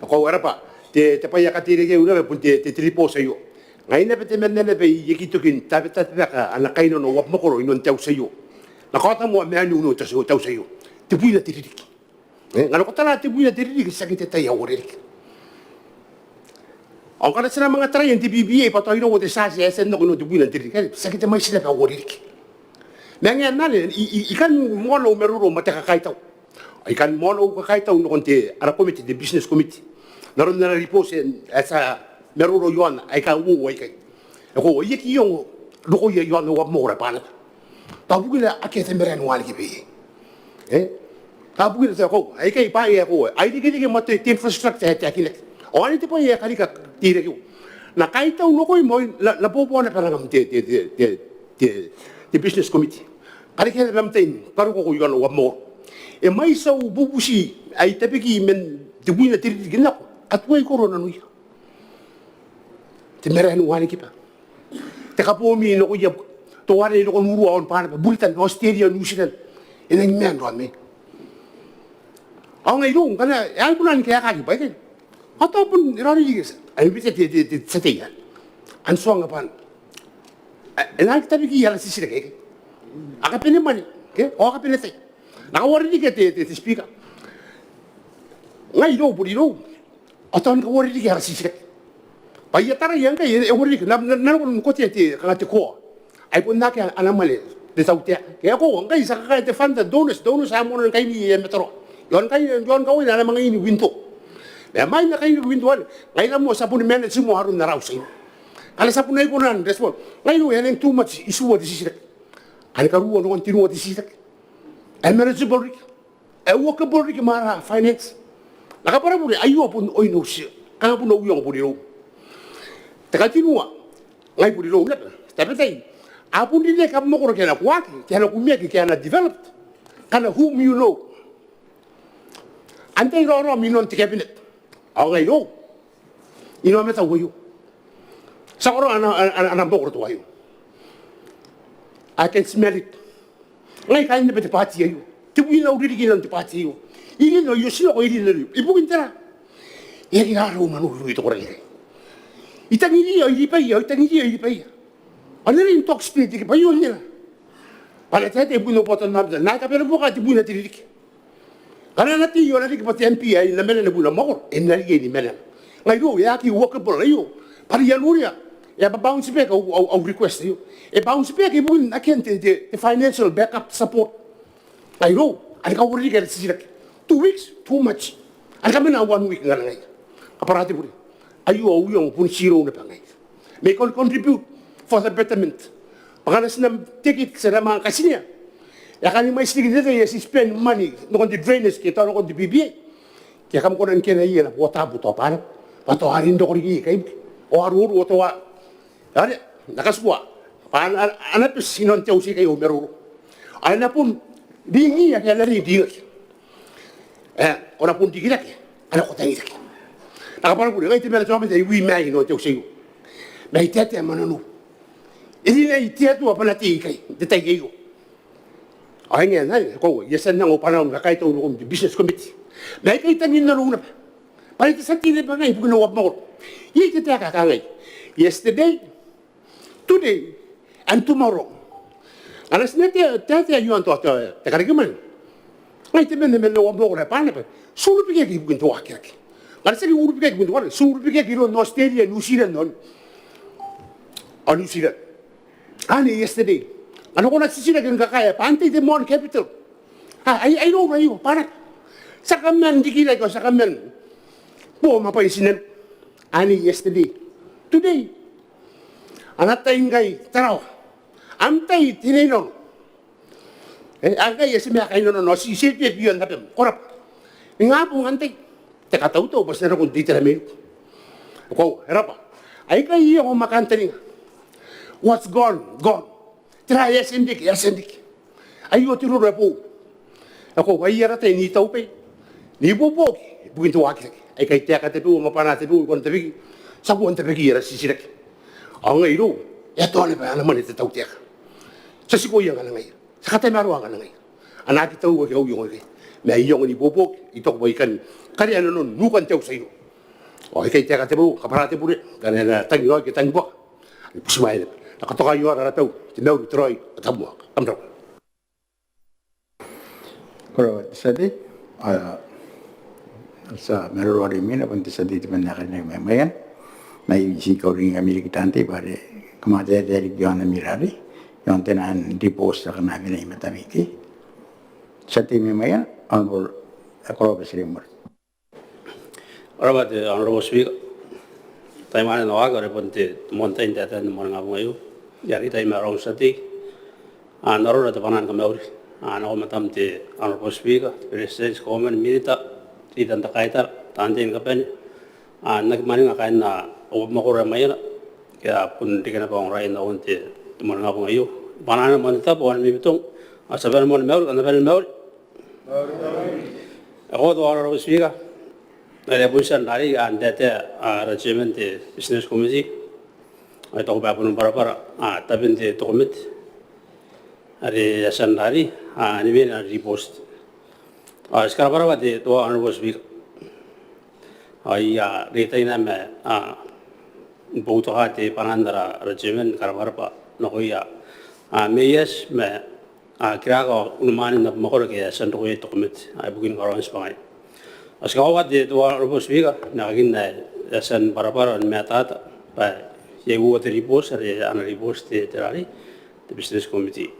Ko rabwa. Te, te bwai ae katereaki iai naba bon te, te, te ribooti aio. Ngai naba temanna naba I aki toki n tabetabeka ana kainnano au abamwakoro inanon te auti aio. N na kaota moa maaniu inanon te auti aio, te auti aio. Tebwina te ririki. E, ngkana ko tara tebwina te ririki, tiaki te tai ae uarereke. Ao ngkana ti na manga taraia n te BPA bwa tao irou te tiati ae e a tia n nako inanon tebwina n te ririki, tiaki te mwaiti naba ae uarereke. Ma ngaia anne, I, I, I kan moana au maroro ma te kakaitau. I kan moana au kakaitau nakon te, ara komete, te business committee, n aron ana ribooti ae e a tia maroro iaona aika uoua aikai. E koaua, I aki ongo rokoia iaon au abamwakoro ae Banaba. Tao bukina akea te marae ni wanikiba. E? Tao bukina te, e koaua, aikai bwaai ae koaua a irekereke ma te, te infrastructure ae taekinaki. Ao anne te bwai ae karika te irekewo. N na kaitau nakoim ao N na, N na bobo naba n anga am te, te, te business committee. Karekea naba am tai ni karokoa iaon au abamwakoro. E mwaiti au bubuti ae I tabeki man tebwina te ririki n nako, a tuai koro nanoia. Te marae ni wanikiba. Te kabomi nakoia teuare nakon urua aon Banaba, Buritan, Aotiteria, Niu Tiran. E nangi maan raoi mai. Ao ngai irou, ngkana e a kona ni kaekaaki baikai, ao tao bon e raoiroi riki ae e bita te, te, te tia tei anne. An tuanga bwa e na aki tabeki ara titiraki aikai. A kabane mwane, ke? Ao a kabane tai. N na kauarerekea te, te, te Speaker. Ngai irou, bon irou, ao tao ni kauarerekea ara titiraki. Bwa I a taraia ngkai e, e uarereke, N na, N na, N na nakon kotea te, kanga te koa ae bon akea ana mwane te tautaeka. Ke e koaua, ngkai ti a kakaea te funder, donors, donors ae moan kaini ae mataroa. Iaon kaini, iaon kawaina a na manga ini window. Ma imwain ae kaini window anne, ngaira moa ti a boni manage moa aron ara auti aine. Ngkana ti a bon aki kona n respond, ngai irou e a nang too much itiua te titiraki. Ao ni karuoa nakon tenua te titiraki ae manageable riki, ae workable riki ma ara finance. N na kabwara bure, aio bon oin au titiraki, kanga bon au iango bon irou. Te katenua, ngai bon irou naba, tabetai a bon rineaki abamwakoro ke a na kuaki, ke a na kumeaki, ke a na developed, ngkana whom you know. Antai raoraom inanon te cabinet? Ao ngai irou, inaomatau aio. Ti a karaoa ana, ana, ana abamwakoro teuaio. I can smell it. Ngai kaain naba te party aio. Tebwina au ririki inanon te party aio. I rin ao I otinako, I rin ao I rin. Ibukin tera? E aki raraoma nanou irouia te koraki aikai. I tangiria ao I ribaia, ao I tangiria ao I ribaia. Ao n aron te talk spirit, e aki bwa aio naba. Bwa N na taetae ibukin au botannaomata, N na aki kabanea buoka tebwina te ririki. Ngkana e na tei ao e na riki bwa te MP ae e na manena ibukin abamwakoro, e na riai ni manena. Ngai irou e aki workable aio. Bwa are I a noria e a bounce back au, au, au request aio. E bounce back ibukin akean te, te, te financial backup support. Ngai irou, ao ni kauarerekea ara titiraki. Two weeks, too much. Ao ni kamena one week ngkana ngaia. Kabwara te bure. Aio au iango bon tii irou naba ngai. May con-, contribute for the betterment. Bwa ngkana ti na take it, ti na manga katinea, e a kani mwaiti riki te tai ae ti spend money nakon te drainage ke tao nakon te BPA, ke kam kona ni kena iai ana botabo tao Banaba, bwa tao a rin roko riki ikai ibukin, ao a ruorua tao a, are N na katikua bwa a na, a na, a na bati inanon te auti aikai au maroro. Ao e na bon ringiia ke a na rin ringaki. E, ko na bon rikirake, a na ko tangiraki. N na kabwara bure, ngai te manager aomata ae I wi mai inanon te auti aio. Ma I taetae ma nanou. E riai n te Atua bwa N na tei ikai n te tai aio. Ao ngaia anne, e koaua, I a tia n anga au bwanau ni kakaitau nakoim te business committee. Ma I kaitangin nanou naba. Bwa are I te tia tei naba ngai ibukin au abamwakoro. Iai te taeka ae kangai, yesterday, today and tomorrow. Ngkana ti na taetae, taetae iaon tao te, te karekemwane, ngai temanna man au abamwakoro ae Banaba, ti urubikaki ibukin te waaki rake. Ngkana ti aki urubikaki ibukin te waaki rake, ti urubikaki iroun Aotiteria, New Zealand ao, ao New Zealand. Anne yesterday. Ngkana ko na titiraki ni kakaea bwa antai te moan capital, a, ai, ai iroura aio, Banaba. Ti a kaman rikirake ao ti a kaman boo ma bwai n tinaniku. Anne yesterday. Today, ana tai ngkai Tarawa. Am tai Teinainano. E, ao ngkai e a tia ma kainnanona ao ti, ti, ti, ti, ti, ti, ko rabwa. Ingabong antai? Te katautau bwa ti na nako n te itera mainiku. Ko, e rabwa. Aikai iango ma kantaninga. What's gone, gone. Tera ae e a tia n reke, e a tia n reke. Aio te roro ae boou. Ao ko, ai ara tai n itaubai, n ibuobuoki ibukin te waaki rake. Aikai taeka tabeua ma bwanaa tabeua I kona n tabeki. Ti a kua n tabeki ara titiraki. Ao ngai irou, e a toa naba ana mwane te tautaeka. Ti a tikoia ngkana ngaia, ti a katamaroa ngkana ngaia. A na aki tauaki au iango aikai. Ma I iango n ibuobuoki, I taku bwa I kan karea nanon nukan te auti aio. Ao aikai taeka tabeua, kabwara te bure ngkana e na tangi raoi ke tangi buaka. Ni butimwaea naba. N na katoka aio ara tabeu, te mauri, te raoi, te tabomoa. Kam rabwa. Ko rabwa te tia tei. A, ti a maroro are imwina bon te tia tei temanna ae karineaki mai Maiana. Mai ti kauring ami riki taan tei bwa are kam a taetae riki iaon ami rari iaon te naan ribooti ae kam a bane i matami. Te tia tei mai Maiana, Honourable Akorao Batiremore. Ko rabwa te Honourable Speaker. Tai mwaane n waaki are bon te moan tai n taetae n te morning ae bon aio. I a reitai ma raou n tia tei n arora te bwanaa ni kamauri nako Madam te Honourable Speaker, te Beretitenti, Kauoman, Minita, Leader n te Kaitara, taan tei ni kabane, n aki mwaninga kaain au mwakoro ae Maiana ake a bon reke naba ongoraia n au aon n te morning ae bon aio. Bwanaan moan te tabo ao ni mimitong, ao ti a bane moa ni mauri, kam na bane ni mauri. Ao te Honourable Speaker, are e a bon tia n rari n taetae ara Chairman n te Business Committee, ao I taku bwa e a bon bwarabwara taben te komete are e a tia n rari ni mena ribooti. Ao ti karabwarabwa te Honourable Speaker. Ao I a reitai naba ni boutoka te bwanaa n ara Chairman, karabwarabwa nakoia Mayors ma kiraka ao unimwaanen abamwakoro ake a tia n roko iai te komete ibukin karaoan tibwangaia. Ao ti kakoaua te Honourable Speaker n aekakin ae e a tia ni bwarabwara ni matata bwa iai uoua te ribooti are ana ribooti te rari, te Business Committee.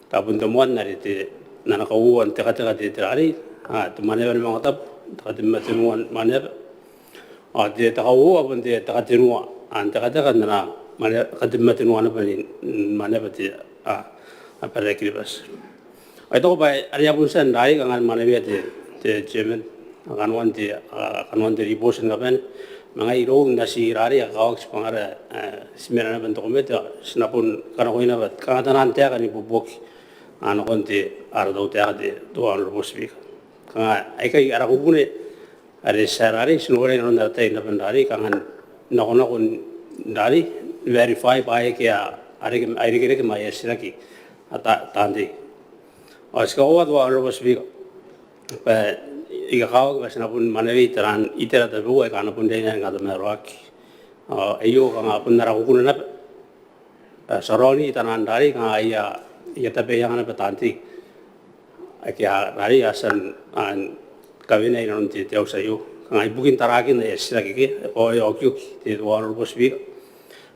Tao bon te moan are te, n ana kauoua n tekateka te rari, te Mwaneaba ni Maungatabu, te kateimatoa n mwaneaba. Ao te kauoua bon te katenua n tekateka n ana kateimatoa naba ni mwaneaba te Abara ae Kiribati. Ao I taku bwa are e a bon tia n rari kanga ni mwanewea te Chairman kanoan te ribooti ni kabane. Ma ngai irou n ae ti rari a kakawaki tibwangara ae ti mena naba n te komete ao ti na bon kanakoi naba kanga taian taeka n ibuobuoki nakon te ara tautaeka te Honourable Speaker. Kanga aikai ara kukune are ti a rari ti noria inanon ara tai naba n rari kanga n nakonako n rari ni verify bwa aike a irekereke ma aia titiraki taan tei. Ao ti kakoaua te Honourable Speaker bwa I kakawaki bwa ti na bon mwanewei taian itera tabeua aika a na bon riai n katamaroaki. Ao aio kanga bon ara kukune naba bwa ti a raonii taian rari kanga aia tabeaianga naba taan tei ake a rari a tia n kawenea inanon te auti aio kanga ibukin tarakin aia titiraki ake e koaua e okioki te Honourable Speaker.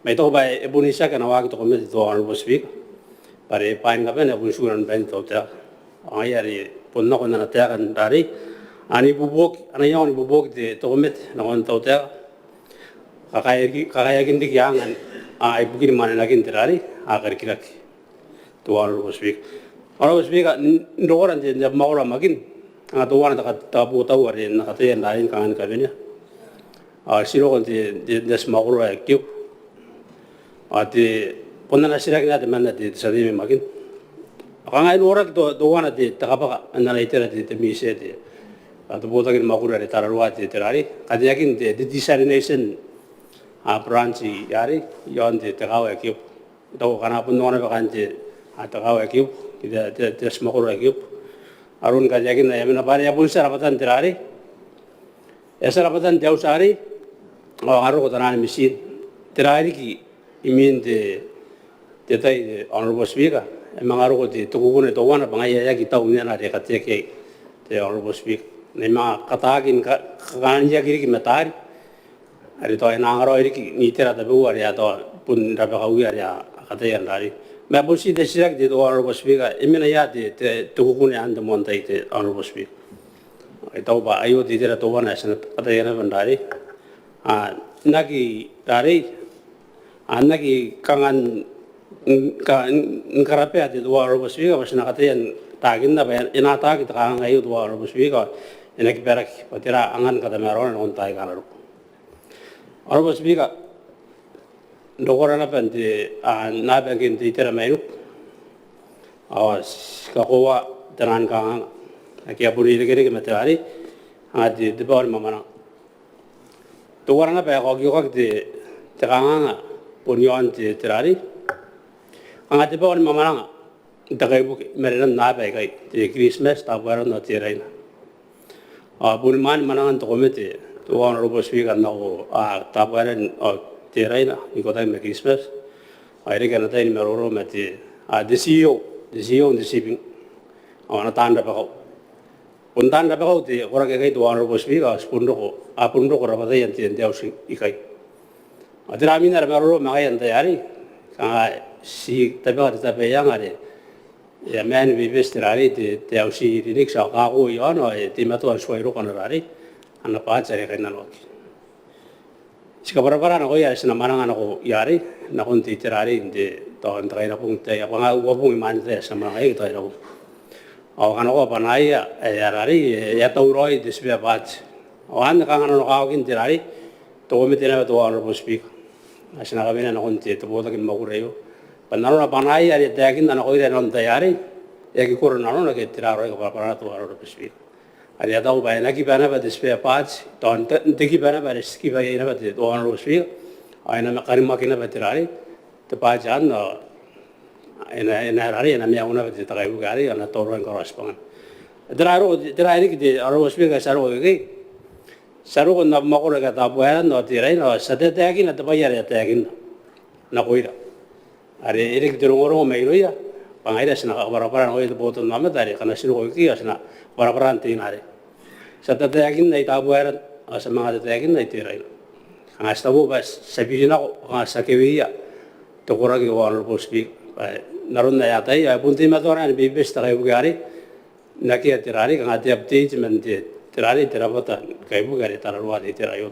Ma I taku bwa e bon itiaki ana waaki te komete te Honourable Speaker bwa are bwaai ni kabane a bon tiku inanon bain te tautaeka. Ao ngaia are bon nako n ana taeka n rari n ibuobuoki, ana iango n ibuobuoki te komete nakon te tautaeka kakaeakin riki angan ibukin mwanenakin te rari a karikirake. Te Honourable Speaker, Honourable Speaker, n rokora n te abamwakoro ae Makin, kanga teuana te kabotau are N na kataia n rarin kanga ni kawenea. Ao ti roko n te abamwakoro ae Kiobu. Ao te bon ana titiraki naba temanna te tia tei mai Makin. Ao kanga e noraki teuana te kabwaka n ana itera te MISE te botaki ni mwakuri are tararua te rari kateakin te desalination branch are iaon te kaawa ae Kiobu. I taku kanga bon noora naba kaain te kaawa ae Kiobu, te abamwakoro ae Kiobu, aron kateakin ae e mena bwa are e a bon tia rabwatan te rari, e a tia rabwatan te auti arei ao a roko taian mitin. Tera riki imwin te tai te Honourable Speaker, e manga roko te kukune teuana bwa ngaia e aki tau n aron are e kateaki iai te Honourable Speaker. N ai manga kataaki ni kakaaniaki riki ma taari are tao e na angaraoi riki n itera tabeua are a tao bon rabakauia are a kataia n rari. Ma bon ti te titiraki te Honourable Speaker, e mena ia te kukune n te moan tai te Honourable Speaker? I taku bwa aio te itera teuana ae ti na kataia naba n rari n aki rari n aki kanga ni karabea te Honourable Speaker bwa ti na kataia n taekinna bwa e na ataaki te kanganga aio te Honourable Speaker, e na kibaraki bwa tera angan katamaroana nakon taai aika a na roko. Honourable Speaker, n rokora naba n te, n aba ngke n te itera mainiku, ao ti kakoaua taian kanganga ake a bon irekereke ma te rari, kanga te bwai ni mwamwananga. Teuana naba ae kaokiokaki te kanganga bon iaon te rari, kanga te bwai ni mwamwananga n te kaibuke i marenan aaba aikai, te Kiritimati, Tabuaeran ao Teraina. Ao bon mwaane mwanangan te komete te Honourable Speaker nako Tabuaeran ao Teraina n ikotaki ma Kiritimati, ao e reke ana tai ni maroro ma te CEO, te CEO n te shipping ao ana taan rabakau. Bon taan rabakau te koraki aikai te Honourable Speaker, ao ti bon roko, a bon roko rabwataia n te auti ikai. Ao tera mwin ara maroro ma ngaia n te tai arei, kanga ti tabeka te tabeaianga are e a maan ni bebete te rarei te, te auti Rinikiti ao kako iaon ao e teimatoa n tuai roko ana rarei ana baati are e kainnanoaki. Ti kabwarabwara nakoia are ti na mwananga nako iai arei nakon te itera arei n te, tao n te kairabong te, a bwa nga uabong i mwain te tai ae ti na mwananga iai te kairabong. Ao kanakoa bwanaia ae a rarei e a tauraoi te spare part. Ao anne kanga nanokawakin te rarei te komete naba te Honourable Speaker. Ae ti na kawenea nakon te, te botaki ni mwakuri aio bwa nanona bwanaia are e taekinna nakoira inanon te tai arei e aki koro nanona ke tera raoi kabwarabwarana te Honourable Speaker. Are e a taku bwa e na kiba naba te spare part, tao n te, n te kiba naba are ti kiba iai naba te, te Honourable Speaker. Ao e na kanimwaki naba te rarei te baati anne ao e na, e na rarei e na maiu naba te, te kaibuke arei ao e na tauraoi ni karaoa tibwangana. Tera e roko, tera e riki te Honourable Speaker, ti a roko ikekei, ti a roko n abamwakoro aika Tabuaeran ao Teraina ao ti a taetaekinna te bwai are e a taekinna nakoira. Are e reke te rongorongo mairouia bwa ngaira ti na kabwarabwara nakoia te botannaomata are ngkana ti roko ikekei ao ti na kabwarabwara n te ina arei. Ti a tataekinna i Tabuaeran ao ti a manga tataekinna i Teraina. Kanga ti taku bwa ti a biri nako, kanga ti a keweia te koraki, Honourable Speaker, bwa n aron ae a ataia ao e bon teimatoa naba ni bebete te kaibuke arei n akea te rarei, kanga te update man te, te rarei te rabwata ni kaibuke are e tararuaa te itera aio.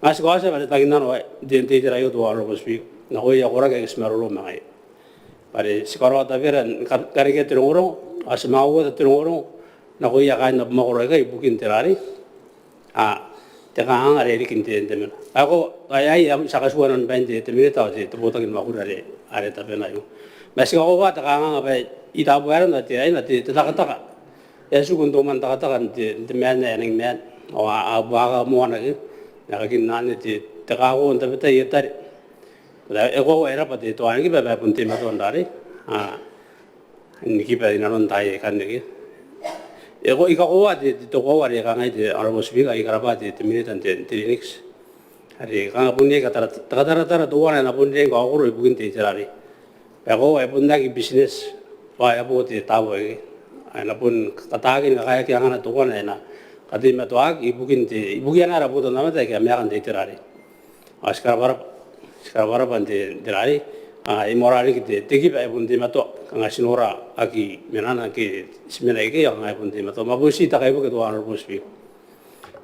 Ao ti kaotia bwa te tanginnano ae n te, te itera aio, Honourable Speaker, nakoia koraki aika ti maroro ma ngaia. Bwa are ti karaoa tabera ni ka, karekea te rongorongo ao ti manga uota te rongorongo nakoia kaain abamwakoro aikai ibukin te rarei, a, te kanganga are e riki n te, n te mena. Ao ko, ai, ai, ti a katua nanon bain te, te Minita ao te, te botaki ni mwakuri are, are tabena aio. Ma ti kakoaua te kanganga bwa i Tabuaeran ao Teraina te, te takataka e a tiku n te umwantakataka n te, n te maan ae e nangi maan. Ao a, a buakaka moa nako, n aekakin anne te, te kako n tabetai e tare. E koaua, e rabwa te, te wanikiba bwa e bon teimatoa n rarei, a, ni kiba inanon taai aikanne. E ko, I kakoaua te, te, te koaua are kangai te Honourable Speaker, I karabwa te, te Minita n te, te Rinikiti. Are kanga bon iai katara, te kataratara teuana ae na bon riai ni kaokoro ibukin te itera arei. Bwa e koaua e bon aki business bwa e a bo te tabo ae, ae na bon kataaki ni kakaeaki angana teuana ae na kateimatoaki ibukin te, ibukiana ara botannaomata aika a maeka n te itera arei. Ao ti karabwarabwa, ti karabwarabwa n te, te rarei, a, imwain rarei te, te kiba e bon teimatoa, kanga ti nora aki menana ngke ti mena ikekei ao kanga e bon teimatoa. Ma bon ti te kaibuke, Honourable Speaker.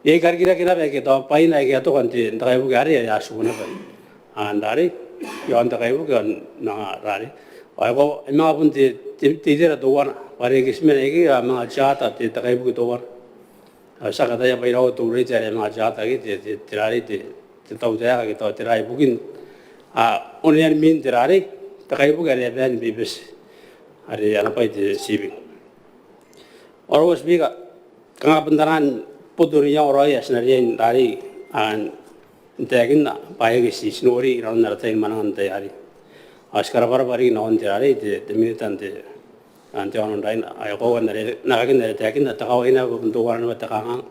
Iai karikirake naba aike tao bwaina aike a toka n te, n te kaibuke arei ae a tiku naba, a, n rarei, iaon te kaibuke ao n anga rarei. Ao e ko, e manga bon te, te, te itera teuana bwa are ngke ti mena ikekei a manga tiata te, te kaibuke teuana. Ao ti a kataia bwa iraua te ureti are e manga tiata ikekei te, te, te rarei te, te tautaeka ke tao tera ibukin, a, onean mwin te rarei te kaibuke are e a maan ni bebete are ana bwai te shipping. Honourable Speaker, kanga bon taian boto n iango raoi ae ti na riai n rarei, a, n taekinna bwa e aki ti, ti nori inanon ara tai ni mwananga n te tai arei. Ao ti karabwarabwa riki nakon te rarei te, te Minita n te, a, n te Aono n Raina. Ao e koaua n are, n aekakin are taekinna te kawai naba bon teuana naba te kanganga.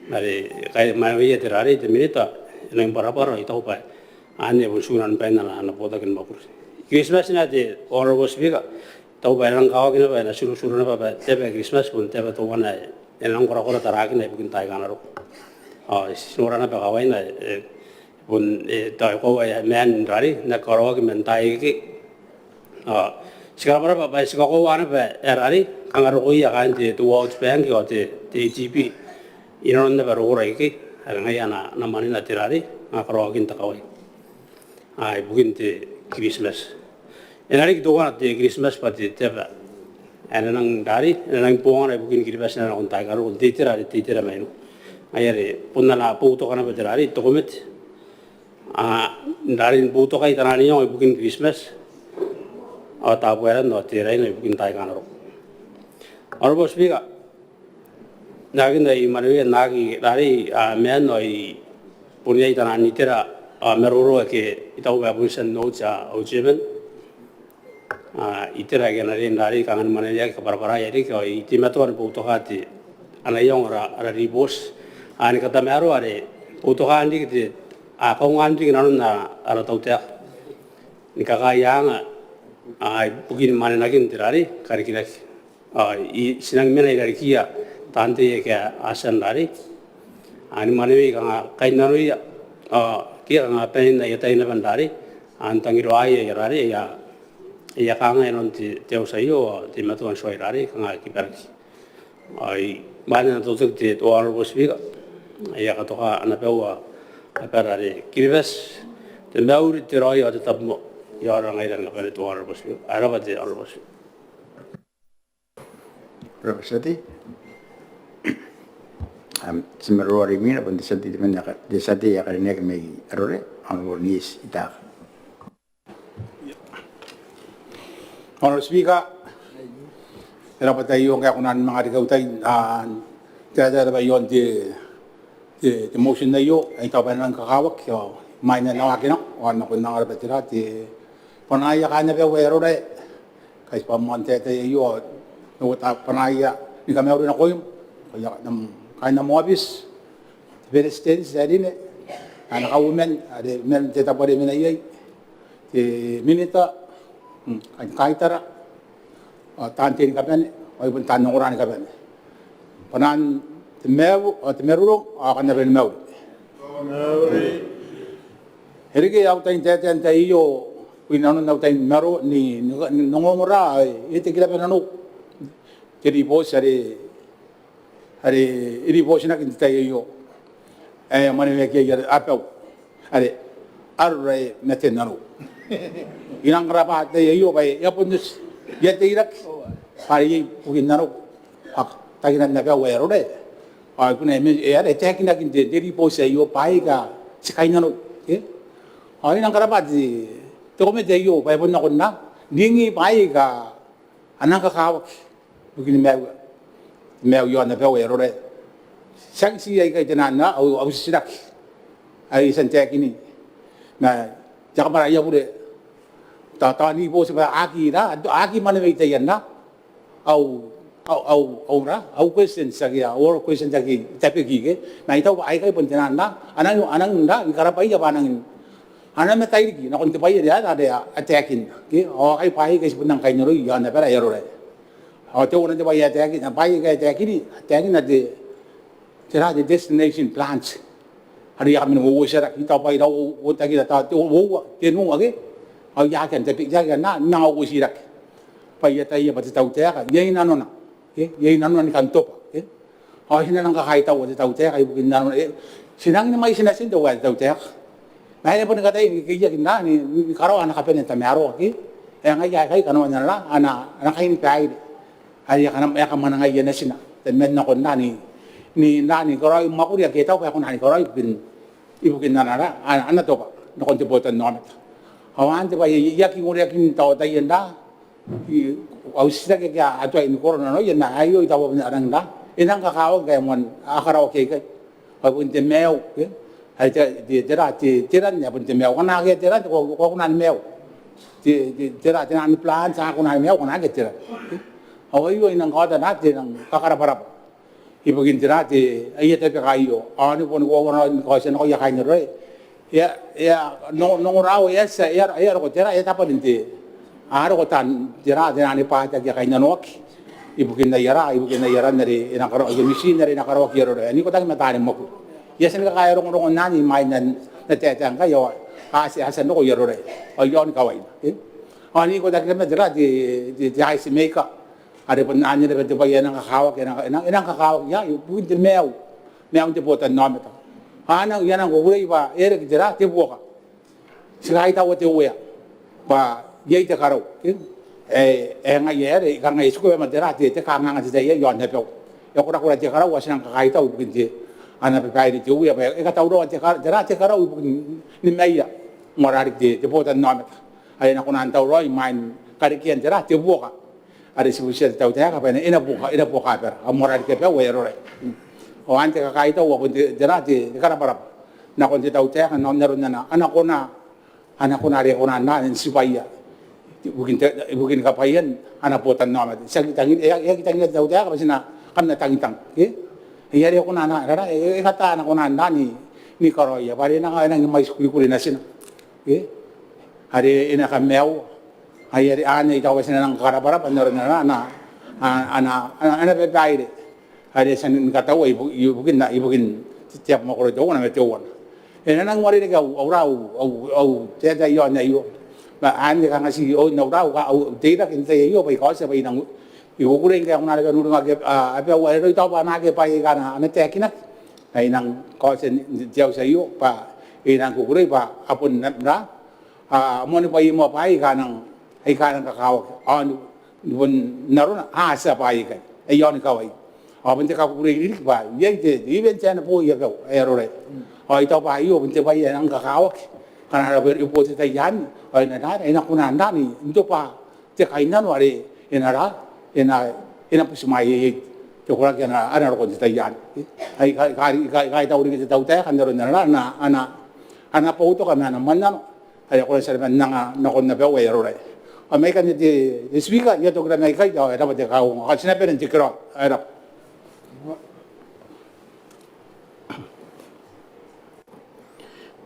Ma are kai, mairouia te rarei te Minita, e nangi bwarabwara ao I taku bwa anne e bon tiku nanon bain ana, ana botaki ni mwakuri. Kiritimati naba te Honourable Speaker, I taku bwa e nang kakawaki naba, e na tirotiroa naba bwa te aba ae Kiritimati bon te aba teuana ae e nang korakora tarakina ibukin taai aika a na roko. Ao ti nora naba kawaina, e, bon, e, tao e koaua e a maan n rarei, n aki karaoaki man taai ikekei. Ao ti karabwarabwa bwa ti kakoaua naba ae rarei, kanga rokoia kaain te, te World Bank ao te, te ADB inanon naba rokora ikekei, are ngaia ana, ana mwanena te rarei, kanga karaoakin te kawai, a, ibukin te Kiritimati. E na riki teuana te Kiritimati bwa te, te aba ae e na nang rarei, e na nang bongana ibukin Kiribati n aron taai aika a roko n te itera are te itera mai Nuka. Ngaia are bon ana boutoka naba te rarei te komete, a, n rarei ni boutokai taian iango ibukin Kiritimati ao Tabuaeran ao Teraina ibukin taai aika a na roko. Honourable Speaker, n aekakin ae I mwanewea n aki rarei, a, maan ao I bon iai taian itera, a, maroro aike I taku bwa e bon tia n note, a, au Chairman. A, itera aike a na riai n rarei, kanga ni mwaneweaki, kabwarabwaraaki riki ao I teimatoa ni boutoka te, ana iango ara, ara ribooti, a, ni katamaroa are boutokaan riki te, a, kaungaan riki nanon ara, ara tautaeka ni kakaei aanga, a, ibukin mwanenakin te rarei, karikirake. A, I, ti nang mena i rarikiia taan tei aike a tia n rarei, a, ni mwanewei kanga kainnanoia, a, Ke kanga bane n aia tai naba n rarei, ao n tangiroa aia rarei, aia, aia kangai inanon te, te auti aio, ao teimatoa n tuai rarei, kanga kibaraki. Ao imwain ae e na toki te Honourable Speaker, I a katoka ana bau abara are Kiribati, te mauri, te raoi ao te tabomoa. Ao ngaira ni kabane te Honourable Speaker. Ko rabwa te Honourable Speaker. Ko rabwa te tia tei. Am, ti maroro rimwina bon te tia tei temanna, te tia tei ae karineaki mai Arorae, Honourable Niiti Itaaka. Honourable Speaker, e rabwa te tai aio ngkai ko na manga reke au tai, a, te, te, te, te, te, te motion aio, ae I taku bwa e nang kakawaki, ao imwain ae N na waaki nako, ao N na kona n anga rabwa te ra, te, bwanaia kaain abau ae Arorae, ngkai ti bwa moan te tai aio, ao n na uota bwanaia ni kamauri nakoim, kaain am, kaain am aobiti, te Beretitenti ae rine, ana kauoman, are man te tabo are e mena iai, te Minita, mm, kaain kaitara, ao taan tei ni kabane, ao ai bon taan ongora ni kabane. Bwanaan te maiu, ao te marurung, ao kam na bane ni mauri. E reke au tai n taetae n tai aio, i nanon au tai ni maro, ni, ni, ni ongongora, e, e teki raba nanou te ribooti are, are e ribootinaki n te tai aio. Ae e mwaneweaki iai abau are Arorae ma Tenanou. I nang karabwa te tai aio bwa e a bon oti, I a teirake bwa are iai bukin nanou, ao tangiran abau ae Arorae. Ao I kunea e, e, are e taekinaki n te, te ribooti aio bwaai aika ti kainnanoi, ke? Ao I nang karabwa te, te komete aio bwa e bon nakon n ringi bwaai aika a nang kakawaki ibukin maiu, maiu iaon abau ae Arorae. Tiaki ti aikai te naan au, au titiraki ae I tia n taekin, ma te kamwaraia bure, tao, tao ni booti bwa a aki ra, a aki mwaneweia taian ra, au, au, au, au ra, au questions ake, au oral questions ake I tabeki, ke? Ma I taku bwa aikai bon te naan ra, a nang, a nang ra ni karabwaia bwa a nang, a nang matairiki nakon te bwai are a, are a taekinna, ke? Ao aikai bwaai aika ti bon nang kainnanoi iaon abara ae Arorae. Ao teuana te bwai ae taekin, bwaai aika a taekin, a taekinna te, tera, te destination plans are a kamena uouotiaraki, I taku bwa ira uotakira, tao te uoua, tenua, ke? Ao I aki kan tabe, I aki kan na, na uotirake bwa I ataia bwa te tautaeka iai nanona, ke? Iai nanona ni kan toba, ke? Ao ti na nang kakaitaua te tautaeka ibukin nanona, e, ti nang ni mwaiti natin teuae te tautaeka. Ma e na boni kataia ni kekeiaki n ra, ni, ni karaoa ana kabanea n tamaroa, ke? Ae ngaia aikai kanoana ra, ana, ana kainibaire are e a kamwanangaia natina, te man nakon ra ni, ni ra ni karaoi mwakuri ake e taku bwa e kona ni karaoi ibukin, ibukin ana ra, ana, ana toba nakon te botannaomata. Ao anne te bwai ae I aki ngoreaki n taotaia n ra, I, au titiraki ake a tuai ni koro nanoia, ma aio I taku bwa bon a nang ra, e nang kakawaki ngkai e moan, a karaoaki aikai. Ao bon te maiu, ke? Ai te, te, tera, te, te ran, e a bon te maiu. Ngkana akea te ran, ko, ko, ko aki kona ni maiu. Te, te, tera, te naan plan, ti aki kona ni maiu ngkana akea te ran. Ao aio I nang kaota n ra te nang kakarabwarabwa ibukin tera, te, aia tabeka aio. Ao ni boni koaua nako, ni kaotia nakoia kaain Arorae. E a, e a, n ongo, n ongora ao e a tia, e a, e a roko tera, e a tabwanin te, a roko taan, tera, te naan bwaati ake a kainnanoaki ibukin aia ra, ibukin aia ran are e nang karaoa, aia mitin are e nang karaoaki i Arorae. N ikotaki ma taani mwakuri. I a tia ni kakaea rongorongo n anne imwain ae N na taetae ngkai, ao a tia, a tia n roko i Arorae. Ao i aon kawaina, e? Ao n ikotaki ma tera, te, te, te ice maker are bon anne naba te bwai ae e nang kakawaki, e nang, e nang, e nang kakawaki iai ibukin te maiu, maiun te botannaomata. A nang, I a nang kukurei bwa e reke tera, te buoka. Ti kaitaua te Uea bwa iai te karau, ke? E, e ngaia are I kangai, e tiku bwa ma tera, te, te kanganga te tai aei i aon abau. E korakora te karau, ao ti nang kakaitau ibukin te, ana babaire te Uea bwa e katauraoa te kar-, tera, te karau ibukin nimaia moarara riki te, te botannaomata are e na kona n tauraoi imwain karekean tera, te buoka are ti butiia te tautaeka bwa e na, e na buoka, e na buoka abara, ao moarara riki abau ae Arorae. Ao anne te kakaitau ao bon te, tera, te, te karabwarabwa nakon te tautaeka n aron aron ana, ana kona, ana kona are e kona n ra, n tibwaia ibukin te, ibukin kabwaian ana botannaomata. Ti aki tangi-, e, e aki tangira te tautaeka bwa ti na, kam na tangitang, ke? Ai are e kona n ra, ra, e, e kata ana kona n ra ni, ni karaoia bwa are e nang, e nang mwaiti kurikuri natina, ke? Are e na kamaiua. Ai are anne I taku bwa ti na nang kakarabwarabwa n aron ana, ana, ana, ana, ana babaire are e a tia ni kataua ibu-, ibukin, ibukin te, te abamwakoro teuana ma teuana. e na nang uarereke au, au ra, au, au, au taetae iaon aio. Ma anne kanga ti, ao n au ra, au, au teirake n te tai aio bwa I kaotia bwa I nang, I kukurei ngkai a kona naba n uringa ake, a, abau ae raoi, tao bwa a na ake bwaai aika a na taekinaki. Ao I nang kaotia n te auti aio bwa I nang kukurei bwa a bon na, ra, a, moani bwaai moa bwaai aika a nang, aika a nang kakawaki. Ao ni, ni bon n arona a tia bwaai aikai. Aio ni kawai. Ao bon te kakukurei riki bwa iai te, even te ana boo ae abau ae Arorae. Ao I taku bwa aio bon te bwai ae nang kakawaki. Ngkana ara bwai, e bo te tai anne, ao e na, e na kona n ra n tobwa te kainnano are e na ra, e na, e na butimwaea iai te koraki ae na, ae na roko n te tai anne. Ai ka, ka, ka, kaitaua riki te tautaeka n aron ana ra, ana, ana, ana boutoka ma ana mwannano are a kona n tia naba n anga nakon abau ae Arorae. Ao mai ikanne te, te Speaker, I a tokira mai ikai, ao e rabwa te kauoua. Ao ti na bane n tekeraoi, e rabwa.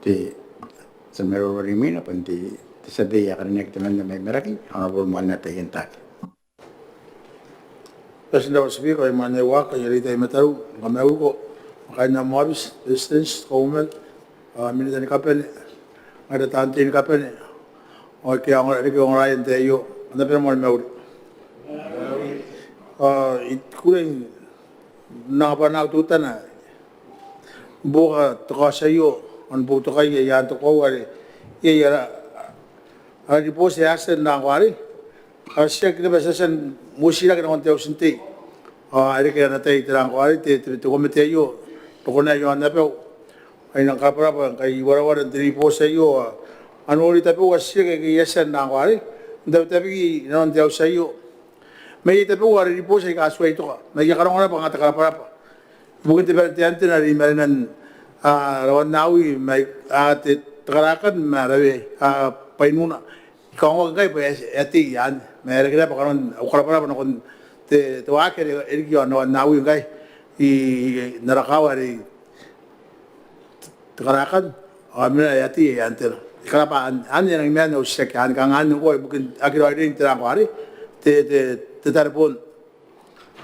Te, ti a maroro rimwina bwa n te, te tia tei ae karineaki temanna mai Maraki, Honourable Moanna Taian Take. Bati n rabwa Speaker, ao mwaane n waaki, ao reitai mataru, kam na mauri, kaain am aobiti, Beretitenti, Kauoman, ao minita ni kabane, ngaira taan tei ni kabane, ao ake a ongo, reke ongoraea n te tai aio, kam na bane ni mauri. Ao I kukurei n anga bwanaau teutana, buoka te kaoti aio, ao ni boutokaia i aan te koaua are iai ara, ara ribooti ae a tia n rang ngkoa arei, ao tiaki naba ti a tia n motiaki nakon te auti n tei. Ao e reke ana tai te rang ngkoa arei te, te, te komete aio, rokona iaon abau. Ao I nang karabwarabwa ngkai I warawara n te ribooti aio, ao a nori tabeua titiraki aika a tia n rang ngkoa arei n tabetabeki inanon te auti aio. Ma iai tabeua ara ribooti aika a tuai toka, ma I a karaunga naba kanga te karabwarabwa ibukin te bwai, te antena are i marenan, a, Rawannawi ma, a, te, Tekarakan ma Raweai, a, Bwainuna. I kaongoaki ngkai bwa e a, e a tei anne, ma e reke naba kanoan au karabwarabwa nakon te, te waaki are e riki iaon Rawannawi ngkai, i, i, n ara kaawa are i Tekarakan, ao e mena e a tei aia antena. I karabwa anne, anne e nang maan au titiraki anne, kanga anne ngkoa ibukin aki raoiroi n te rang ngkoa arei te, te, te tareboon.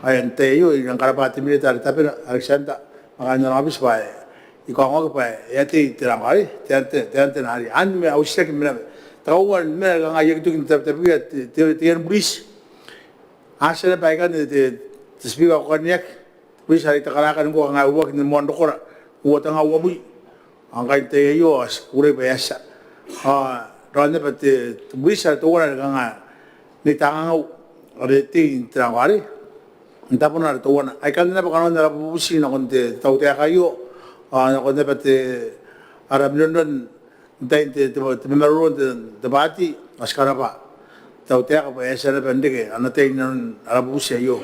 Ao n te tai aio I nang karabwa te minita are tabena, Alexander, ma kaain ana aobiti bwa e, I kaongoaki bwa e a tei te rang ngkoa arei te ante, te antena arei. Anne au titiraki, mena te kauoua, mena kanga I aki toki n tabetabekia te, te, te ian buriti. A tia naba aikanne te, te Speaker ae karineaki, buriti are i Tekarakan ngkoa kanga e uruaki ni moan rokora, uoua tenga uabwi. Ao ngkai n te tai aio ao ti kukurei bwa e a tia. Ao raon naba te, te buriti are teuana are kanga Nei Tangangau are e tei n te rang ngkoa arei n tabona are teuana. Aikanne naba kanoan ara bubuti nakon te tautaeka aio, ao nakon naba te, ara minonnon n tain te, te, te mamaroro n te, te baati, ao ti karabwa te tautaeka bwa e a tia naba n reke ana tai inanon ara bubuti aio.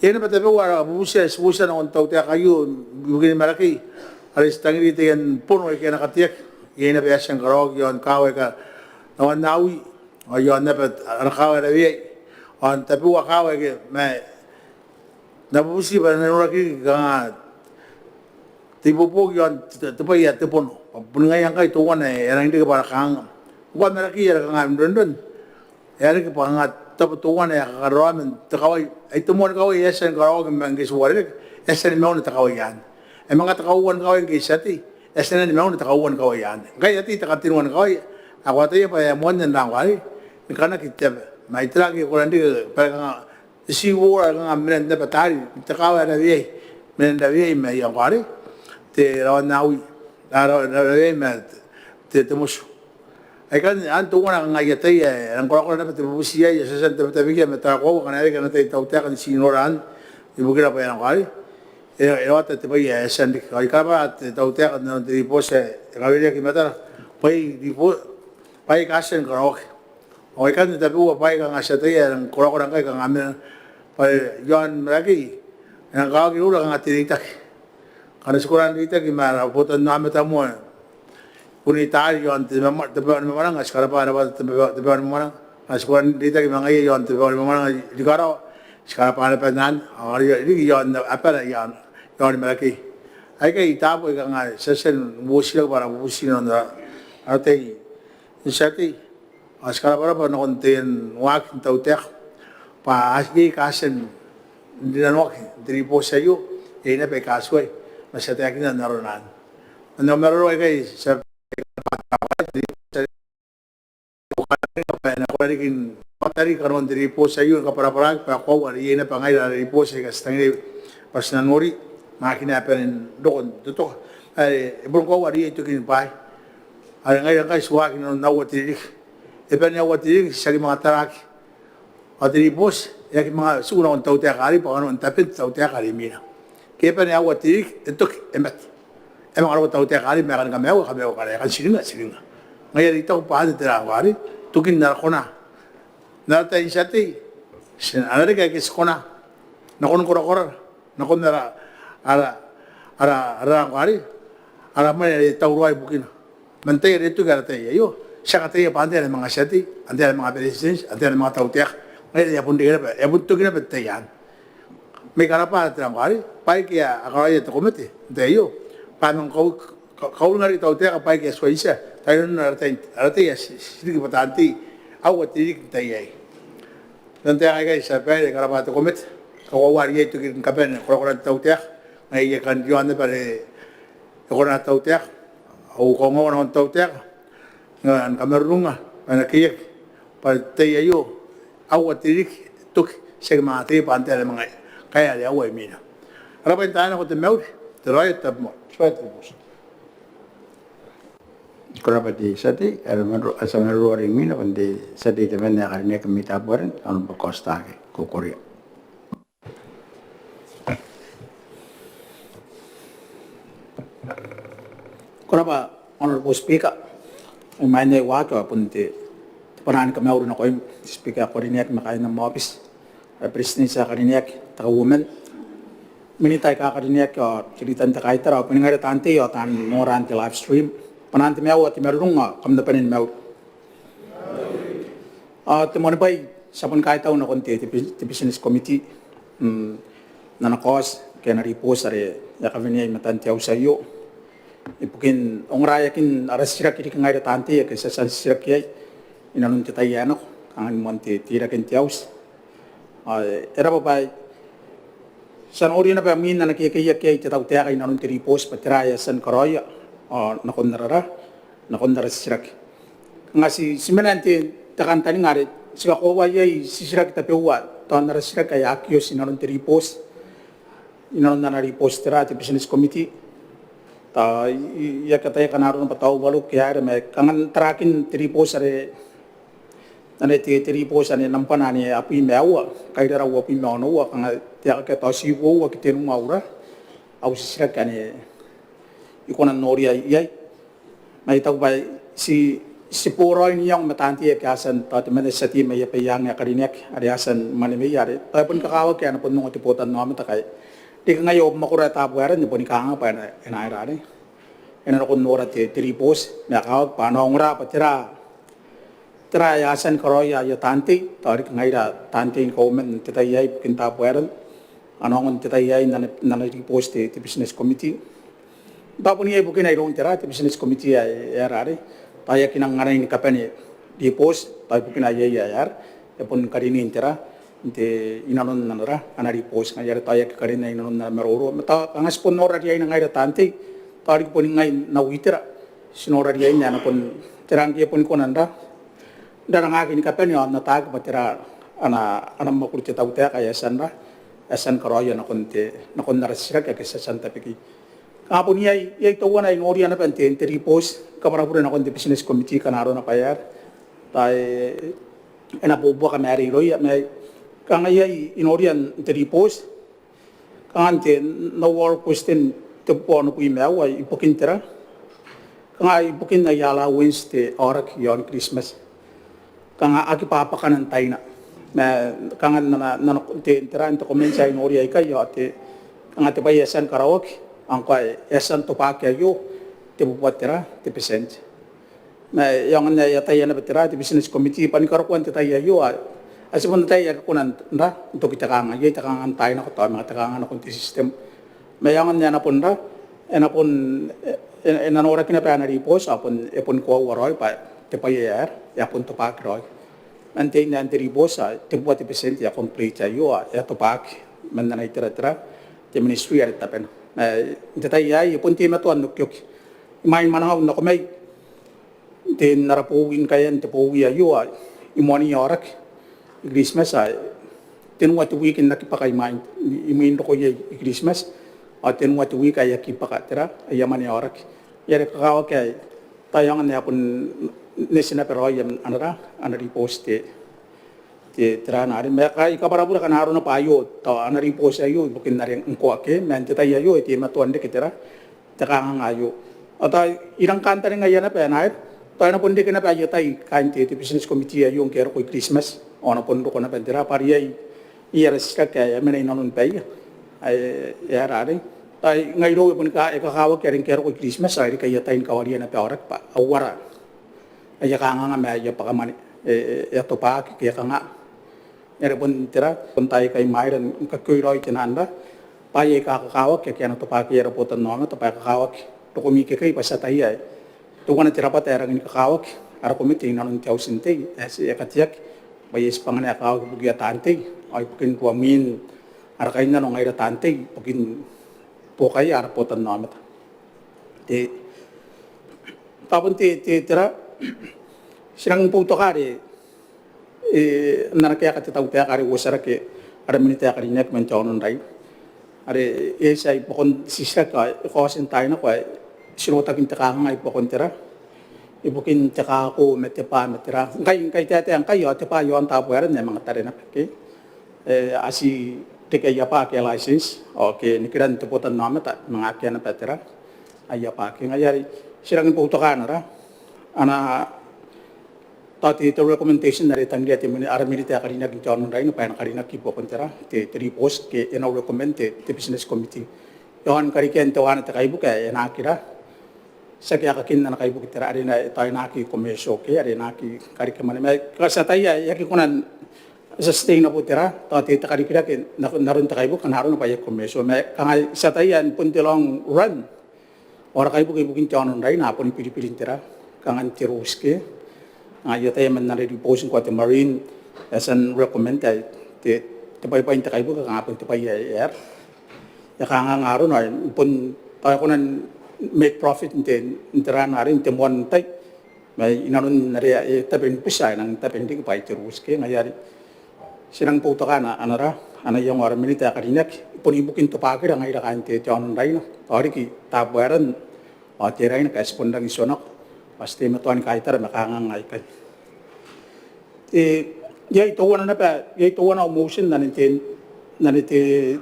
Iai naba tabeua ara bubuti ae ti bubutia nakon te tautaeka aio ibukin Marakei, are ti tangiria taian bono aike a na kateaki. Iai naba ae e a tia ni karaoaki iaon kaawa aika Rawannawi, ao iaon naba ara kaawa ae Raweai, ao n tabeua kaawa aike, ma N na bubuti bwa e na noraki riki kanga te ibuobuoki iaon te, te bwai ae te bono. Bwa boni ngaia ngkai teuana ae e rangi n reke bwa ara kanganga. Ngkoa Marakei are kanga n ronron, e a reke bwa kanga tabo teuana ae a kakararaoa man te kawai. Ai te moani kawai ae e a tia ni karaoaki ma ngke ti uarereke, e a tia ni mauna te kawai anne. Ai manga te kauoua ni kawai ngke ti a tei, e a tia naba ni mauna te kauoua ni kawai anne. Ngkai e a tei te katenua ni kawai, ao ko ataia bwa e a moanna n rang ngkoa arei ni kanaki te aba. Ma ai tera ake e kona n reke bwa e kanga te seawall are kanga menan naba taari, te kaawa ae Raweai, menan Raweai ma aia ngkoa arei te Rawannawi, a, Ra-, Ra-, Raweai ma te, te motu. Aikanne, anne teuana kanga aia tai ae e rang korakora naba te bubuti iai, ae ti a tia n tabetabekia ma te koaua ngkana e reke ana tai te tautaeka n ti nora anne ibukina bwa e a ngkoa arei e, e rawata te bwai ae e a tia n riki. Ao I karabwa te tautaeka n aron te ribooti ae e kaweneaki i matara, bwa iai ribo-, bwaai aika a tia ni karaoaki. Ao aikanne tabeua bwaai kanga ti ataia ae e rang korakora ngkai kanga mena, bwa iaon Marakei e rang kakawaki iroura kanga te reitaki. Ngkana ti kona n reitaki ma ara botannaomata moa, bon te taari iaon te, te, te, te Tabaunimamaranga, ti karabwa naba te, te, te Tabaunimamaranga. Ngkana ti kona n reitaki ma ngaia iaon te Tabaunimamaranga i Rikarawa, ti karabwa naba n anne, ao riki iaon abara iaon, iaon Marakei. Aikai taabo aika kanga ti a tia n uotiraki bwa ara bubuti inanon ara, ara tai n tia tei. Ao ti karabwarabwa nakon taian waaki n tautaeka bwa a, iai aika a tia n rinanoaki n te ribooti aio, iai naba aika a tuai, ma ti a taekina n arona anne. N na maroro aikai, tia, bwa e na kona riki n, bwa tari kanoan te ribooti aio ni kabwarabwaraki bwa e koaua are iai naba ngaira ara ribooti aika ti tangiria bwa ti na nori, ma akea ae bane n roko n totoka. Are e bon koaua are iai tokin bwaai are ngaira ngkai ti waaki inanon aua te ririki. E bane aua te ririki, ti aki manga taraaki. Ao te ribooti e aki manga tiku nakon tautaeka arei bwa kanoan taben te tautaeka are imwina. Ke e bane aua te ririki, e toki, e mate. E manga roko tautaeka arei ma e kani kamaiua, kamaiua, karae, e kan tiringa, tiringa. Ngaia are I taku bwa anne te rangko arei, tokin ara kona n ara tai n tia tei, ti na, a na reke aike ti kona nakon korakorara, nakon ara, ara, ara, ara rangko arei, ara mwane are e tauraoi ibukina. Man tai are e toki ara tai aio, ti a kataia bwa antai ae na manga tia tei, antai ae na manga beretitenti, antai ae na manga tautaeka. Ngaia are e a bon reke naba, e a bon toki naba te tai anne. Ma I karabwa ara te rangko arei bwa aike a karaoia te komete n te tai aio bwa a manga kau, ka, kauringa riki tautaeka bwa aike a tuai tia, tao inanon ara tai, ara tai ae ti, ti riki bwa taan tei, aua te ririki n tai aei. N taeka aikai, tia babaire, I karabwa te komete. Kakoaua are iai tokin kabane korakoran te tautaeka. Ngaia ae kan riaon naba are e kona te tautaeka, au kaongoa nakon te tautaeka, ni kamarurunga bwa e na kekeiaki bwa te tai aio, aua te ririki, toki, ti aki manga ataia bwa antai ae na manga kaea are aua imwina. Ara bwai n taai nako, te mauri, te raoi, tabu moa. Ti bwai te ribooti. Ko rabwa te tia tei, ara maroro, ara tia maroro are imwina bon te tia tei temanna ae karineaki mai Tabuaeran, Honourable Kosta Kekoria. Ko rabwa Honourable Speaker, imwain ae I waaki ao bon te, te bwanaa ni kamauri nakoim, Speaker ae ko karineaki ma kaain am aobiti, ara Beretitenti ae karineaki, te Kauoman, Minita aika karineaki ao te Leader n te Kaitara, ao boni ngaira taan tei ao taan nora n te live stream. Bwanaan te maiu ao te marurung ao kam na bane ni mauri. Ao te moanibwai, ti a boni kaitau nakon te, te, te Business Committee n ana kaoti ke ana ribooti are e a kawenea i matan te auti aio ibukin ongoraeakin ara titiraki riki ngaira taan tei ake ti a tia n titiraki iai inanon te tai ae nako, kanga ni moan te, te iraken te auti. Ao e raba bwa ti a noria naba mwin ana kekeiaki iai te tautaeka inanon te ribooti bwa tera ae e a tia ni karaoia ao nakon ara, nakon ara titiraki. Kanga ti, ti mena n te, te kantaninga are ti kakoaua iai titiraki tabeua, tao n ara titiraki ae aki oti inanon te ribooti, inanon ana ribooti tera te Business Committee. Tao I, I aki ataia ngkana arona bwa tao uaruke aera, ma kanga n tarakin te ribooti are ane te, te ribooti ane nambwana ane abwi ma aua, kairara uabwi ma onoua, kanga te akea tao ti uoua ke tenua au ra, au titiraki ane I kona n noria iai. Ma I taku bwa ti, ti boraoi n iango ma taan tei ake a tia n, tao temanna te tia tei mai Abaiang ae karineaki are a tia ni mwaneweia are tao e boni kakawaki ae e na bon ongo te botannaomata ngkai riki ngaia au mwakoro ae Tabuaeran e boni kanga bwa e na, e na aera are e na nakon nora te, te ribooti ma e kakawaki bwa a na ongora bwa tera, tera ae a tia ni karaoia aia taan tei, tao riki ngaira taan tei ni kauoman n te tai aei ibukin Tabuaeran. A na ongo n te tai aei n ana, n ana ribooti te, te Business Committee. Tao bon iai bukina iroun tera te Business Committee ae, ae aera are tao e aki nang anai ni kabane ribooti, tao ibukina iai ae aera e bon karinii n tera n te, inanon ana ra, ana ribooti, ngaia are tao e aki karinna inanon ana maroro. Ma tao kanga ti bon nora riaina ngaira taan tei, tao riki boni ngai n au itera, ti nora riaina ae e na bon tera ngke e boni kona n ra, n rarangaki ni kabane ao n ataaki bwa tera ana, ana mwakuri te tautaeka ae e a tia n ra, e a tia ni karaoia nakon te, nakon ara titiraki ake ti a tia n tabekia. Kanga bon iai, iai teuana I noria naba n te, n te ribooti, kabwarabure nakon te Business Committee ngkana arona bwa e aera, tao e, e na buobuaka ma are irouia, ma kanga iai I noria n te ribooti, kanga n te, n au oral question tebubua onobwi ma aua ibukin tera, kanga ibukin aia allowance te aoraki iaon Christmas. Kanga aki bwabwakana n taina. Ma kanga n ana, n ana, te, tera n te comments ae I noria ikai ao te, kanga te bwai ae e a tia ni karaoaki ao ngkoa e a tia n tobwaki aio tebubua tera te percent. Ma e aonga n ae e ataia naba tera te Business Committee bwa ni karokoan te tai aio ao a, a ti bon ataia ae aki kona n ra, n toki te kanga, iai te kanga n taai nako tao manga te kanga nakon te system. Ma e aonga n ae e na bon ra, e na bon, e, e, e na noraki naba ana ribooti ao bon, e boni koaua raoi bwa te bwai ae aera, e a bon tobwaki raoi. Man te, n ae n te ribooti ao tebubua te percent ae complete aio ao e a tobwaki man ana itera tera te ministry are tabena. Ma n te tai aei e bon teimatoa n okioki imwain mwanangau n nako mai, n te n ara bowi ni kaean te bowi aio, ao i moan aoraki i Kiritimati ao tenua te wiki n aki bwaka imwain, imwin roko iai i Kiritimati, ao tenua te wiki ae aki bwaka tera aia mwane aoraki. Are kakawaki ae tao e aonga n ae bon neti naba raoi ana ra, ana ribooti te, te, tera anne are ma e kabwarabwara kanga arona bwa aio tao ana ribooti aio ibukin are ngkoa ke ma n te tai aio e teimatoa n reke tera te kanganga aio. Ao tao I rang kantaningaia naba ae na aera tao e na bon reke naba aia tai kaain te, te business committee aio ngke e roko i Kiritimati ao a na bon roko naba n tera bwa are iai, iai ara titiraki ae a mena inanon baia ae e aera arei. Tao ngai irou e boni ka, e kakawaki are ngke e roko i Kiritimati ao e reke aia tai ni kawaria naba aoraki bwa a uara aia kanganga ma aia bwakamwane, e, e, e a tobwaaki ke e kanga. Are bon tera, bon taai aika imwaira ni kakioiraoi te nano ra bwa aia aika kakawaki ake a na tobwaaki iai ara botannaomata bwa e kakawaki rokomi ikekei bwa ti ataia ae teuana te rabwata ae rangi ni kakawaki ara komete inanon te auti n tei ae ti, e kateaki bwa iai tibwangana ae kakawaki ibukia taan tei ao ibukin ruamwin ara kainnano ngaira taan tei ibukin buokaia ara botannaomata. Te, tao bon te, te, tera, ti rangi ni boutoka are e, n ana kaeka te tautaeka are e uotarake ara minita ae karineaki man te aono n Raina are e eti ae i buakon titiraki ao e kaoti n taai nako ae ti rotaki n te kanganga i buakon tera, ibukin te kako ma te bwa ma tera. Ngkai, ngkai taetae ngkai ao te bwa i aon Tabuaeran ae manga tare naba ke, e, a ti reke aia bwa ke a license ao ke nikiran te botannaomata manga akea naba tera aia bwa ke. Ngaia are ti rangi ni boutoka ana ra, ana tao te, te recommendation are e tangiria te mini, ara minita ae karineaki n te aono n Raina bwa e na karinaki i buakon tera te, te ribooti ke e na recommend te, te business committee iaon karekean teuana te kaibuke ae e na aki ra, tiaki aekakin ana kaibuke tera are e na, tao e na aki commercial ke are e na aki kareke mwane ma ti ataia ae e aki kona n sustainable tera tao te, te karikirake n aron te kaibuke kanga arona bwa e aki commercial ma kanga ti ataia ae n bon te long run ao ara kaibuke ibukin te aono n Raina a boni biribiri n tera, kanga n te ruti ke. Ngaia aia tai man ana ribooti ngkoa te marine e a tia n recommend ae te, te bwaibwai n te kaibuke kanga bon te bwai ae e aera, e kanganga arona ao e bon tao e kona n make profit n te, n tera anne are n te moan tai ma inanon are e tabe ni buti ao e nang tabe n riki bwa ai te ruti ke. Ngaia are ti rangi ni boutoka ana, ana ra, ana iango ara minita ae karineaki bon ibukin tobwakira ngaira kaain te, te aono n Raina ao riki Tabuaeran ao Teraina ngkai ti bon rangi n tionako ao ti teimatoa ni kaitara ma kanganga aikai. E, iai teuana naba, iai teuana au motion n ane te, n ane te,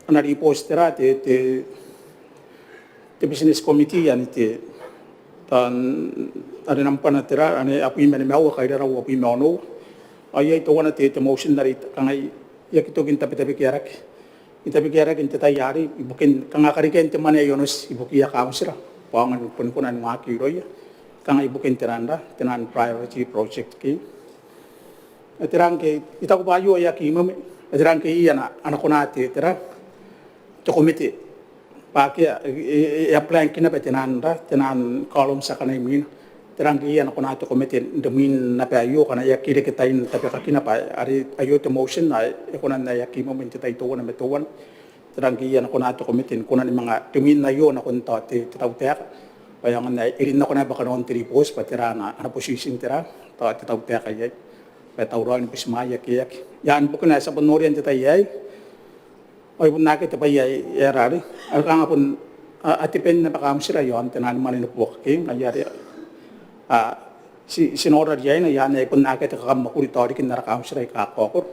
ana ribooti tera te, te te business committee ane te, tao are nambwana tera, ane abwi ma nimaua, kairarau abwi ma onoua. Ao iai teuana te, te motion are kangai I aki toki n tabetabekearake, I tabekearake n te tai arei ibukin kanga karekean te mwane ae onoti ibukiia kauntira bwa a aonga ni boni kona ni waaki irouia, kanga ibukin te nano ra, te nano priority project ke. E tera ngke I taku bwa aio e aki imwimwi, e tera ngke iai ana, ana kona te, tera te komete bwa akea, e, e, e a blank naba te nano ra, te nano columns akana imwina. Tera ngke iai ana kona te komete n rimwin naba aio ngkana e aki reke tain tabekakina bwa are aio te motion ae e kona n ae aki imwimwi n te tai teuana ma teuana. Tera ngke iai ana kona te komete ni kona ni manga rimwin aio nakon tao te, te tautaeka bwa e aonga n ae e rin nako naba kanoan te ribooti bwa tera ana, ana position tera tao te tautaeka iai bwa e tauraoi ni butimwaea ke e aki. Ia n bukina ae ti a bon noria n te tai aei ao e bon akea te bwai ae e aera arei, are kanga bon a, a depend naba kauntira iaon te nano ni mwane ni buoka ke. Ngaia are a, ti, ti nora riaina iai ane e bon akea te kakammwakuri tao riki n ara kauntira aika kakaokoro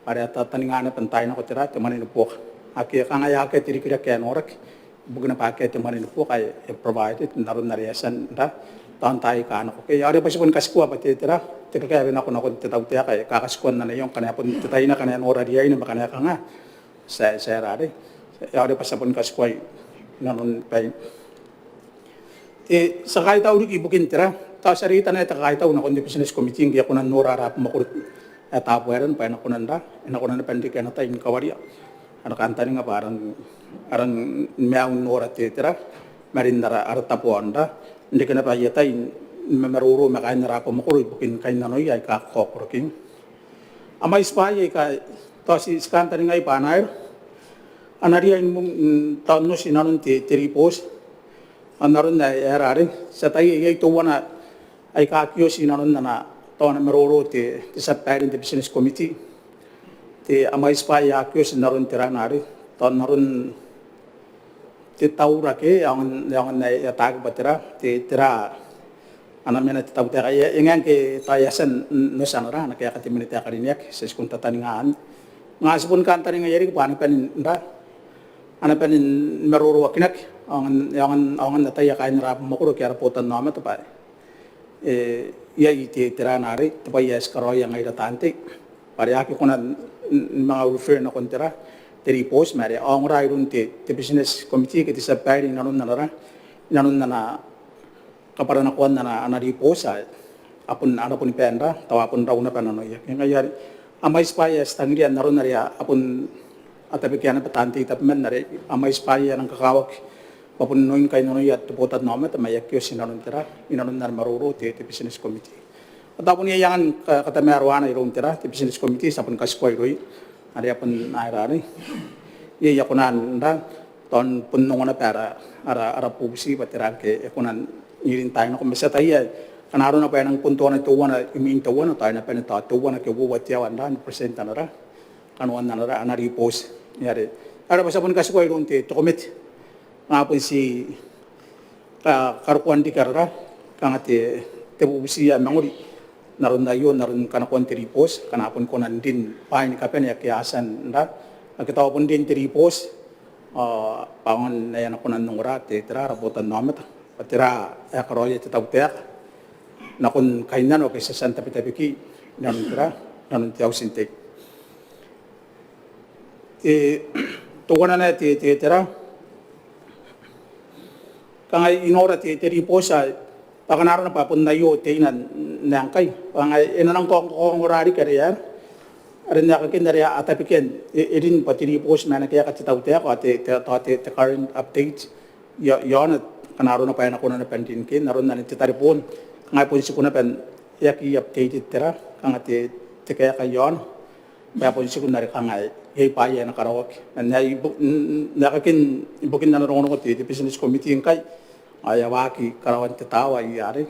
are a tataninga naba n taai nako tera te mwane ni buoka. Akea, kanga e akea te rikirake ae noraki ibukina bwa akea te mwane ni buoka ae e provided n aron are e a tia n ra tao n taai aika nako ke. Ao are bwa ti boni katikua bwa te, tera te kakaewe nako nakon te tautaeka ae kakatikoan ana iango ngkana e bon te taina ngkana e nora riaina ma ngkana e kanga ti a, ti a aera arei, ao are bwa ti a boni katikua inanon baina. Te, ti a kaitau riki ibukin tera, tao ti a reita naba te kakaitau nakon te business committee ngke e a kona n nora ara abamwakoro ae Tabuaeran bwa e na kona n ra, e na kona naba n reke ana tai ni kawaria ara kantaninga bwa a rang, a rang maiu n nora te, tera, marin ara, ara tabo ao n ra, n reke naba aia tai ni mamaroro ma kaain ara abamwakoro ibukin kainnanoia aika kakaokoro ke. A mwaiti bwaai aika tao ti, ti kantaningai bwa a na aera, a na riai n, n tao n oti inanon te, te ribooti N aron ae e a rarei, ti ataia iai teuana aika aki oti n aron ana, tao ana maroro te, te tia babaire n te Business Committee. Te, a mwaiti bwa e aki oti n aron tera arei, tao n aron te taura ke, aonga n, aonga n ae e ataaki bwa tera, te, tera ana mena te tautaeka. E, e ngae ngke tao e a tia n, n oti ana ra, ana kaeka te minita ae karineaki, ti a tiku n tataninga anne. Ngaia ti bon kantaningaia riki bwa a na bane n ra, a na bane ni maroroakinaki aonga n, aonga n, aonga n ataia kaain ara abamwakoro ke ara botannaomata bwa e, iai te, tera arei, te bwai ae ti karaoia ngaira taan tei bwa are a aki kona n, n manga refer nakon tera, te ribooti ma are a ongora iroun te, te Business Committee ke te tia babaire n aron ana ra, n aron ana kabwaranakoan ana, ana ribooti ae a bon, a na boni bae n ra, tao a bon rau naba nanoia. Ke ngaia are a mwaiti bwaai ae ti tangiria n aron are a bon, a tabekia naba taan tei tabeman are a mwaiti bwaai ae e nang kakawaki bwa bon oin kainnanoia te botannaomata ma e aki oti n aron tera, n aron ana maroro te, te Business Committee. Tao bon iai angan ka, katamaroana iroun tera, te Business Committee, ti a bon katikua irouia are a bon aera arei. Iai ae kona n ra, tao n bon ongo naba ara, ara, ara bubuti bwa tera ngke e kona n iri n taai nako ma ti ataia ngkana arona bwa e nang bon teuana, teuana imwin teuana, tao e na bane tao teuana ke uoua te aoa n ra, ni present ana ra, kanoan ana ra, ana ribooti. Ngaia are, are bwa ti a bon katikua iroun te, te komete. Kanga bon ti ka, karokoan riki ara ra, kanga te, te bubuti ae mangori n aron aio, n aron kanakoan te ribooti, ngkana a bon kona n rin bwaai ni kabane ake a tia n ra, ake tao bon rin te ribooti, ao bwa aonga n ae a na kona n ongora te, tera, ara botannaomata bwa tera ae karaoia te tautaeka nakon kainnano ake ti a tia n tabetabeki inanon tera, inanon te auti n tei. Te, teuana naba te, te, tera, kanga I nora te, te ribooti ae bwa kanga arona bwa bon aio teina n ae ngkai, bwa kanga e na nang kaong, kaongora riki are, are n aekakin are a tabekia n, e, e rin bwa te ribooti ma ana kaeka te tautaeka, te, te, te, te current update i, iaona, ngkana arona bwa e na kona naba n rin ke n aron anne te tareboon, kanga e bon tiku naba n e aki updated tera, kanga te, te kaeka iaona. Bwa e bon tiku n are kanga iai bwaai ae na karaoaki. Ma n ae ibu-, n, n aekakin ibukin ana rongorongo te, te Business Committee ngkai, ao e a waaki karaoan te tower i arei,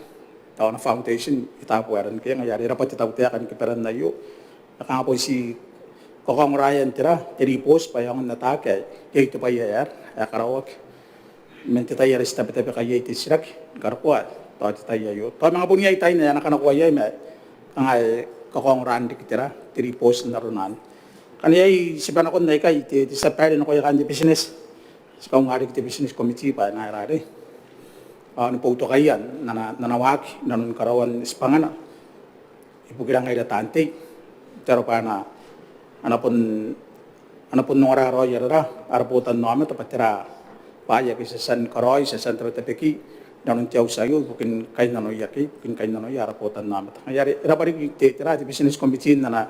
tao ana foundation i Tabuaeran ke ngaia are e rabwa te tautaeka ni kabanean aio. Kanga bon ti kakaongoraean tera, te ribooti bwa e aonga n ataaki ae iai te bwai ae, ae karaoaki man te tai are ti tabetabeka iai te titiraki ni karokoa tao te tai aio. Tao manga bon iai taina ae a na kanakoa iai ma kanga e kakaongoraan riki tera, te ribooti n arona anne. Ngkana iai tibwa nakon aikai te, te tia babaire nakoia kaain te business, ti kaunga riki te Business Committee bwa e na aera arei, ao ni boutokaia n ana, n ana waaki inanon karaoan tibwangana ibukira ngaira taan tei, n te aro bwa a na, a na bon, a na bon ongora raoi ara ra, ara botannaomata bwa tera bwaai ake ti a tia ni karaoi, ti a tia n tabetabeki inanon te auti aio ibukin kainnanoia ke, ibukin kainnanoia ara botannaomata. Ngaia are e rabwa riki te, tera, te Business Committee n ana,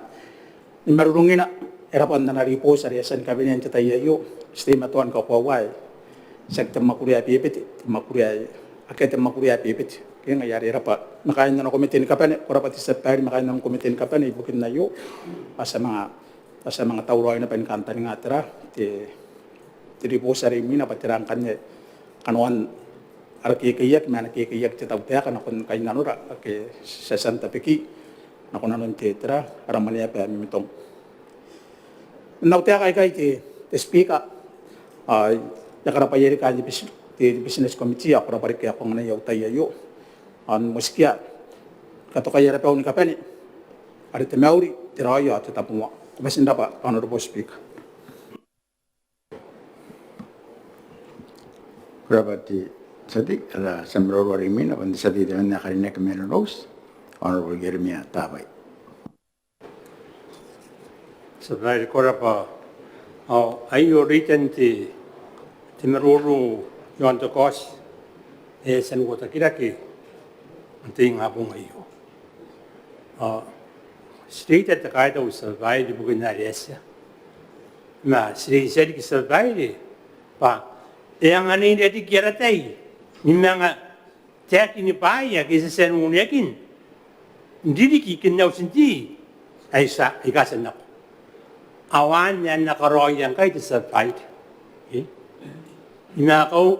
ni marurungina, e rabwa n ana ribooti are e a tia ni kawenea n te tai aio. Ti teimatoa ni kakoaua ae tiaki te mwakuri ae bebete, te mwakuri ae, akea te mwakuri ae bebete. Ke ngaia are e rabwa ma kaain ana komete ni kabane, ko rabwa te tia babaire ma kaain ana komete ni kabane ibukin aio. Bwa ti a manga, bwa ti a manga tauraoi naba ni kantaninga tera, te, te ribooti are imwina bwa tera ngkanne kanoan ara kekeiaki ma ana kekeiaki te tautaeka nakon kainnanora ake ti a tia n tabeki nako nanon te, tera, ara mwaneaba ae mimitong. N au taeka aikai te, te Speaker, ao I a karabwaia riki kaain te bus-, te, te Business Committee, ao ko rabwa riki ae ko anganai au tai aio. Ao n motikia katokai ara bau ni kabane are te mauri, te raoi ao te tabomoa. Ko bati n rabwa, Honourable Speaker. Ko rabwa te tia tei. Ara tia maroro are imwina bon te tia tei temanna ae karineaki mai Nonouti, Honourable Ieremia Tabai. Tia Babaire, ko rabwa. Ao aio reitan te, te maroro iaon te kaoti ae e a tia n uotakirake n te ingabong aio. Ao ti reita te kaitau, Tia Babaire, ibukin are e a tia. Ma ti reitia riki, Tia Babaire, bwa e anganira riki ara tai ni manga taekini bwaai ake ti a tia n uneakina n ririki ikin auti n tei aika, aika a tia n nako. Ao anne ae N na karaoia ngkai, te Tia Babaire. E? Ni manga kau-,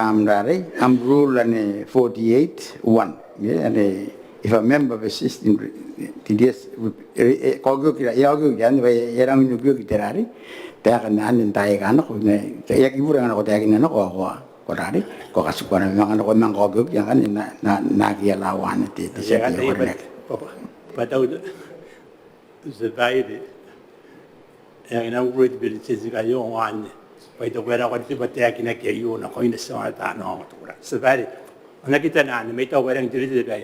am rarei, am rule ane forty-eight one. Ane if a member persists in re-, tedious re-, e, e, kaokioki, e kaokioki, ane bwa e rangi n okioki te rarei. Taekan anne n taai aika nako, e aki bure ngkana ko taekinna nako, ko, ko rarei, ko katikua naba ngkana ko manga kaokioki, ngkana e na, na, na aki allow anne te, te tia tei ae koreaki. Bwa tao te, te tia babaire, e aki nang bure te Beretitenti ngkai aio anne. Bwa I taku e raka te bwa taekinaki aio nakoina tia tano. Tia babaire, ana kitana anne, ma I taku e rangi n teretere bwa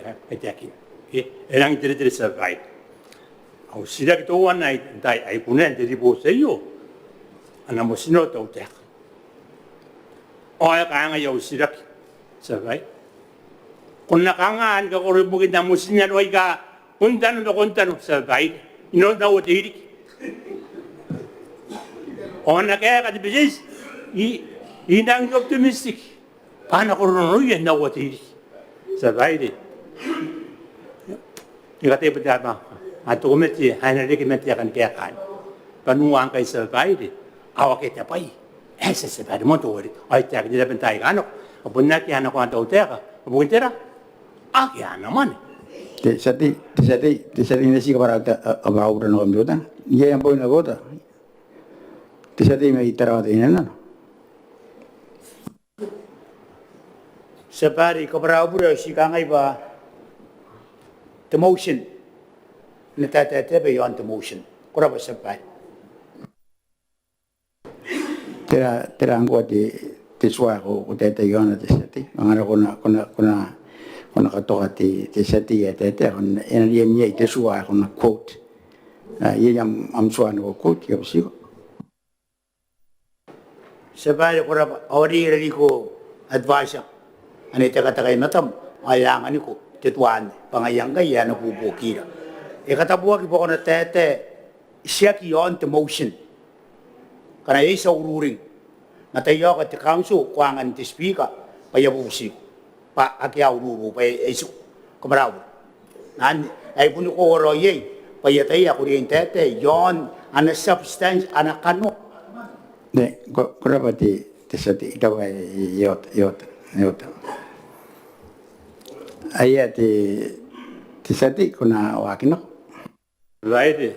e rangi n teretere, tia babaire. Au titiraki teuana n taai ae I kunea n te ribooti aio, ana motinnano te tautaeka. Ao e kangai au titiraki, tia babaire. Ko na kanga ni kakoroa ibukin motinnano aika bon tano ma kontano, tia babaire, inanon au ota riki? Ao ana kaeka te Beretitenti, I, I nang optimistic bwa a na korononoia n au ota riki, tia babaire. I kataia bwa te aba, a tokomete, a na reke man te aeka ni kaeka anne. Bwa n ua ngkai, tia babaire, ao akea te bwai. E, tia, tia babaire, moan te wari. Ao I taekinna bwa n taai aika nako, a bon akea ana kona te tautaeka. Ao bon tera? Akea ana mwane. Te tia tei, te tia tei, te tia tei, N na ti kabwara, a, kabwara au bure nako n te ota. Iai am point of order? Te tia tei mai Tarawa Teinainano. Tia babaire, I kabwara au bure, ao ti kangai bwa te motion. N na taetae bwa iaon te motion. Ko rabwa, tia babaire. Tera, tera ngkoa te, te tua ae ko, ko taetae iaona, te tia tei? Ngkana ko na, ko na, ko na, ko na katoka te, te tia tei ae taetae, ko na, e na riai n iai te tua ae ko na quote. A, iai am, am tua ae ko quote, I a butiko. Tia babaire, ko rabwa, ao are e riko adviser ane tekateka i matam ao e anganiko te tua anne bwa ngaia ngkai ae na buobuokira. E katabuaki bwa ko na taetae tiaki iaon te motion. Ngkana iai tia ururing ma taiaoka te council, ko angan te Speaker bwa I a bubutiko bwa akea ururing bwa e, e tiku. Kam rabwa. Anne ae I bon koaua raoi iai bwa I ataia ae ko riai n taetae iaon ana substance, ana kanoa. Ko rabwa te tia tei, I taku ae e ota, e ota, e ota. Aia te tia tei, ko na waaki nako. Babaire,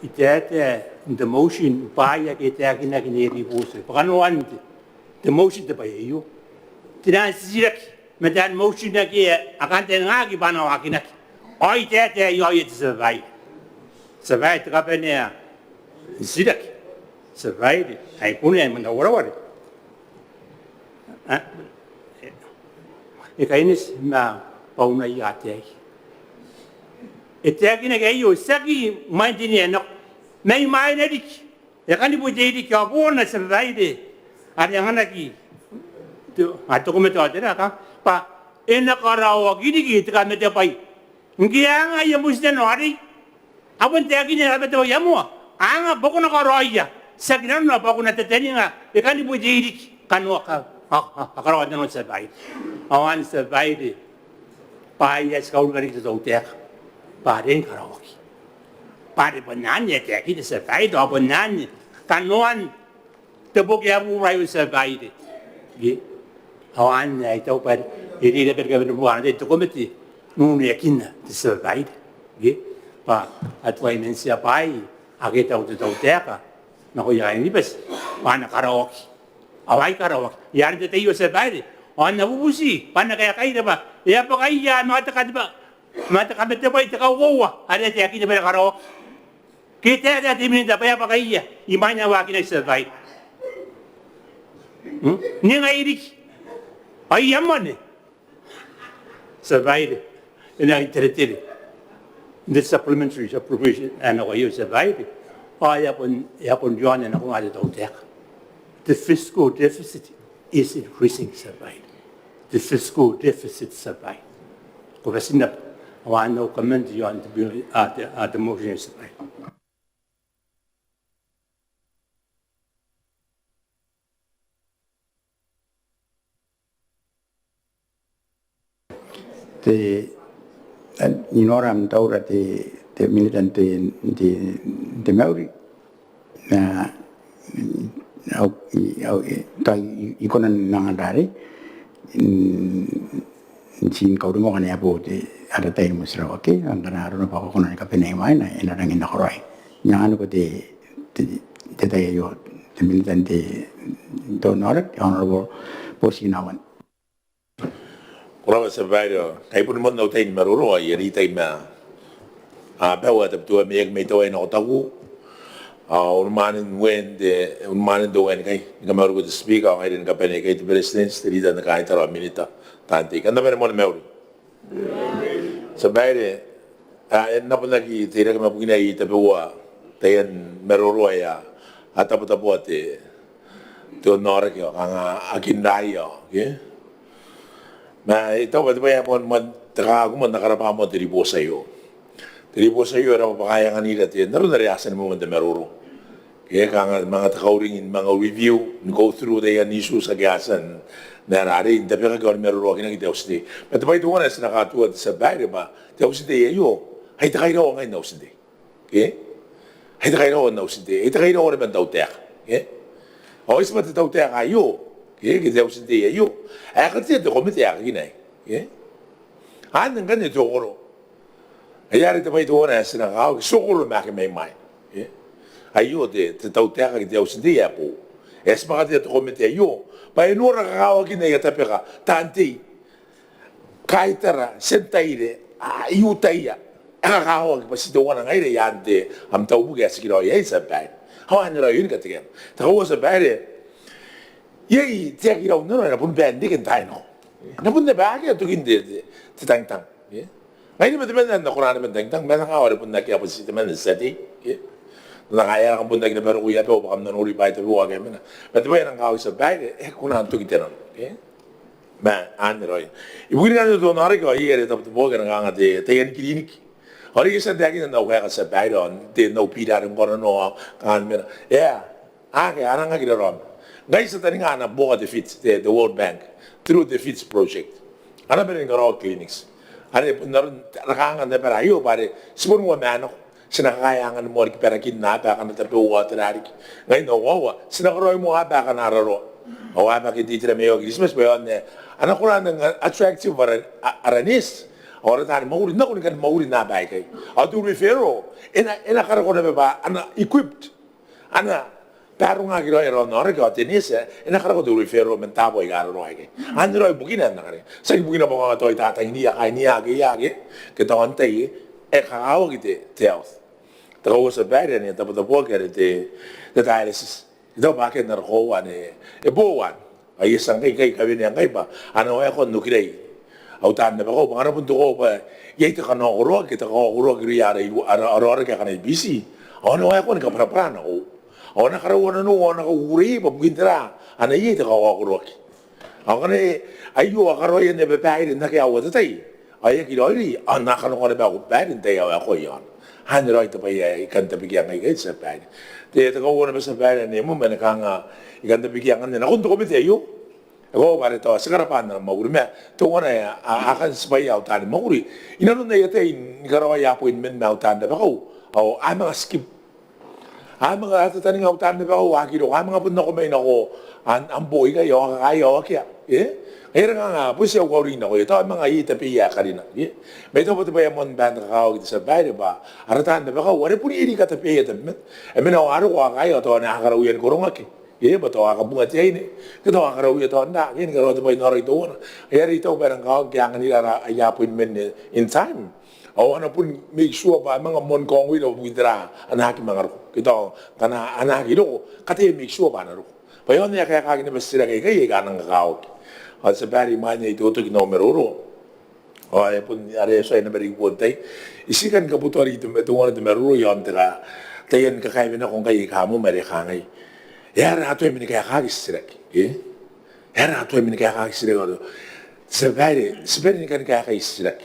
I taetae n te motion bwaai ake e taekinaki n te ribooti bwa kanoan te motion te bwai aio. Te nang titiraki ma te motion ake a kantaningaaki bwa a na waakinaki ao I taetae iaoia te tia babaire. Tia babaire, te kabanea n titiraki. Tia babaire, ai kunea ma n na wareware. E kaineti ma bwa unaia ataei. E taekinaki aio tiaki mwain te nene nako, mai mwaina riki. E kani bwetei riki ao boona tia babaire are anganaki te komete ao te raka bwa e na karaoaki riki te kamatebwai. Ngke a anga aia motinnano arei, a bon taekinna aia kamatebwai ae moa, a anga bwa ko na karaoia, tiaki nanona bwa ko na tataninga e kani bwetei riki kanoan karaoan nanon tia babaire. Ao anne tia babaire, bwaai ae ti kauringa riki te tautaeka bwa a riai ni karaoaki. Bwa are bon anne ae taekinna tia babaire, ao bon anne kanoan te boki ae bubura aio tia babaire. Ao anne ae I taku bwa e riai ni bane ni kabane buakana te komete n uneakinna te tia babaire bwa a tuai man tia bwaai ake tau te tautaeka nakoia kaain Kiribati bwa a na karaoaki. Ao ai karaoaki, e a rin te tai aio tia babaire, ao N na bubuti bwa N na kaekaira bwa e a bwakaia ma te kamatebwai te kauoua are e taekinna bwa e na karaoaki. Ke e taetae te minita bwa e a bwakaia imwain ae waakinaki tia babaire? N ningai riki. Ao e a mwane tia babaire, e na iteretere n te supplementary appropriation ae nako aio tia babaire. Ao e a bon, e a bon riaon ae nako ngkai te tautaeka. The fiscal deficit is increasing tia babaire. The fiscal deficit tia babaire. Ko bati n rabwa. Ao I now comment iaon te bill, a te motion tia babaire. Te, I nora am taura te minita n te mauri. Ao I kona n anga rarei n tii ni kauringaki ngkana e a bo te ara tai ni motirawa ke ngkana arona bwa ko kona ni kabanea imwaina e na rangi n nakoraoi. N anganiko te tai aio te minita n te onnaoraki, Honourable Boutu Kinawan. Ko rabwa tia babaire. Ao kai bon moan au tai ni maroro ao I a reitai ma abau ae Tabiteuea Maiaki mai Tawai nako Taku. Ao unimwaanen Uean te, unimwaanen te Uean ikai ni kamauriko te Speaker ao ngaira ni kabane ikai, te Beretitenti, te Leader n te Kaitara ao minita, taan tei, kam na bane moa ni mauri. Tia babaire, e na bon aki teirake ma bukina ae I tabeua taian maroro ae a tabotaboa te onnaoraki ao kanga a kinraia ao ke. Ma I taku bwa te bwai ae moan, moan te kakaku moan, N na karabwa moa te ribooti aio. Te ribooti aio e rabwa bwa e anganira te, n aron are a tia ni moan te maroro. Ke kanga manga te kauring, manga review, ni go through taian issues ake a tia n aera arei n tabekaki ao ni maroroakinaki te Auti n Tei. Ma te bwai teuana ae ti na katuua te tia babaire bwa te Auti n Tei aio ai te kairawa ngai n Auti n Tei. Ke? Ai te kairawa n Auti n Tei, ai te kairawa naba n tautaeka. Ke? Ao ai tibwa te tautaeka aio, ke, ke te Auti n Tei aio ae katea te komete ae kakinai. Ke? Anne ngkanne te okoro. Ai are te bwai teuana ae ti na kakawaki, ti okoro ma ake mai mwaina. Ke? Aio te, te tautaeka ke te Auti n Tei ae boou. E tibwa katea te komete aio bwa e nora kakawakina aia tabeka taan tei, kaitara, tia n taire, a, I utaia ae kakawaki bwa ti teuana ngaira i aan te, am taubuki ae tikiraoi iai tia babaire. Ao anne raoi ni katekeana. Te kauoua tia babaire, iai te aki rau n nano ae na bon bae n reke n taai nako. E na bon naba akea tokin te, te, te tangitang. Ngai naba temanna ae N na kona naba n tangitang, ma N na kawa are bon akea bwa ti temanna te tia tei. N na kaea ae kam bon aki naba roko i abau bwa kam na nori bwaai tabeua ake a mena. Ma te bwai ae N na kakawaki tia babaire, e aki kona n toki te nano. Ma anne raoi. Ibukin kanga te onnaoraki ao iai are e tabotaboaki are kanga te taian kiriniki. Ao are I a tia n taekinna n au kaeka, Tia Babaire, ao n te nau bira are ngkoananoa ao kanga mena. Eng, akea, a nang aki raraoma. Ngkai ti a taninga ana buoka te Fitch, te, te World Bank, through the Fitch project. A na bane ni karaoa clinics. Are bon aron, are kanga n abara aio bwa are ti bon uamanako. Ti na kakaea angan moa riki barakin aba akana tabeua ao tera riki. Ngai n au koaua ti na karaoi moa aba akana raroa. Ao aba ake n te itera mai ao Kiritimati bwa e aonga n a, a na kona n attractive ara, a, ara neeti ao ara taani mwakuri nakon kani mwakuri n aba aikai. Ao te referral e na, e na karako naba bwa a na equipped. A na barongaki raoi ara onnaoraki ao te neeti e na karako te referral man taabo aika raroa aikai. Anne raoi bukina ae N na kare. Tiaki bukina bwa kanga tao I tatangiria kaain ake, ake, ke tao antai, e kakawaki te, te health. Te kauoua, Tia Babaire, ane e tabotaboaki are te, te dialysis. I taku bwa akea n ara koaua ane e boou anne. Ao I a tia ngkai, ngkai kawenea ngkai bwa a na waekoa n okirai au taan rabakau bwa ngkana bon te koaua bwa iai te kakaokoroaki, te kakaokoroaki irouia ara, ara, ara aoraki akana i Biti, ao a na waekoa ni kabwarabwara nako. Ao a na karaua nanou, ao a na kakukurei bwa bukin tera a na iai te kakaokoroaki. Ao ngkana aio a karaoia naba babaire n akea aua te tai, ao e aki raoiroi, ao N na kanakoa naba au babaire n tai ae waekoa iaona. Anne raoi te bwai ae I kan tabekia ngai ikai, Tia Babaire. Te, te kauoua naba, Tia Babaire, ane e mwaiti ane kanga I kan tabekia ngkanne nakon te komete aio. E koaua bwa are tao ti karabwa n ara mwakuri ma teuana ae a, a kan tibwaia au taani mwakuri inanon aia tai ni karaoi appointment ma au taan rabakau ao a manga skip. A manga, a tataninga au taan rabakau, a aki roko, a manga bon nako mai nako am, am boo ikai ao a kakaea ao akea. E? Ngaia are kanga bon ti au kauring nakoia, tao a manga iai tabeia ae karina. E? Ma I taku bwa te bwai ae moan bwaan te kakawaki, te Tia Babaire, bwa ara taan rabakau are bon iai riki tabeia tabeman. E mena ao a roko, a kakaea ao tao a na karauia ni korongaki. E? Bwa tao a kabunga te aine ke tao a karauia tao n ra, ke ni karaoa te bwai n aoraki teuana. Ngaia are I taku bwa e rang kakawaki ke a anganira ara, aia appointment in time. Ao a na bon make sure bwa a manga moan kaongoira bwa bukin tera a na aki manga roko. Ke tao ngkana a na aki roko, kataia make sure bwa a na roko. Bwa iaon ae kaekaaki naba titiraki aikai aika a nang kakawaki. Ao Tia Babaire, imwain ae I totoki n au maroro, ao e bon are e tuai naba riki bon tai, I tii kan kabotoa riki te, teuana te maroro iaon te ka, taian kakaewenako ngkai aika moa are kangai: E aera a tuai mani kaekaaki titiraki? E? E aera a tuai mani kaekaaki titiraki? Ao, Tia Babaire, ti bane ni kani kaekai titiraki.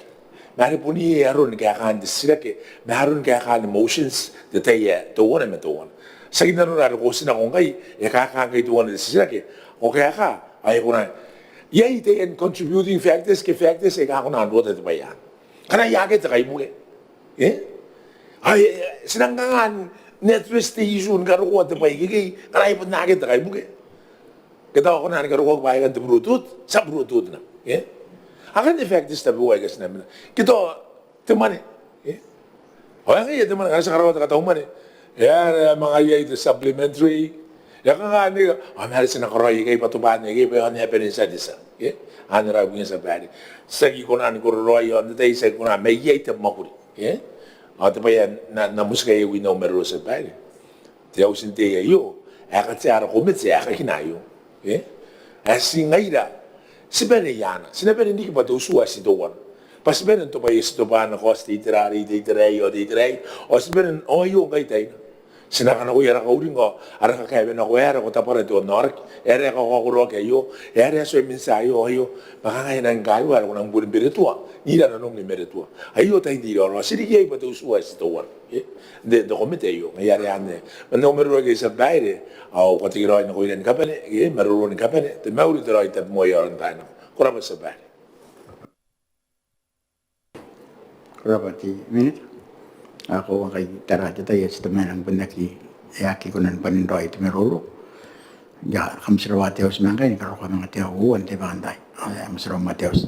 Ma are bon iai aron kaekaan te titiraki ma aron kaekaan motions n te tai ae teuana ma teuana. Tiaki nanora are ko tii nako ngkai, e kaeka ngkai teuana te titiraki, ko kaeka, ao e kona. Iai taian contributing factors ke factors aika kona n rota te bwai anne. Ngkana iai, akea te kaibuke. E? Ao e, ti nang kanga n address te issue ni karokoa te bwai ikekei ngkana e bon akea te kaibuke. Ke tao a kona ni karokoaki bwa aikai te Bluetooth, ti a Bluetooth naba. E? Akanne factors tabeua aika ti na mena. Ke tao te mwane. E? Ao e ngaia te mwane, ngkana ti a karaoa te katau mwane, e aera e a manga iai te supplementary? E a kanga anne? Ao ma are ti na karaoia ikai bwa tobwaan aikai bwa e aonga ni bane n tia te tia. E? Anne raoi bukina, Tia Babaire. Ti aki kona ni kororaoi ao n te tai ti aki kona, ma iai te mwakuri. E? Ao te bwai ae N na, N na motikia iai n au maroro, Tia Babaire, te auti n tei aio ae katea ara komete ae kakina aio. E? Ae ti ngaira, ti bane iai, ti na bane n riki bwa te utu ae ti teuana. Bwa ti bane n tobwaia, ti tobwaa nako, ti te itera arei, te itera aei, ao te itera aei, ao ti bane n, ao aio ngkai taina. Ti na kanakoa ara kauring ao ara kakaewenako, e aera ko tabwara te onnaoraki, e aera e kakaokoroaki aio, e aera e tuai mintia aio, aio. Ma kanga e nang kairua are ko nang boni meretua n ira nanom ni meretua. Aio tain te iraorao, ti riki iai bwa te utu ae ti teuana. E? N te, n te komete aio. Ngaia are anne man au maroro aikai, Tia Babaire, ao ko a tekeraoi nakoira ni kabane, e, maroro ni kabane, te mauri, te raoi, tabomoa i aon taai nako. Ko rabwa, Tia Babaire. Ko rabwa te Minita. Ao koaua ngkai tara te tai ae ti tamaroa n aki, e aki kona ni bane n raoi te maroro. Ia, kam tirawa te auti ma ngkai ni karokoa manga te aua n te bwakantaai. Ao ia, kam tirawa ma te auti.